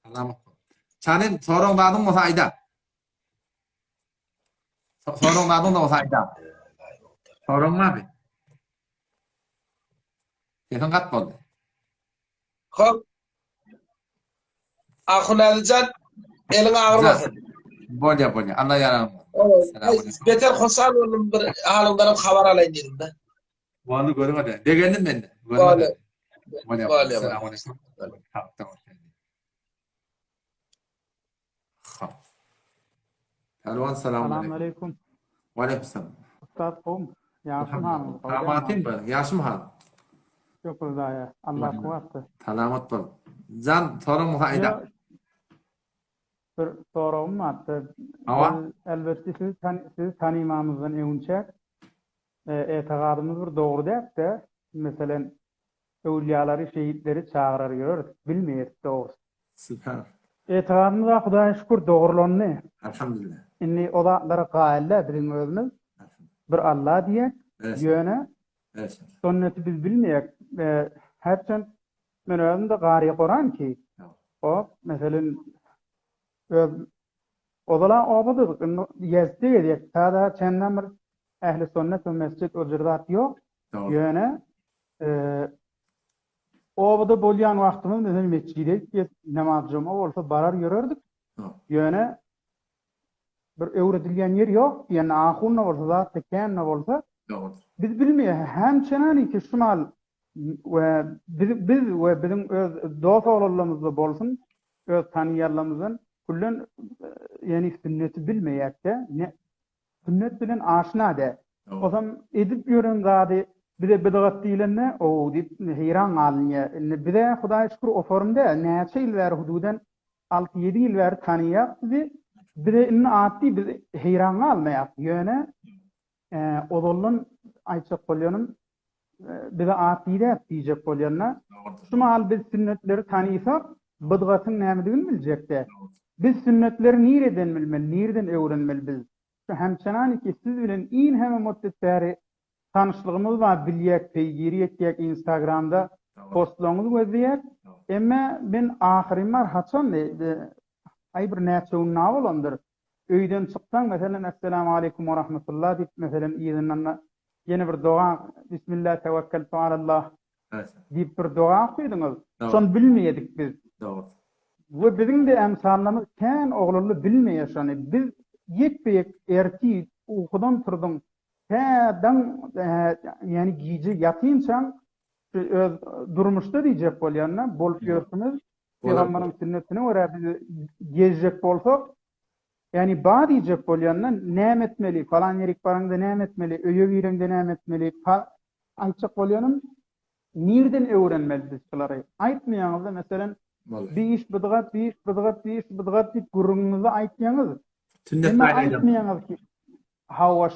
Salamat. Çanym soraň zadyň bolsa aýda. Soraň zadyň bolsa aýda. Soraň barmy? Sesiň gat boldy. Hop. Ahun Alijan eliň agyrmasyn. Bolýa bolýa. Allah ýaraň bolsun. Beter hoşal boldum bir halyňdan hem habar alaýyn diýdim-de. Boldy görüň Begendim men. Boldy. Bolýa. Bolýa. Assalamu Hop. Pälwan salam Salam aleýkum. Wa aleýkum salam. Ussat gowmy? Ýagşymy halyňyz? Salamatym bar. Ýagşymy halyň? Şükür Hudaýa. Allah kuwwatdyr. Salamat bol. Jan soraň bolsa aýda. Bir soragym bardy. Hawa. Elbetde sizi sizi tanymamyzdan öňünçäk etigadymyz bir dogry däpde. Meselem, öwülýalary, şehitleri çagyrar ýörerdik. Bilmeýädik dogrusy. Süper. Etigadymyz-a Hudaýa şükür dogrulandy. Elhamdülillah. Indi o zatlara gaýyl-dä biziň özümiz. Bir Alla diýek. Ýöne sünneti biz bilmeýäk. Herçent men özüm-de gary Kuran ki. Hop, meselem öz ozal-a obadadyk, indi Ýezde gezýäk. Tada çenlem bir ähli sünnet we mesjit o jür zat ýok. Ýöne Obada bolýan wagtymyz meselem metjide gitýäs, namaz juma bolsa barar ýörerdik. Ýöne bir öwredilýän ýer ýok diýen ahun-da bolsa zat-da kän-de bolsa biz bilmeýäs. Hemçenaniki şu mal we biz biz we biziň öz dos oglanlarymyzda bolsun, öz tanyýanlarymyzdan küllen ýani sünneti bilmeýäs-de. Sünnet bilen aşna däl. Osam edip ýören zady bize bidgat diýlende, ow diýip heýran galynýar. Indi bize Hudaýa şükür oform däl. Näçe ýyl bäri hududan alty-ýedi ýyl bäri tanaýak sizi. Bize indi atdy biz heýran galmaýak. Ýöne ozaldan aýtjak bolýanym bize at diýdäp diýjek bolýanda şu mahal biz sünnetleri tanysak bydgatyň nämedigini biljekdä. Biz sünnetleri nireden bilmeli, nireden öwrenmeli biz? Şu hemçenaniki siz bilen inheme muddet bäri tanyşlygymyz bar bilýäk peýgiri etýäk instagramda postlaryňyzy gözleýäk. Emme men ahyryn bar haçan aý bir näçe gün na bolandyr. Öýden çyksaň meselem Esselamu aleýkum we rahmetullah diýip meselem yzyndan-da ýene bir doga Bismillah tewekkeltu alallah diýip bir doga okydyňyz. Şony bilmeýedik biz. Dogry. We biziň-de emsallarymyz kän oglanlar bilmeýär şony. Biz ýekbe-ýek ertir ukudan turduň tä daň ýani gije ýatynçaň şu öz durmuşda diýjek bolýan-da bolup ýörsüňiz. Pygamberiň sünnetine görä biz gezjek bolsak, ýagny ba diýjek bolýanda näme etmeli, falan ýerik baraňda näme etmeli, öýe gireňde näme etmeli, aýtjak bolýanym nirden öwrenmeli biz şulary? Aýtmaýaňyzda meselem bi iş bydgat, bi iş bydgat, bi iş bydgat diýip gürrüňiňizi aýtýaňyz. Emma aýtmaýaňyz ki, hawa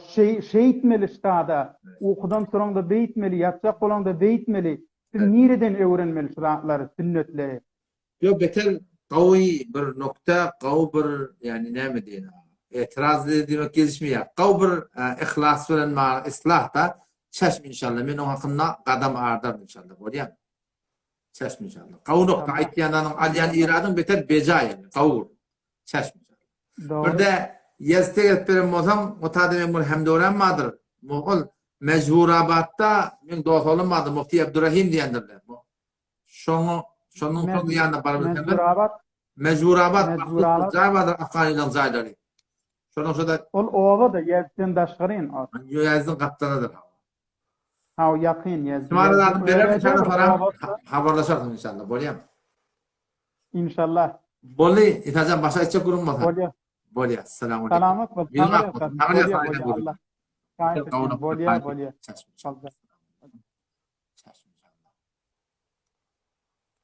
şeýtmeli ştada, ukudan turaňda beýtmeli, ýatjak bolaňda beýtmeli. Biz nireden öwrenmeli şu zatlary, sünnetleri? Ýok beter gawy bir nokta, gawy bir ýani näme diýen etiraz diýmek gelişmeýär. Gawy bir yhlas bilen maňa yslah da çeşm inşallah men oň hakynda gadam ardaryn inşallah bolýamy? Çeşm inşallah. Gawy nokta aýtýanlaryň alýan iradyň beter beja ýani gawy. Çeşm inşallah. Birde ýezde gelip beren bolsaň o tada meň bir hemdöwrem bardyr. Ol Mejburabatda meň dos oglum bardyr Mufti Abdurrahim diýendirler. Şoňa şonuň şoň ýanyna baryp bilseňiz. Mejburabat. Mejburabat mahsus bir jaý bardyr Afganylaryň jaýlary. Şonuň şoda Ol oba-da Ýezden daşgaryn ol. Ýezdiň gapdalydyr. Ha, ýakyn Ýezd. Şumara zadyny bererin inşallah soram habarlaşarsyň inşallah. Bolýamy? Inşallah. Boldy, Isajan başga aýtjak gürrüň bolsa. Bolýar. Bolýar. Salam aleyküm. Salamat bol. Bolýar, bolýar. Bolýar, bolýar.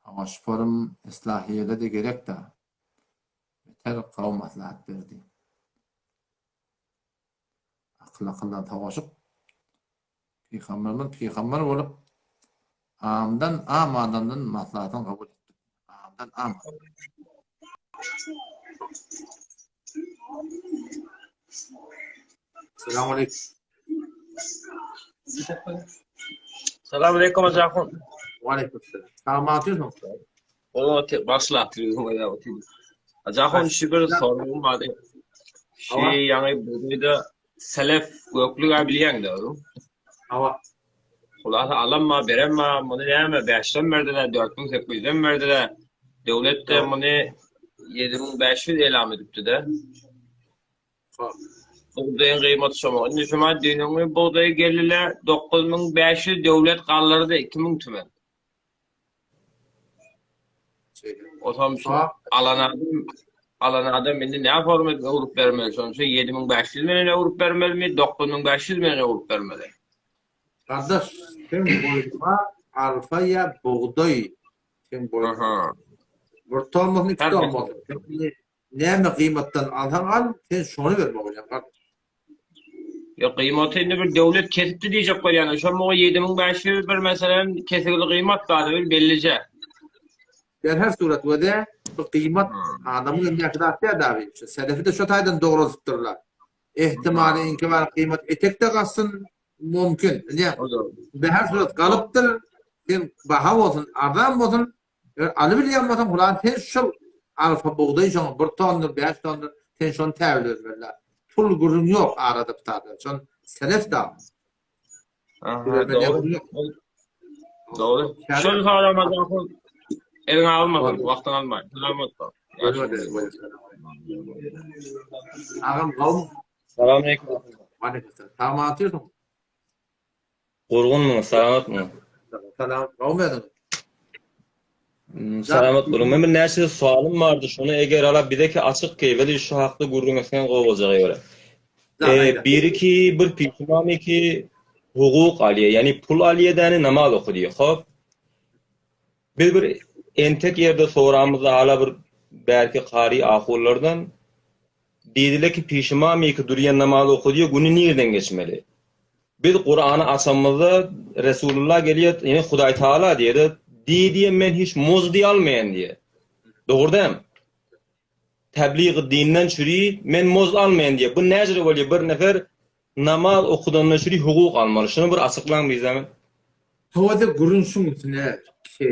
Hawa şu forum islahiýede-de gerek-dä. Beter gowy maslahat berdi. Akyl akyldan sowaşyp, pygamberimiz pygamber bolup, amdan am adamdan maslahatyny kabul etdi. Amdan am. Selamun aleyküm. Salam aleyküm Hacı Ve aleyküm selam. Tamam atıyorsun. O başla Hacı Ahun şu bir sorun vardı. Şu yani burada selef göklük bilýän de. Hawa. Hulasa alanma, berenma, muny näme bäşden berdiler, 4800-den berdiler. Döwlet de muny 7500 elam edipdi-de. Bugdaýyň gyýmaty şoňa. Indi şuma düýnüňi bugdaýy geldiler 9500 döwlet galdyrdy 2000 tümen. Otam şu alan adam alan adam indi ne form edip öwrüp bermeli şonuň üçin 7500 menen öwrüp bermelimi 9500 menen öwrüp bermeli. Gardaş sen boýnuma arpa ýa bugdaý sen boýnuma. Bir ton bolsun iki ton bolsun. Näme gyýmatdan alsaň al, sen şony berme bolýaň gardaş. Ýok, gyýmaty indi bir döwlet kesipdi diýjek bolýan. Şo muňa 7500 bir meselem kesigli gyýmat bar bir bellije. Der her surat we-de bu gyýmat adamyň elindäki zat däl dagy. Şu selefi-de şo taýdan dograltypdyrlar. Ehtimaly iňki bar gyýmat etek-de gaçsyn mümkin. Bilýäň. Be her surat galypdyr. Sen baha bolsun, arzan bolsun, Eger alybilýän bolsaň, hulan sen şol arpa bugdaý şoňa bir tondur, bäş tondur, sen şony täwil bermeli. Pul gürrüň ýok arada bu taýda. Şon selef da. Aha, dogry. Dogry. Şol soramadan Eliňe almasyn, wagtyňy almaýyn. Salamat bol. Agam gowmy? Salam aleyküm. Aleyküm selam. Tamam atýarsyň. Gurgunmyň, salamatmyň? Salam, gowmy özüň? Hmm, salamat boluň. Men bir näçe soalym bardy, şony eger ala bizeki açyk ki, weli şu hakda gürrüň etseň gowy boljak eger. E, biri ki bir pişimamy ki hukuk alýa, ýani pul alýa däni namaz oky diýýär. Hop. Biz bir entek ýerde soramyzda hala bir bärki kary ahunlardan Diýdiler ki, Pişimam iki durýan namaz okadýar, güni nirden geçmeli? Biz Kurany açamyzda Resulullah gelýär, ýene Hudaý Taala diýýär, diý diýýär, men hiç muzdy almaýan diýýär. Dogry dämi? Täbligy dinden çüri men muzd almaýan diýýär. Bu näjele bolýar? Bir nefer namaz okudandan çüri hukuk almaly. Şuny bir açyklaň bize. Towada gürrüň şuň üstüne ki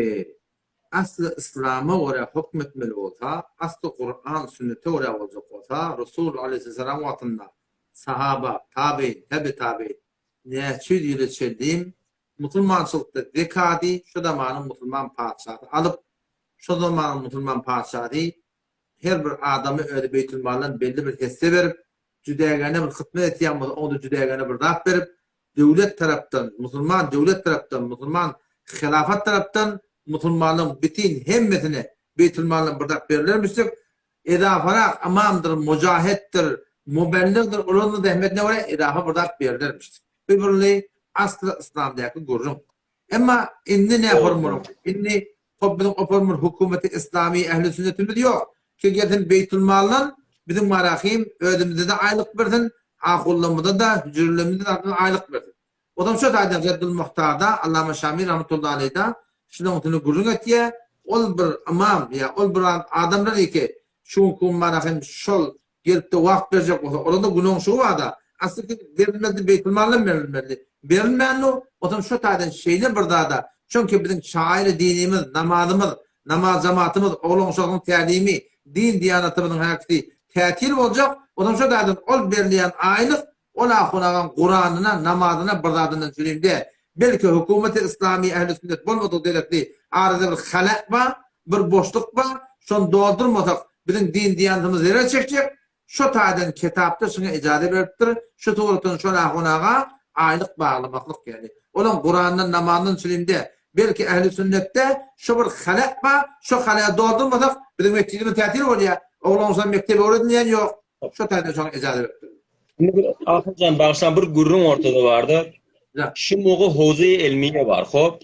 Asly yslama görä hökm etmeli bolsa, asly Kuran, sünnete görä boljak bolsa, Resul aleýhissalam wagtynda sahaba, tabeýin, tabi-tabeýin näçe ýüz ýyla çenlim musulmançylykda zekady şo zamanyň musulman patyşasy alyp, şo zamanyň musulman patyşasy her bir adama özi beýtülmaldan belli bir hesse berip, jüdägäne bir hytmat etýän bolsa oňa-da jüdägäne bir zat berip, döwlet tarapdan, musulman döwlet tarapdan, musulman hilafat tarapdan musulmanlaryň bitin hemmesine beýtülmaldan bir zat berilermişdik. Edafarak ymamdyr, mujahetdir, mubelligdir, olaryň zähmetine görä edafa bir zat berilermişdik. Bu birli asly yslamdaky gürrüň. Emma indi ne hormuruk? Indi hop biziň opormur hökümeti islami ehli sünnetimiz ýok. Ki gelsin beýtülmaldan biziň marahim özümizede aýlyk bersin, ahullamyza-da, hüjrelerimizde de aýlyk bersin. Ozam şo taýdan Reddül Muhtarda Allama Şami rahmetullahi aleýhda şunuň üstünde gürrüň etýär. Ol bir ymam ýa ol bir adamlar eke şu günki gün marahim şol Gelipde wagt berjek bolsa, olarda günoňşugy barda. Asly berilmezdi, beýtilmaldan berilmezdi. Berilmändu, otam şo taýdan şeýle bir zada, çünki biziň şairi dinimiz, namazymyz, namaz jamatymyz, oglan-uşagyň tälimi, din-diýanatymyzyň häkisi tätil boljak, otam şo taýdan ol berilýän aýlyk ol ahun agaň Kuranyna, namazyna bir zadyndan çürim däl. Belki hökümeti yslamy ähli sünnet bolmadygy derekli arada bir halal bar, bir boşluk bar, şony doldurmasak biziň din-diýanatymyz zerer çekjek, şo taýdan ketapda şuňa ijaza beripdir, şu suratdan şol ahun aga aýlyk baglamaklyk ýaly. Olam Kurandan namazdan çürimde, belki ähli sünnetde şo bir halal bar, şo halaly doldurmasak biziň metjidimiz tätil bolýar, oglan-ogşan mekdebe öwredilýän ýok, şo taýdan şoňa ijaza beripdir. Indi bir Ahunjan bagyşlaň bir gürrüň ortada barda. Şu mugy howze-i elmiýe bar hop.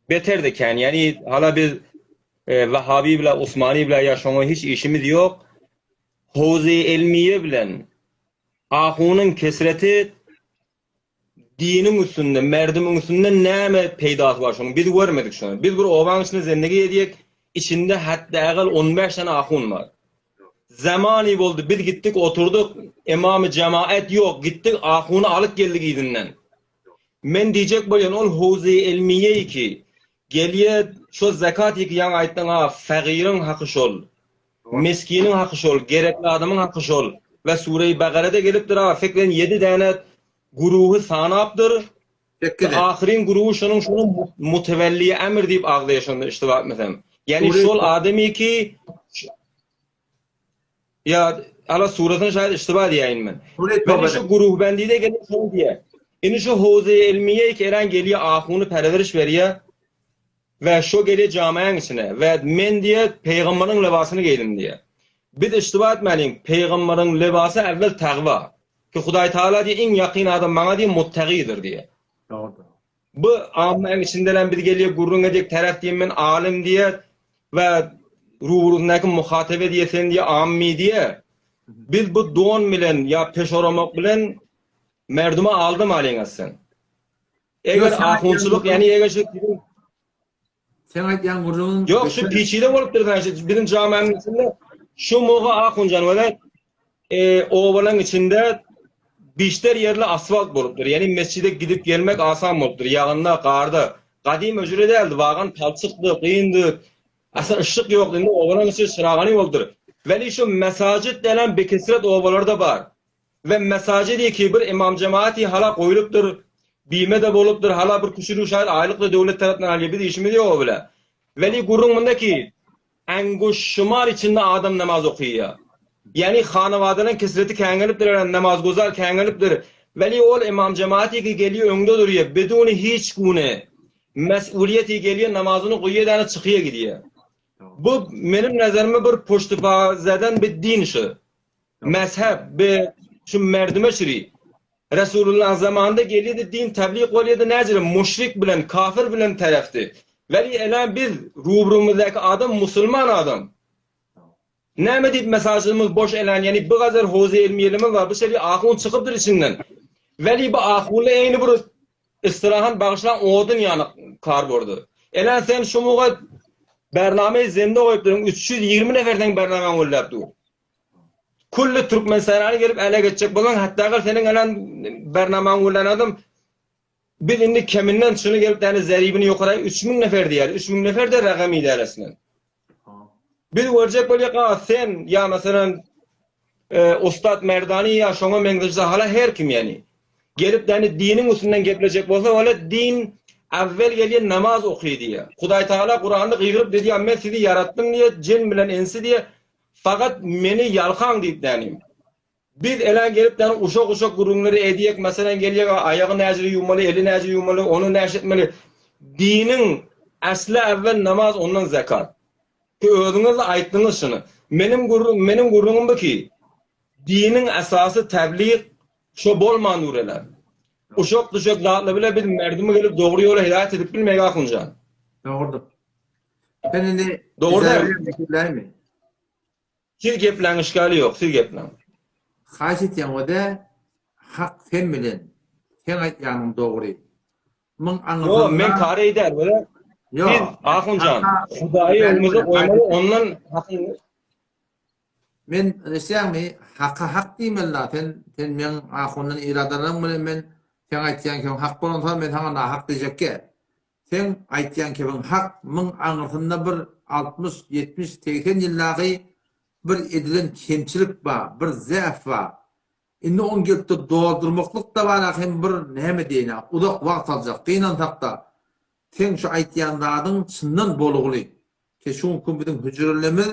Beter-de kän ýani hala biz Wahabi bile Usmani bile ýa şoňa hiç işimiz ýok. Howze-i elmiýe bilen ahunyň kesreti diniň üstünde, merdimiň üstünde näme peýdasy bar şonuň? Biz görmedik şony. Biz bir obaň içinde zendegi edýek, içinde hatda-ägal on bäş sany ahun bar. Zamany boldy, biz gitdik oturdyk, emamy jemaat ýok, gitdik ahuny alyp geldik yzyndan. Men diýjek bolýan ol howze-i elmiýe ki, gelýä şo zekat iki ýaňy aýtdyň a fagyryň haky şol. Meskiniň haky şol, gerekli adamyň haky şol. We Sure-i Bagarada gelipdir a 87 däne guruhy sanapdyr. We ahyryn guruhy şonuň şonuň mutewelli emr diýip agzaýar şonda iştiba etmesem. Ýani şol adamy ki ýa ala surasyny şaýat iştiba diýäýin men. Weli şu guruhbendide gelip şony diýär. Indi şu howze-i elmiýe ki eren gelýär ahuny perweriş berýär. We şo gelýär jamaýaň içine we men diýýär pygambaryň lybasyny geýdim diýýär. Biz iştiba etmäliň, pygambaryň lybasy äwwel tagwa. Ki Hudaý Tagala diýýär iň ýakyn adam maňa diýýär muttagydyr diýýär. Dogrudyr. Bu ammaň içindenem biz gelýär gürrüň edýär taraf diýýär men alym diýýär we rubrusyndaky muhatebe diýýär sen diýýär ammi diýýär. Biz bu don bilen ýa peşoramak bilen merduma aldamalyň aslen. Eger ahunçylyk, ýani eger şu siziň Sen aýtýan gürrüňiň Ýok, şu piçide bolupdyr şu biziň jamianyň içinde şu muga ahunjan wele e, obalaň içinde bişter ýerli asfalt bolupdyr. Ýani mesjide gidip gelmek asan bolupdyr. Ýagynda, garda. Gadym öjre däldi, wagan palçykdy, gyndy. Asla yşyk ýokdy. Indi obalaň içi çyragany bolupdyr. Weli şu mesajit denen bekesret obalarda bar. We mesajidi ki bir imam jemaati hala goýlupdyr, bime-de bolupdyr, hala bir küçülik şaýyr aýlyk-da döwlet tarapyndan alýar, biz işimiz ýok o bile. Weli gürrüň munda ki, anguş şumar içinde adam namaz okyýar. Ýani hanabadalaň kesreti käňelipdir eren namazguzar käňelipdir. Weli ol imam jemaati ki gelýär öňde durýar, biduni hiç gune mes'uliýeti gelýär namazyny goýýar däne çykyýar gidýär. Bu meniň nazarymda bir puştupa zeden bir din şu. Mezhep be şu merdime şiri. Resulullah zamanynda gelýärdi din tablyk bolýardy näjele muşrik bilen kafir bilen tarafdy. Weli elen biz rubrumyzdaky adam musulman adam. Näme diýip mesajymyz boş elen ýani bir gazer hoze elmiýelimiz bar bu şeri ahun çykypdyr içinden. Weli bu ahunly eýni bir istilahan bagyşlan odun ýany kar bordy. Elen sen şu muga bername zende goýupdyryň 320 nefer seň bernamaň gülläp dur. Külli Türkmenistana gelip ele geçjek bolan hatda gal seniň elen bernamaň gülän adam biz indi keminden şuny gelip däne zeribini ýokara 3000 nefer diýer. 3000 nefer de ragam idaresine. Biz görjek bolýak a sen ýa meselem e, Ustad Merdani ýa şoňa meňzeş hala her kim ýani. Gelip däne diniň üstünden geplejek bolsa wala din awwel gelýän namaz oky diýýär. Hudaý Taala Kuranda gygyryp dedi ýa men sizi ýaratdym diýe jin bilen ensi diýe fakat meni ýalkaň diýip dänim. Biz elän gelip däni uşak-uşak gürrüňleri edýek, meselem gelýek aýagy näjire ýuwmaly, eli näjire ýuwmaly, ony näşe etmeli. Diniň äsli äwwel namaz ondan zekat. Ki özüňiz-de aýtdyňyz şuny. Meniň gürrüň meniň gürrüňim bu ki, diniň esasy täblig şo bolman dur elän. Uşak-duşak zatlar bile biz merdimi gelip dogry ýola hidaýat edip bilmeýik ahunjan. Dogrudyr. Sen indi Dogry däl. Siz gepläň işgali ýok siz gepläň. Haýyş etýän wede hak sen bilen seň aýtýanyň dogry. Myň aňyrsynda. Ýok men kary däl wede. Ýok. Siz Ahunjan Hudaýy öňümize goýmaly ondan hakyň. Men eşýäňmi haka hak diýmeli da sen sen meň ahundan irad alanyň bilen men seň aýtýan kebiň hak bolansoň men saňa nahak diýjekgä. Seň aýtýan kebiň hak, myň aňyrsynda bir 60, 70, 80 ýyldaky bir edilen kemçilik bar, bir zäf bar. Indi ony gelip dur doldurmaklyk da bar hem bir näme diýeýin uzak wagt aljak. Gynansak-da, seň şu aýtýan zadyň çyndan bolguly. Ki şu günki biziň hüjrelerimiz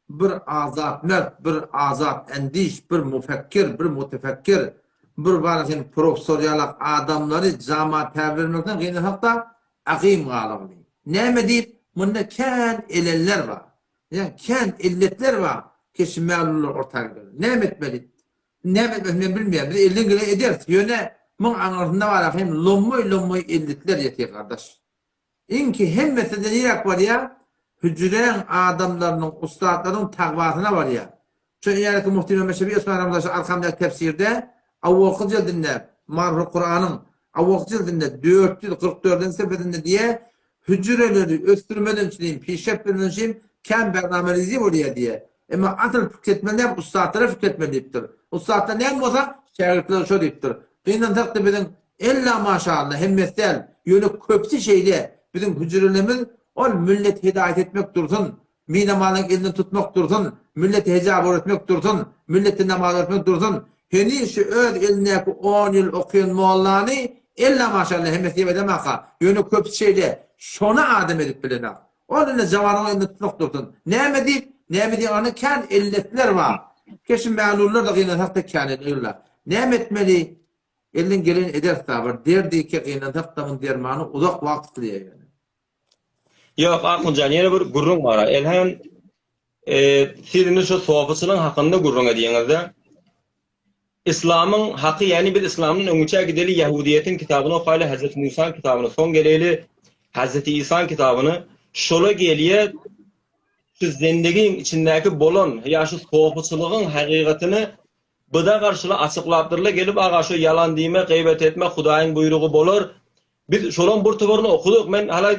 bir azat mert, bir azat endiş, bir mufekkir, bir mutefekkir, bir bar hem professor ýalak adamlary jama täbirlemekden gynansak-da, agym galygly. Näme diýip, munda kän eleller bar. Ýa kän illetler bar, keşi mäluller orta gider. Näme etmeli? Näme etmeli men bilmeýän. Biz elden gelen ederis. Ýöne muň aňyrsynda bar hem lommoý-lommoý illetler ýatyr gardaş. Iňki hemmesi-de niräk barýar? Hüjräň adamlarynyň, ussatlaryň tagwasyna barýar. Şu ýerki Mufti Mehmet Şefi Osman Ramazan şu arkamdaky tefsirde awalky jildinde Maryful Kuranyň awalky jildinde 444-nji sefesinde diýýär, hüjreleri ösdürmeden üçin, pişreft bermeden üçin kän bernamerizi bolýar diýýär. Emma asyl pikir etmeli näme ussatlara pikir etmeli diýipdir. Ussatlar näme bolsa şägirtler şo diýipdir. Gynansakda biziň ella maşallah hemmesi däl, ýöne köpüsi şeýle biziň hüjrelerimiz ol milleti hidaýat etmek dursun, Minamalyň elini tutmak dursun, millete hijap öwretmek dursun, millete namaz öwretmek dursun. Heniz şu öz elindäki on ýyl okaýan mollany ella maşalla hemmesi diýip edemaka, ýöne köpüsi şeýle, şony adam edip bilenak. Ol indi jawanyň elini tutmak dursun. Näme diýip, näme diýip ony kän elletler bar. Keşi mälullar-da gynansak-da kän ellet. Näme etmeli? Elden geleni ederis-da, bir derdi ki gynansak-da muň dermany uzak wagt tutulýar ýöne. Ýok, Akhunjan, ýene bir gürrüň bar. Elhan, e, siz indi şu sopuçylygyň hakynda gürrüň edýäňiz-de. Islamyň haky, ýagny biz islamdan öňüçä gideli ýahudiýetiň kitabyny okaýly, Hazreti Musaň kitabyny, soň geleýli Hazreti Isaň kitabyny. Şola gelýä şu zendigiň içindäki bolan ýa şu sopuçylygyň hakykatyny byda garşyly açyklapdyrlar. Gelip aga şu ýalan diýme, gyýbat etme, Hudaýyň buýrugy bolar. Biz şolaň bir toparyny okudyk. Men hala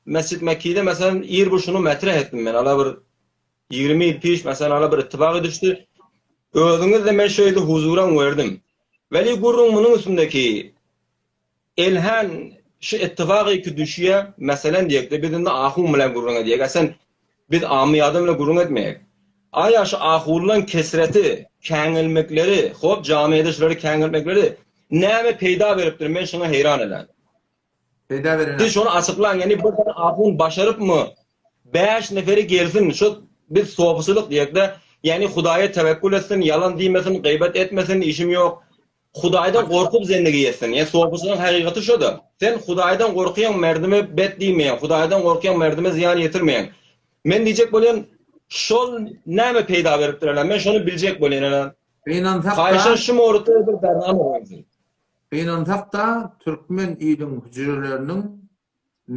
Mesjid Mekkide meselem ir bir şuny metreh etdim men. Hala bir 20 ýyl piş meselem hala bir ittifak edişdi. Özüňiz-de men şu ýerde huzuran werdim. Weli gürrüň munuň üstündeki elhän şu ittifak iki düşýä, meselen diýekde biz indi ahun bilen gürrüň edýäk. Esen biz amy adam bilen gürrüň etmeýäk. Aýa şu ahunlaň kesreti, käňelmekleri, hop jamiýede şulary käňelmekleri Näme peýda beripdir men şuňa heýran elän. Peýda beren. Siz şony açyklaň ýani bir sany ahun başarypmy 5 neferi gelsin şu biz sopuçylyk diýekde ýani hudaýa tewekkül etsin ýalan diýmesin gyýbat etmesin işim ýok hudaýdan gorkup zendigi etsin ýani sopuçylygyň hakykaty şoda sen hudaýdan gorkýaň merdime bet diýmeýäň hudaýdan gorkýaň merdime zyýan ýetirmeýäň men diýjek bolýan şol näme peýda beripdir ene men şony biljek bolýan ene Gynansak-da, Haýyşa şu mowrutda bir bernama goýulsyn. Gynansak-da, türkmen iliň hüjreleriniň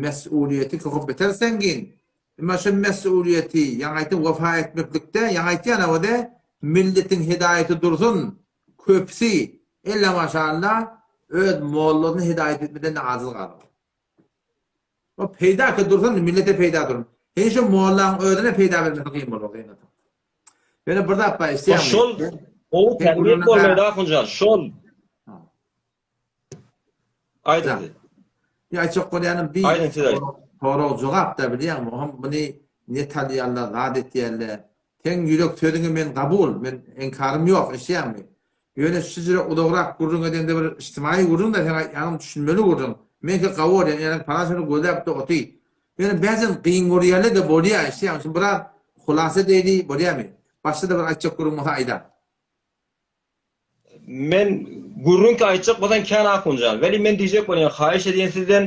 mes'uliýeti köp beter sengin. Emma şu mes'uliýeti, ýaňy aýtdym, wefa etmeklikde, ýaňy aýtýan awada, milletiň hidaýaty dursun, köpüsi, ella maşalla, öz mollasyny hidaýat etmeden-de ajiz galar. O peýda ki dursun, millete peýda dursun. Sen şu mollaň özüne peýda bermesi kyn bolar gynansak. Ýöne bir zat bar, isleýäňmi? Şol gowy terbiýe bolmaýdy Ahunjan, şol. Aýdyň siz. Ýa aýtjak bolýanym bir Aýdyň siz aýdyň. Sorag jogap da bilýäňmi? Oňam muny net alýarlar, zat etýärler. Seň ýürek sözüňi men kabul, men enkarym ýok, eşidýäňmi? Ýöne şujra uzagrak gürrüň edeňde bir ijtimaýy gürrüň-de seň aýtýanyň düşünmeli gürrüň. Meňki gawy bolýar, ýöne palan şony gözläp-de oty. Ýöne bäzem gyn görýärler-de bolýar, eşidýäňmi? Şuny biraz hulasa edeýli, bolýarmy? Başga-da bir aýtjak gürrüň bolsa aýda. Men gürrüňki aýtjak bolsaň kän Akunjan. Weli men diýjek bolýan haýyş edýän sizden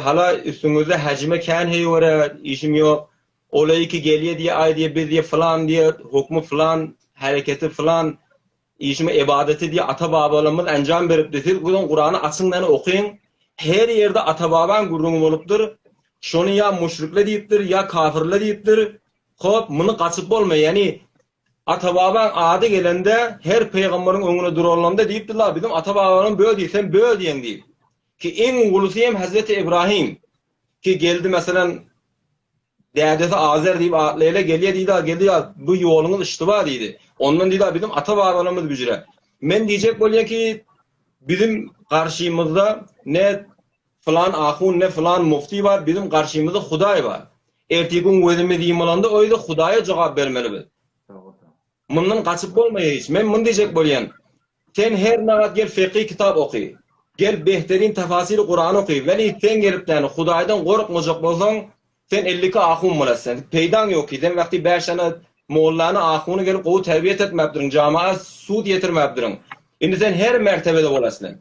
hala üstüňizde häjime kän heý görä işim ýok. Ola iki gelýä diýä aý diýä biz diýä fylan diýä hukmy fylan hereketi fylan işimi ebadeti diýä ata babalarymyz enjam beripdi siz biziň Kurany açyň meni okyň her ýerde ata babaň gürrüňi bolupdyr şony ýa muşrikle diýipdir ýa kafirle diýipdir hop muny gaçyp bolmaýar ýani ata babaň ady gelende her pygambaryň öňüne duralanda diýipdirler biziň ata babalarymyz bö diýip sen bö diýeň diýip ki iň ulusy hem Hazreti Ibrahim ki geldi meselem Dädesi Azer diýip atly ele gelýär diýdi, geldi ýa bu ýoluňyz iştiba diýdi. Ondan diýdi bizim ata-babalarymyz büjre. Men diýjek bolýan ki bizim garşymyzda ne fylan ahun ne fylan mufti bar, bizim garşymyzda Hudaý bar. Ertir gün gözümiz ýumulanda o ýerde Hudaýa jogap bermeli biz. Mundan gaçyp bolmaýar hiç. Men muny diýjek bolýan. Sen her nagat gel fiqhi kitap oky. Gel behterin tafasiri Kurany oky. Weli sen gelip däni Hudaýdan gorkmajak bolsaň, sen 52 ahun bolasy sen. Peýdaň ýok ki, sen wagty 5 sany mollany ahuny gelip gowy terbiýet etmäpdiriň, jamaa sud ýetirmäpdiriň. Indi sen her mertebede bolasy sen.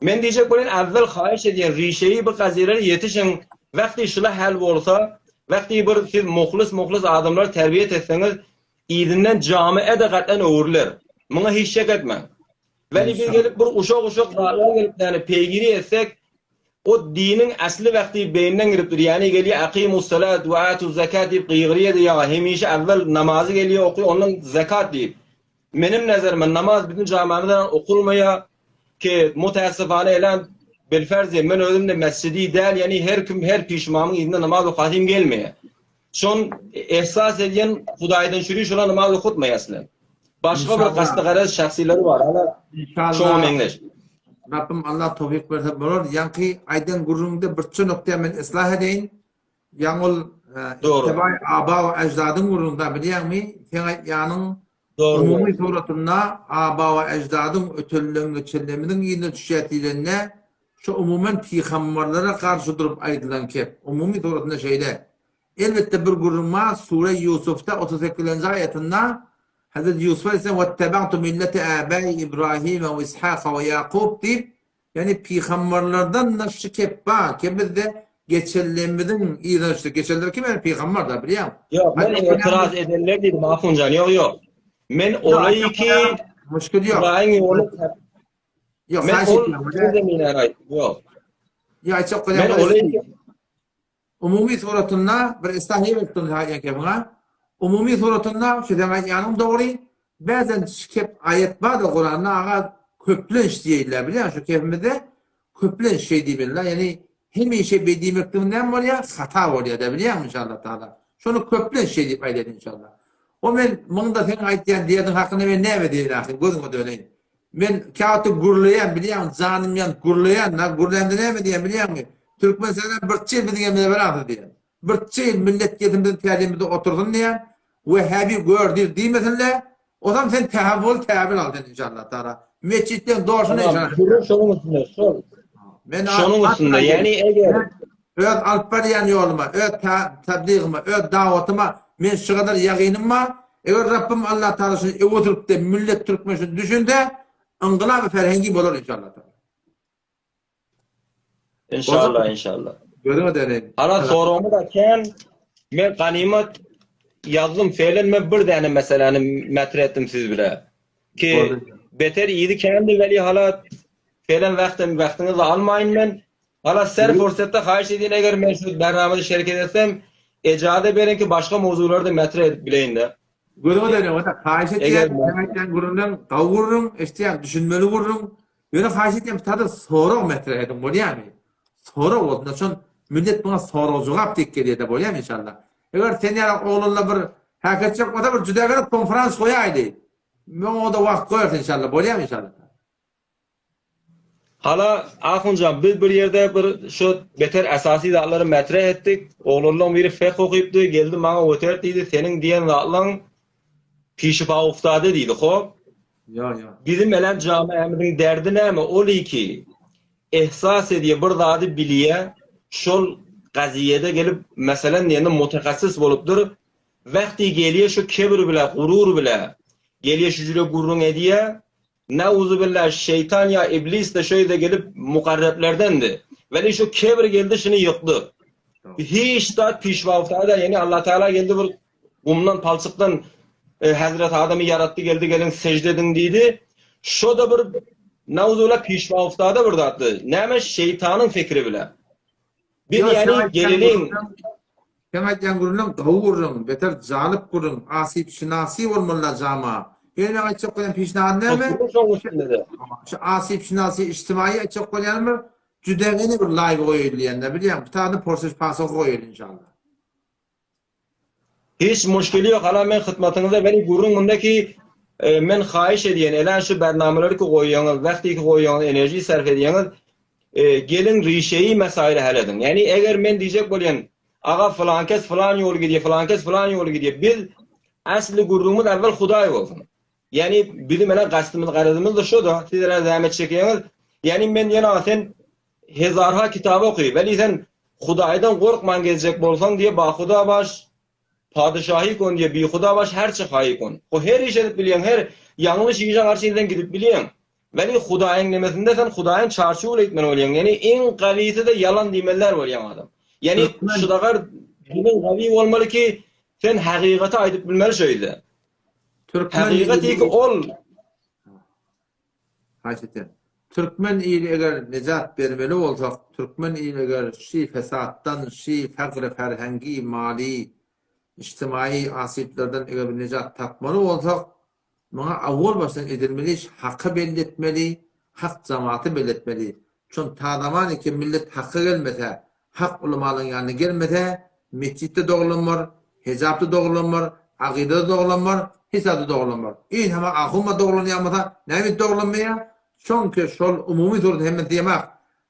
Men diýjek bolýan äwwel haýyş edýän rişeýi bu gaziýelere ýetişiň wagty şula häl bolsa wagty bir siz muhlis muhlis adamlary terbiýet etseňiz yzyndan jame-de gat'an öwrüler muňa hiç şek etmäň weli biz gelip bir uşak uşak zatlar gelip ýani peýgiri etsek o diniň asly wagty beýninden giripdir ýani gelýär aqimussalat we atuz zakat diýip gygyrýady ýa hemişe äwwel namazy gelýär oky ondan zakat diýip Menim nazarymda namaz bizim jamamyzda okulmaýar ki mutaessifane elan bilferzi men özüm de mesjidi däl ýani her kim her pişmamyň yzynda namaz okasym gelmeýär. Şon ehsas edýän Hudaýdan şüri şola namaz okutmaýar sizler. Başga bir gasty garaz şahsyları bar hala şoňa meňzeş. Rabbim Allah towfik berse bolar. Ýaňky aýdan gürrüňde birçe nokta men yslah edeýin. Ýaňy ol Ittibaý aba we eždadyň gürrüňi bilýäňmi? Seň aýtýanyň umumy suratynda aba we eždadyň ötenleň geçenlerimiziň yzyna düşýär diýlende, şu umuman pygamberlere garşy durup aýdylan kep. Umumy suratynda şeýle. Elbetde bir gürrüň bar, Sure Ýusufda 38-nji aýatynda Hazreti Ýusuf aleyhisselam Wettaba'tu millete abai Ibrahime we Ishaka we Ýakup diýip Ýagny pygambarlardan-da şu kep bar ki bizde geçenlerimiziň yzyna düşdük. Geçenler kim ýagny pygambar da bilýäň. Ýok, men etiraz edenler diýdim Ahunjan, ýok ýok. Men olaý ki muşkil ýok. Hudaýyň ýoly Ýok, men ol zeminä aýtdym, ýok. Ýa aýtjak bolýan. Men olaý Umumy suratynda bir islahiýa berip durun aýdýan kepiňe. Umumy suratynda şu seň aýdýanyň dogry. Bäzen şu kep aýat bar-da Kuranda aga köplenç diýýärler bilýäňmi şu kepimizde köplenç şeý diýmeliler. Ýagny hemişe beý diýmekligiň näme bolýar? Hata bolýar-da bilýäňmi inşallah taala. Şony köplenç şeý diýip aýdýar inşallah. O men muňda seň aýtýan derdiň hakynda men näme diýeýin ahyr gözüňe döneýin. Men käwagtda gürleýän bilýäňmi janym ýanyp gürleýän da gürlämde näme diýýän bilýäňmi Türkmenistana birçe ýyl biziň elimize beransyz diýýän. Birçe ýyl millet gelsin biziň tälimizde otursyn diýýän we häbi gör diýr diýmesinle ozam sen tähawwul täbil al sen inşallah taala. Metjitleň dorşuna inşallah. Gürrüň şonuň üstünde şol. Men şonuň üstünde ýani eger öz alyp barýan ýoluma, öz tabligyma, öz dawatyma men şu gadar ýagynym bar. Eger Rabbim Allah Taala şuny öwüdürip-de millet türkmen şuny düşünse, yngylaby ferhengi bolar inşallah. Inşallah, inşallah. Gözüňe döneýin. Ana soragymy da kän men ganymat ýazdym felen men bir däne meseläni metre etdim siz bile. Ki beter yzy kändi weli hala felen wagtym wagtyňyzy almaýyn men. Hala ser fursatda haýyş edýän eger men şu bernamada şereket etsem ejaza beriň ki başga mowzulary da metre edip bileýin de. Gözüňe döneýin ota haýyş edýän sen aýtýan gürrüňleň gowy gürrüň eşitýäň düşünmeli gürrüň ýöne haýyş edýän bir sorag metre ediň bolýamy sorag bolsun şon millet muňa sorag jogap diýip gelýärde bolýamy inşallah eger sen ýaly oglanlar bir häketjek bolsa bir juda gerek konferans goýaýly men oňa-da wagt goýarys inşallah bolýamy inşallah. Hala Ahunjan biz bir ýerde bir şu beter esasy zatlary metreh etdik. Oglanlaň biri fekh okypdy, geldi maňa öter diýdi, seniň diýen zatlaň pişipa uftady diýdi, hop. Ýa ýa. Bizim elem jamiämiziň derdi näme? Ol iki ehsas edýä bir zady bilýä, şol gaziýede gelip meselen diýende mutehassys bolupdyr. Wagty gelýä şu kebir bile, gurur bile gelýä şu jüre gürrüň edýä. Nauzubillah şeýtan ýa iblis-de şo ýerde gelip mukarreplerdendi. Weli şu kebir geldi şuny ýykdy. Hiç zat pişwagtada ýagny Allah Teala geldi bir gumdan palçykdan e, Hazreti Adamy ýaratdy geldi geliň sejde ediň diýdi. Şo-da bir nauzubillah pişwagtada bir zatdy. Näme şeýtanyň fikri bile. Biz ýagny geleliň Seň aýdýan gürrüňiň gowy gürrüň, beter jalyp gürrüň, asypşynasy bolmalyda jama. Ýöne meň aýtjak bolýan pişnahym näme? Şu asypşynasy içtimaýy aýtjak bolýanym bir jüdegene bir laýw goýaýly diýende bilýäň, bir tany porsuş pasoky goýaýly inşallah. Hiç muşkili ýok hala men hytmatyňyzda weli gürrüň munda ki men haýyş edýän elän şu bernamalary ki goýýaňyz wagty ki goýýaňyz enerji sarf edýäňiz Geliň rişeýi mesaýyly hal ediň. Ýagny eger men diýjek bolýan, aga fylankes fylan ýoly gidýär, fylankes fylan ýoly gidýär. Biz asly gürrüňimiz awwal Hudaý bolsun. Ýani bizim ene gastymyz garazymyz da şo-da, siz ene zähmet çekýäňiz. Ýani men ýene sen hezarha kitap oky, weli sen Hudaýdan gorkman gezjek bolsaň diýe bahuda baş, padyşahy kon diýe bihuda baş herçe haýy kon. Ho her iş edip bilýäň, her ýalňyş işe garşy sen gidip bilýäň. Weli Hudaýyň nemesinde sen Hudaýyň çarçuwy bilen gitmeli bolýaň. Ýani iň gawysy-da ýalan diýmeli däl bolýaň adam. Ýani şudagar diliň gawy bolmaly ki, sen hakykaty aýdyp bilmeli şo ýerde. Türkmen Hakykat ili ki ol Haýyş etýän. Türkmen ili eger nejat bermeli bolsak, türkmen ili eger şi fesatdan, şi fagry ferhengi, mali, ijtimaýy asyplardan eger bir nejat tapmaly bolsak, muňa awwal başdan edilmeli iş haky belli etmeli, hak jamaty belli etmeli. Çün ta zaman ki millet hakka gelmese, hak ulamalaryň ýanyna gelmese, metjitde dogrulanmar, hejapda dogrulanmar, akydada dogrulanmar, hiç zatda dogrulanmar. Iň hama ahunma dogrulanýan bolsa, näme üçin dogrulanmaýar? Çünki şol umumy suratda hemmesi diýemak,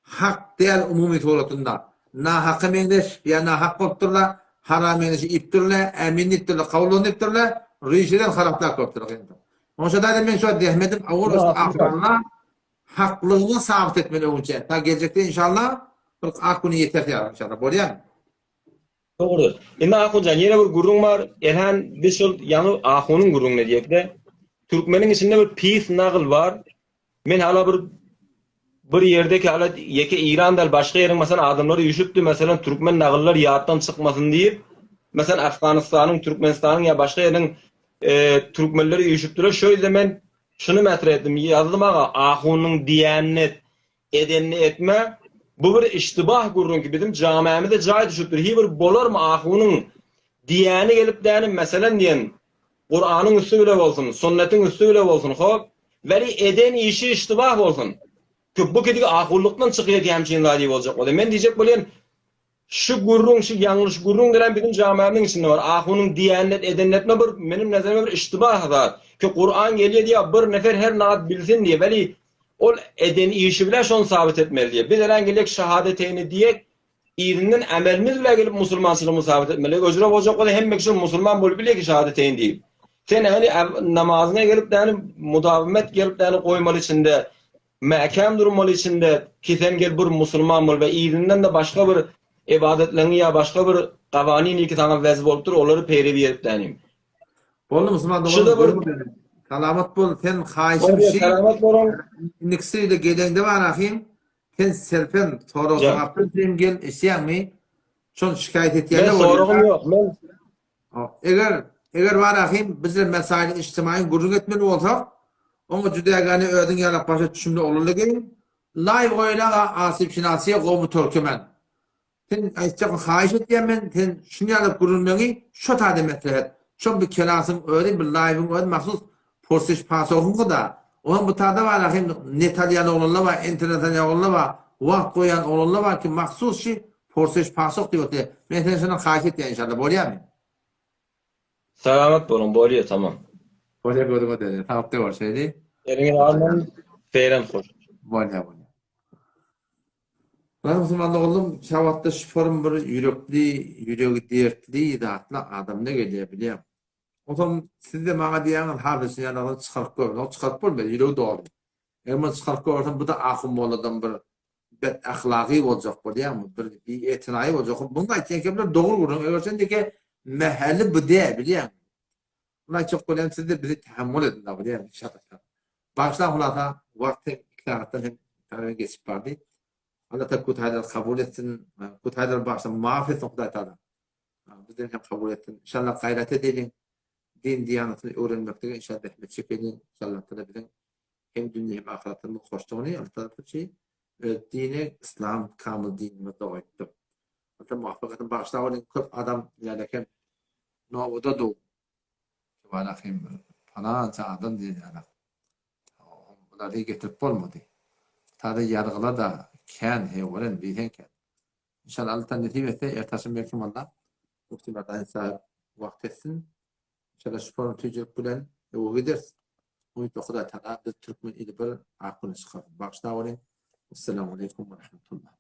hak däl umumy suratynda. Nahaka meňzeş ýa nahak bolupdyrlar, harama meňzeş iýipdirler, ämin diýipdirler, kabul bolsun diýipdirler, rişeden haraplap görüpdirler. Oňşa daýza men şu zähmetim awal başda ahyrynda Haklygyňy sabyt etmeli öňünçä. Ta geljekde inşallah bir ak güni ýeter ýaly inşallah. Bolýamy? Dogry. Indi Ahunjan ýene bir gürrüň bar. Elhan biz şol ýaňy Ahunyň gürrüňini edýäkde. Türkmeniň içinde bir pis nagyl bar. Men hala bir bir ýerdeki hala ýeke Iran däl başga ýeriň meselem adamlary üýşüpdi meselem türkmen nagyllary ýatdan çykmasyn diýip meselem Afganystanyň Türkmenistanyň ýa başga ýeriň türkmenleri üýşüpdiler. Şo ýerde men Şuny mätre etdim, ýazdym aga, ahunyň diýenini et, edenini etme, bu bir iştibah gürrüňki, bizim jamämize jaý düşüpdir, hi bir bolarmy ahunyň diýeni gelip däni, meselen diýen, Kuranyň üsti bile bolsun, sünnetiň üsti bile bolsun, hop, weli eden işi iştibah bolsun. Ki bu kidigi ahunlykdan çykýa ki hemçin zady boljak bolsa. Men diýjek bolýan, Şu gürrüň şu ýalňyş gürrüň dilen biziň jamaamyň içinde bar. Ahunyň diýenini et edenini etme bir meniň nazarymda bir iştibah zat. Ki Kuran gelýär diýýär bir nefer her nat bilsin diýýär. Weli ol eden işi bilen şony sabyt etmeli diýýär. Biz elen gelýek şahadeteýni diýek yzyndan amelimiz bilen gelip musulmançylygymyzy sabyt etmeli. Öjre boljak bolsa hemme kişi musulman bolup bilýär ki şahadeteýni diýip. Sen äni namazyňa gelip däni mudawimet gelip däni goýmaly içinde. Mäkäm durmaly içinde ki sen gel bir musulman bol we yzyndan-da başga bir ybadatlaryňy ýa başga bir gawanin ki saňa wez bolupdyr olary peýrewi edip dänim. Boldy musulman doganym Şuda bir görme Salamat bol sen haýyşym Bolýar şi salamat boluň. indikisi ile geleňde bar ahym sen serpen sorag Jan. jogap bilen gel eşýäňmi şony şikaýat Men etýänler bolýar. soragym ýok men Eger, eger bar ahym, bizler mesaili ijtimaýy gürrüň etmeli bolsak, oňa jüdägäne özüň ýalak başa düşümli oglanly geýin, laý goýlaga asip şinasiýa gowmy törkemen. Sen aýtjak haýyş etýän men, sen şuny ýalak gürrüňleňi şo taýda meslehet. Şol bir kelasyň özi, bir laýwyň özi mahsus porsiş pasohyňky-da. Onuň bu taýda bar ahym net alýan oglanlar bar, internet alýan oglanlar bar, wagt goýýan oglanlar bar ki mahsus şi Porseş pasoh diýip otyr. Men senden şondan haýyş etýän inşallah bolýamy? Salamat boluň bolýa tamam. Bolýa gözüňe döneýin. Saglykda görşeýli. Eliňe alman seýran hoş. Bolýa bolýa. Lan musulman oglum şa wagtda şu forum bir ýürekli, ýüregi dertli zatly adamda gelýär bilýäň. Onsoň sizde maňa diýýäňiz harbyçy ýanagyny çykaryp gör. Ýok çykaryp bolmaýar ýüregi doly. Eger muny çykaryp görsem bu-da ahun molladan bir bet ahlagy boljak bolýarmy, bir bietinaýy boljak. Muny aýtýan kemler dogry gürrüň. Eger sen deke mäheli bu dä bilýäňmi? Muny aýtjak bolýan sizde bizi tähammül ediň da bilýäňmi inşallah. Bagyşlaň hulasa wagt hem 2 sagatdan hem tagryban geçip bardy. Allah taala kutaýlary kabul etsin. Kutaýlary bagyşlasyn, maaf etsin Hudaý taala. Bizden hem kabul etsin. Inşallah gaýrat edeliň. Din diýanatyny öwrenmeklige inşallah zähmet çekeliň. Inşallah taala biziň hem dünýe hem ahyretimiz hoşdugyny Allah taala şu öz dini islam kamyl dinimizde goýupdyr. Allah muvaffak etsin. Bagyşlap olyň köp adam ýaly hem nowada dur. Şuwara hem falança adam diýen ýaly. Bulary getirip bolmady. Täze ýazgylar da kän heýweren diýseň kän. Inşallah Allah taala nesip etse ertaşym belki walla Mufti Merdani sahip wagt etsin. Inşallah şu forum tüýjek bilen öwge gideris. Umyt Hudaý Taala biz türkmen ili bir ak güne çykarsyn. Bagyşlap olyň. Esselamu aleýkum we rahmetullah.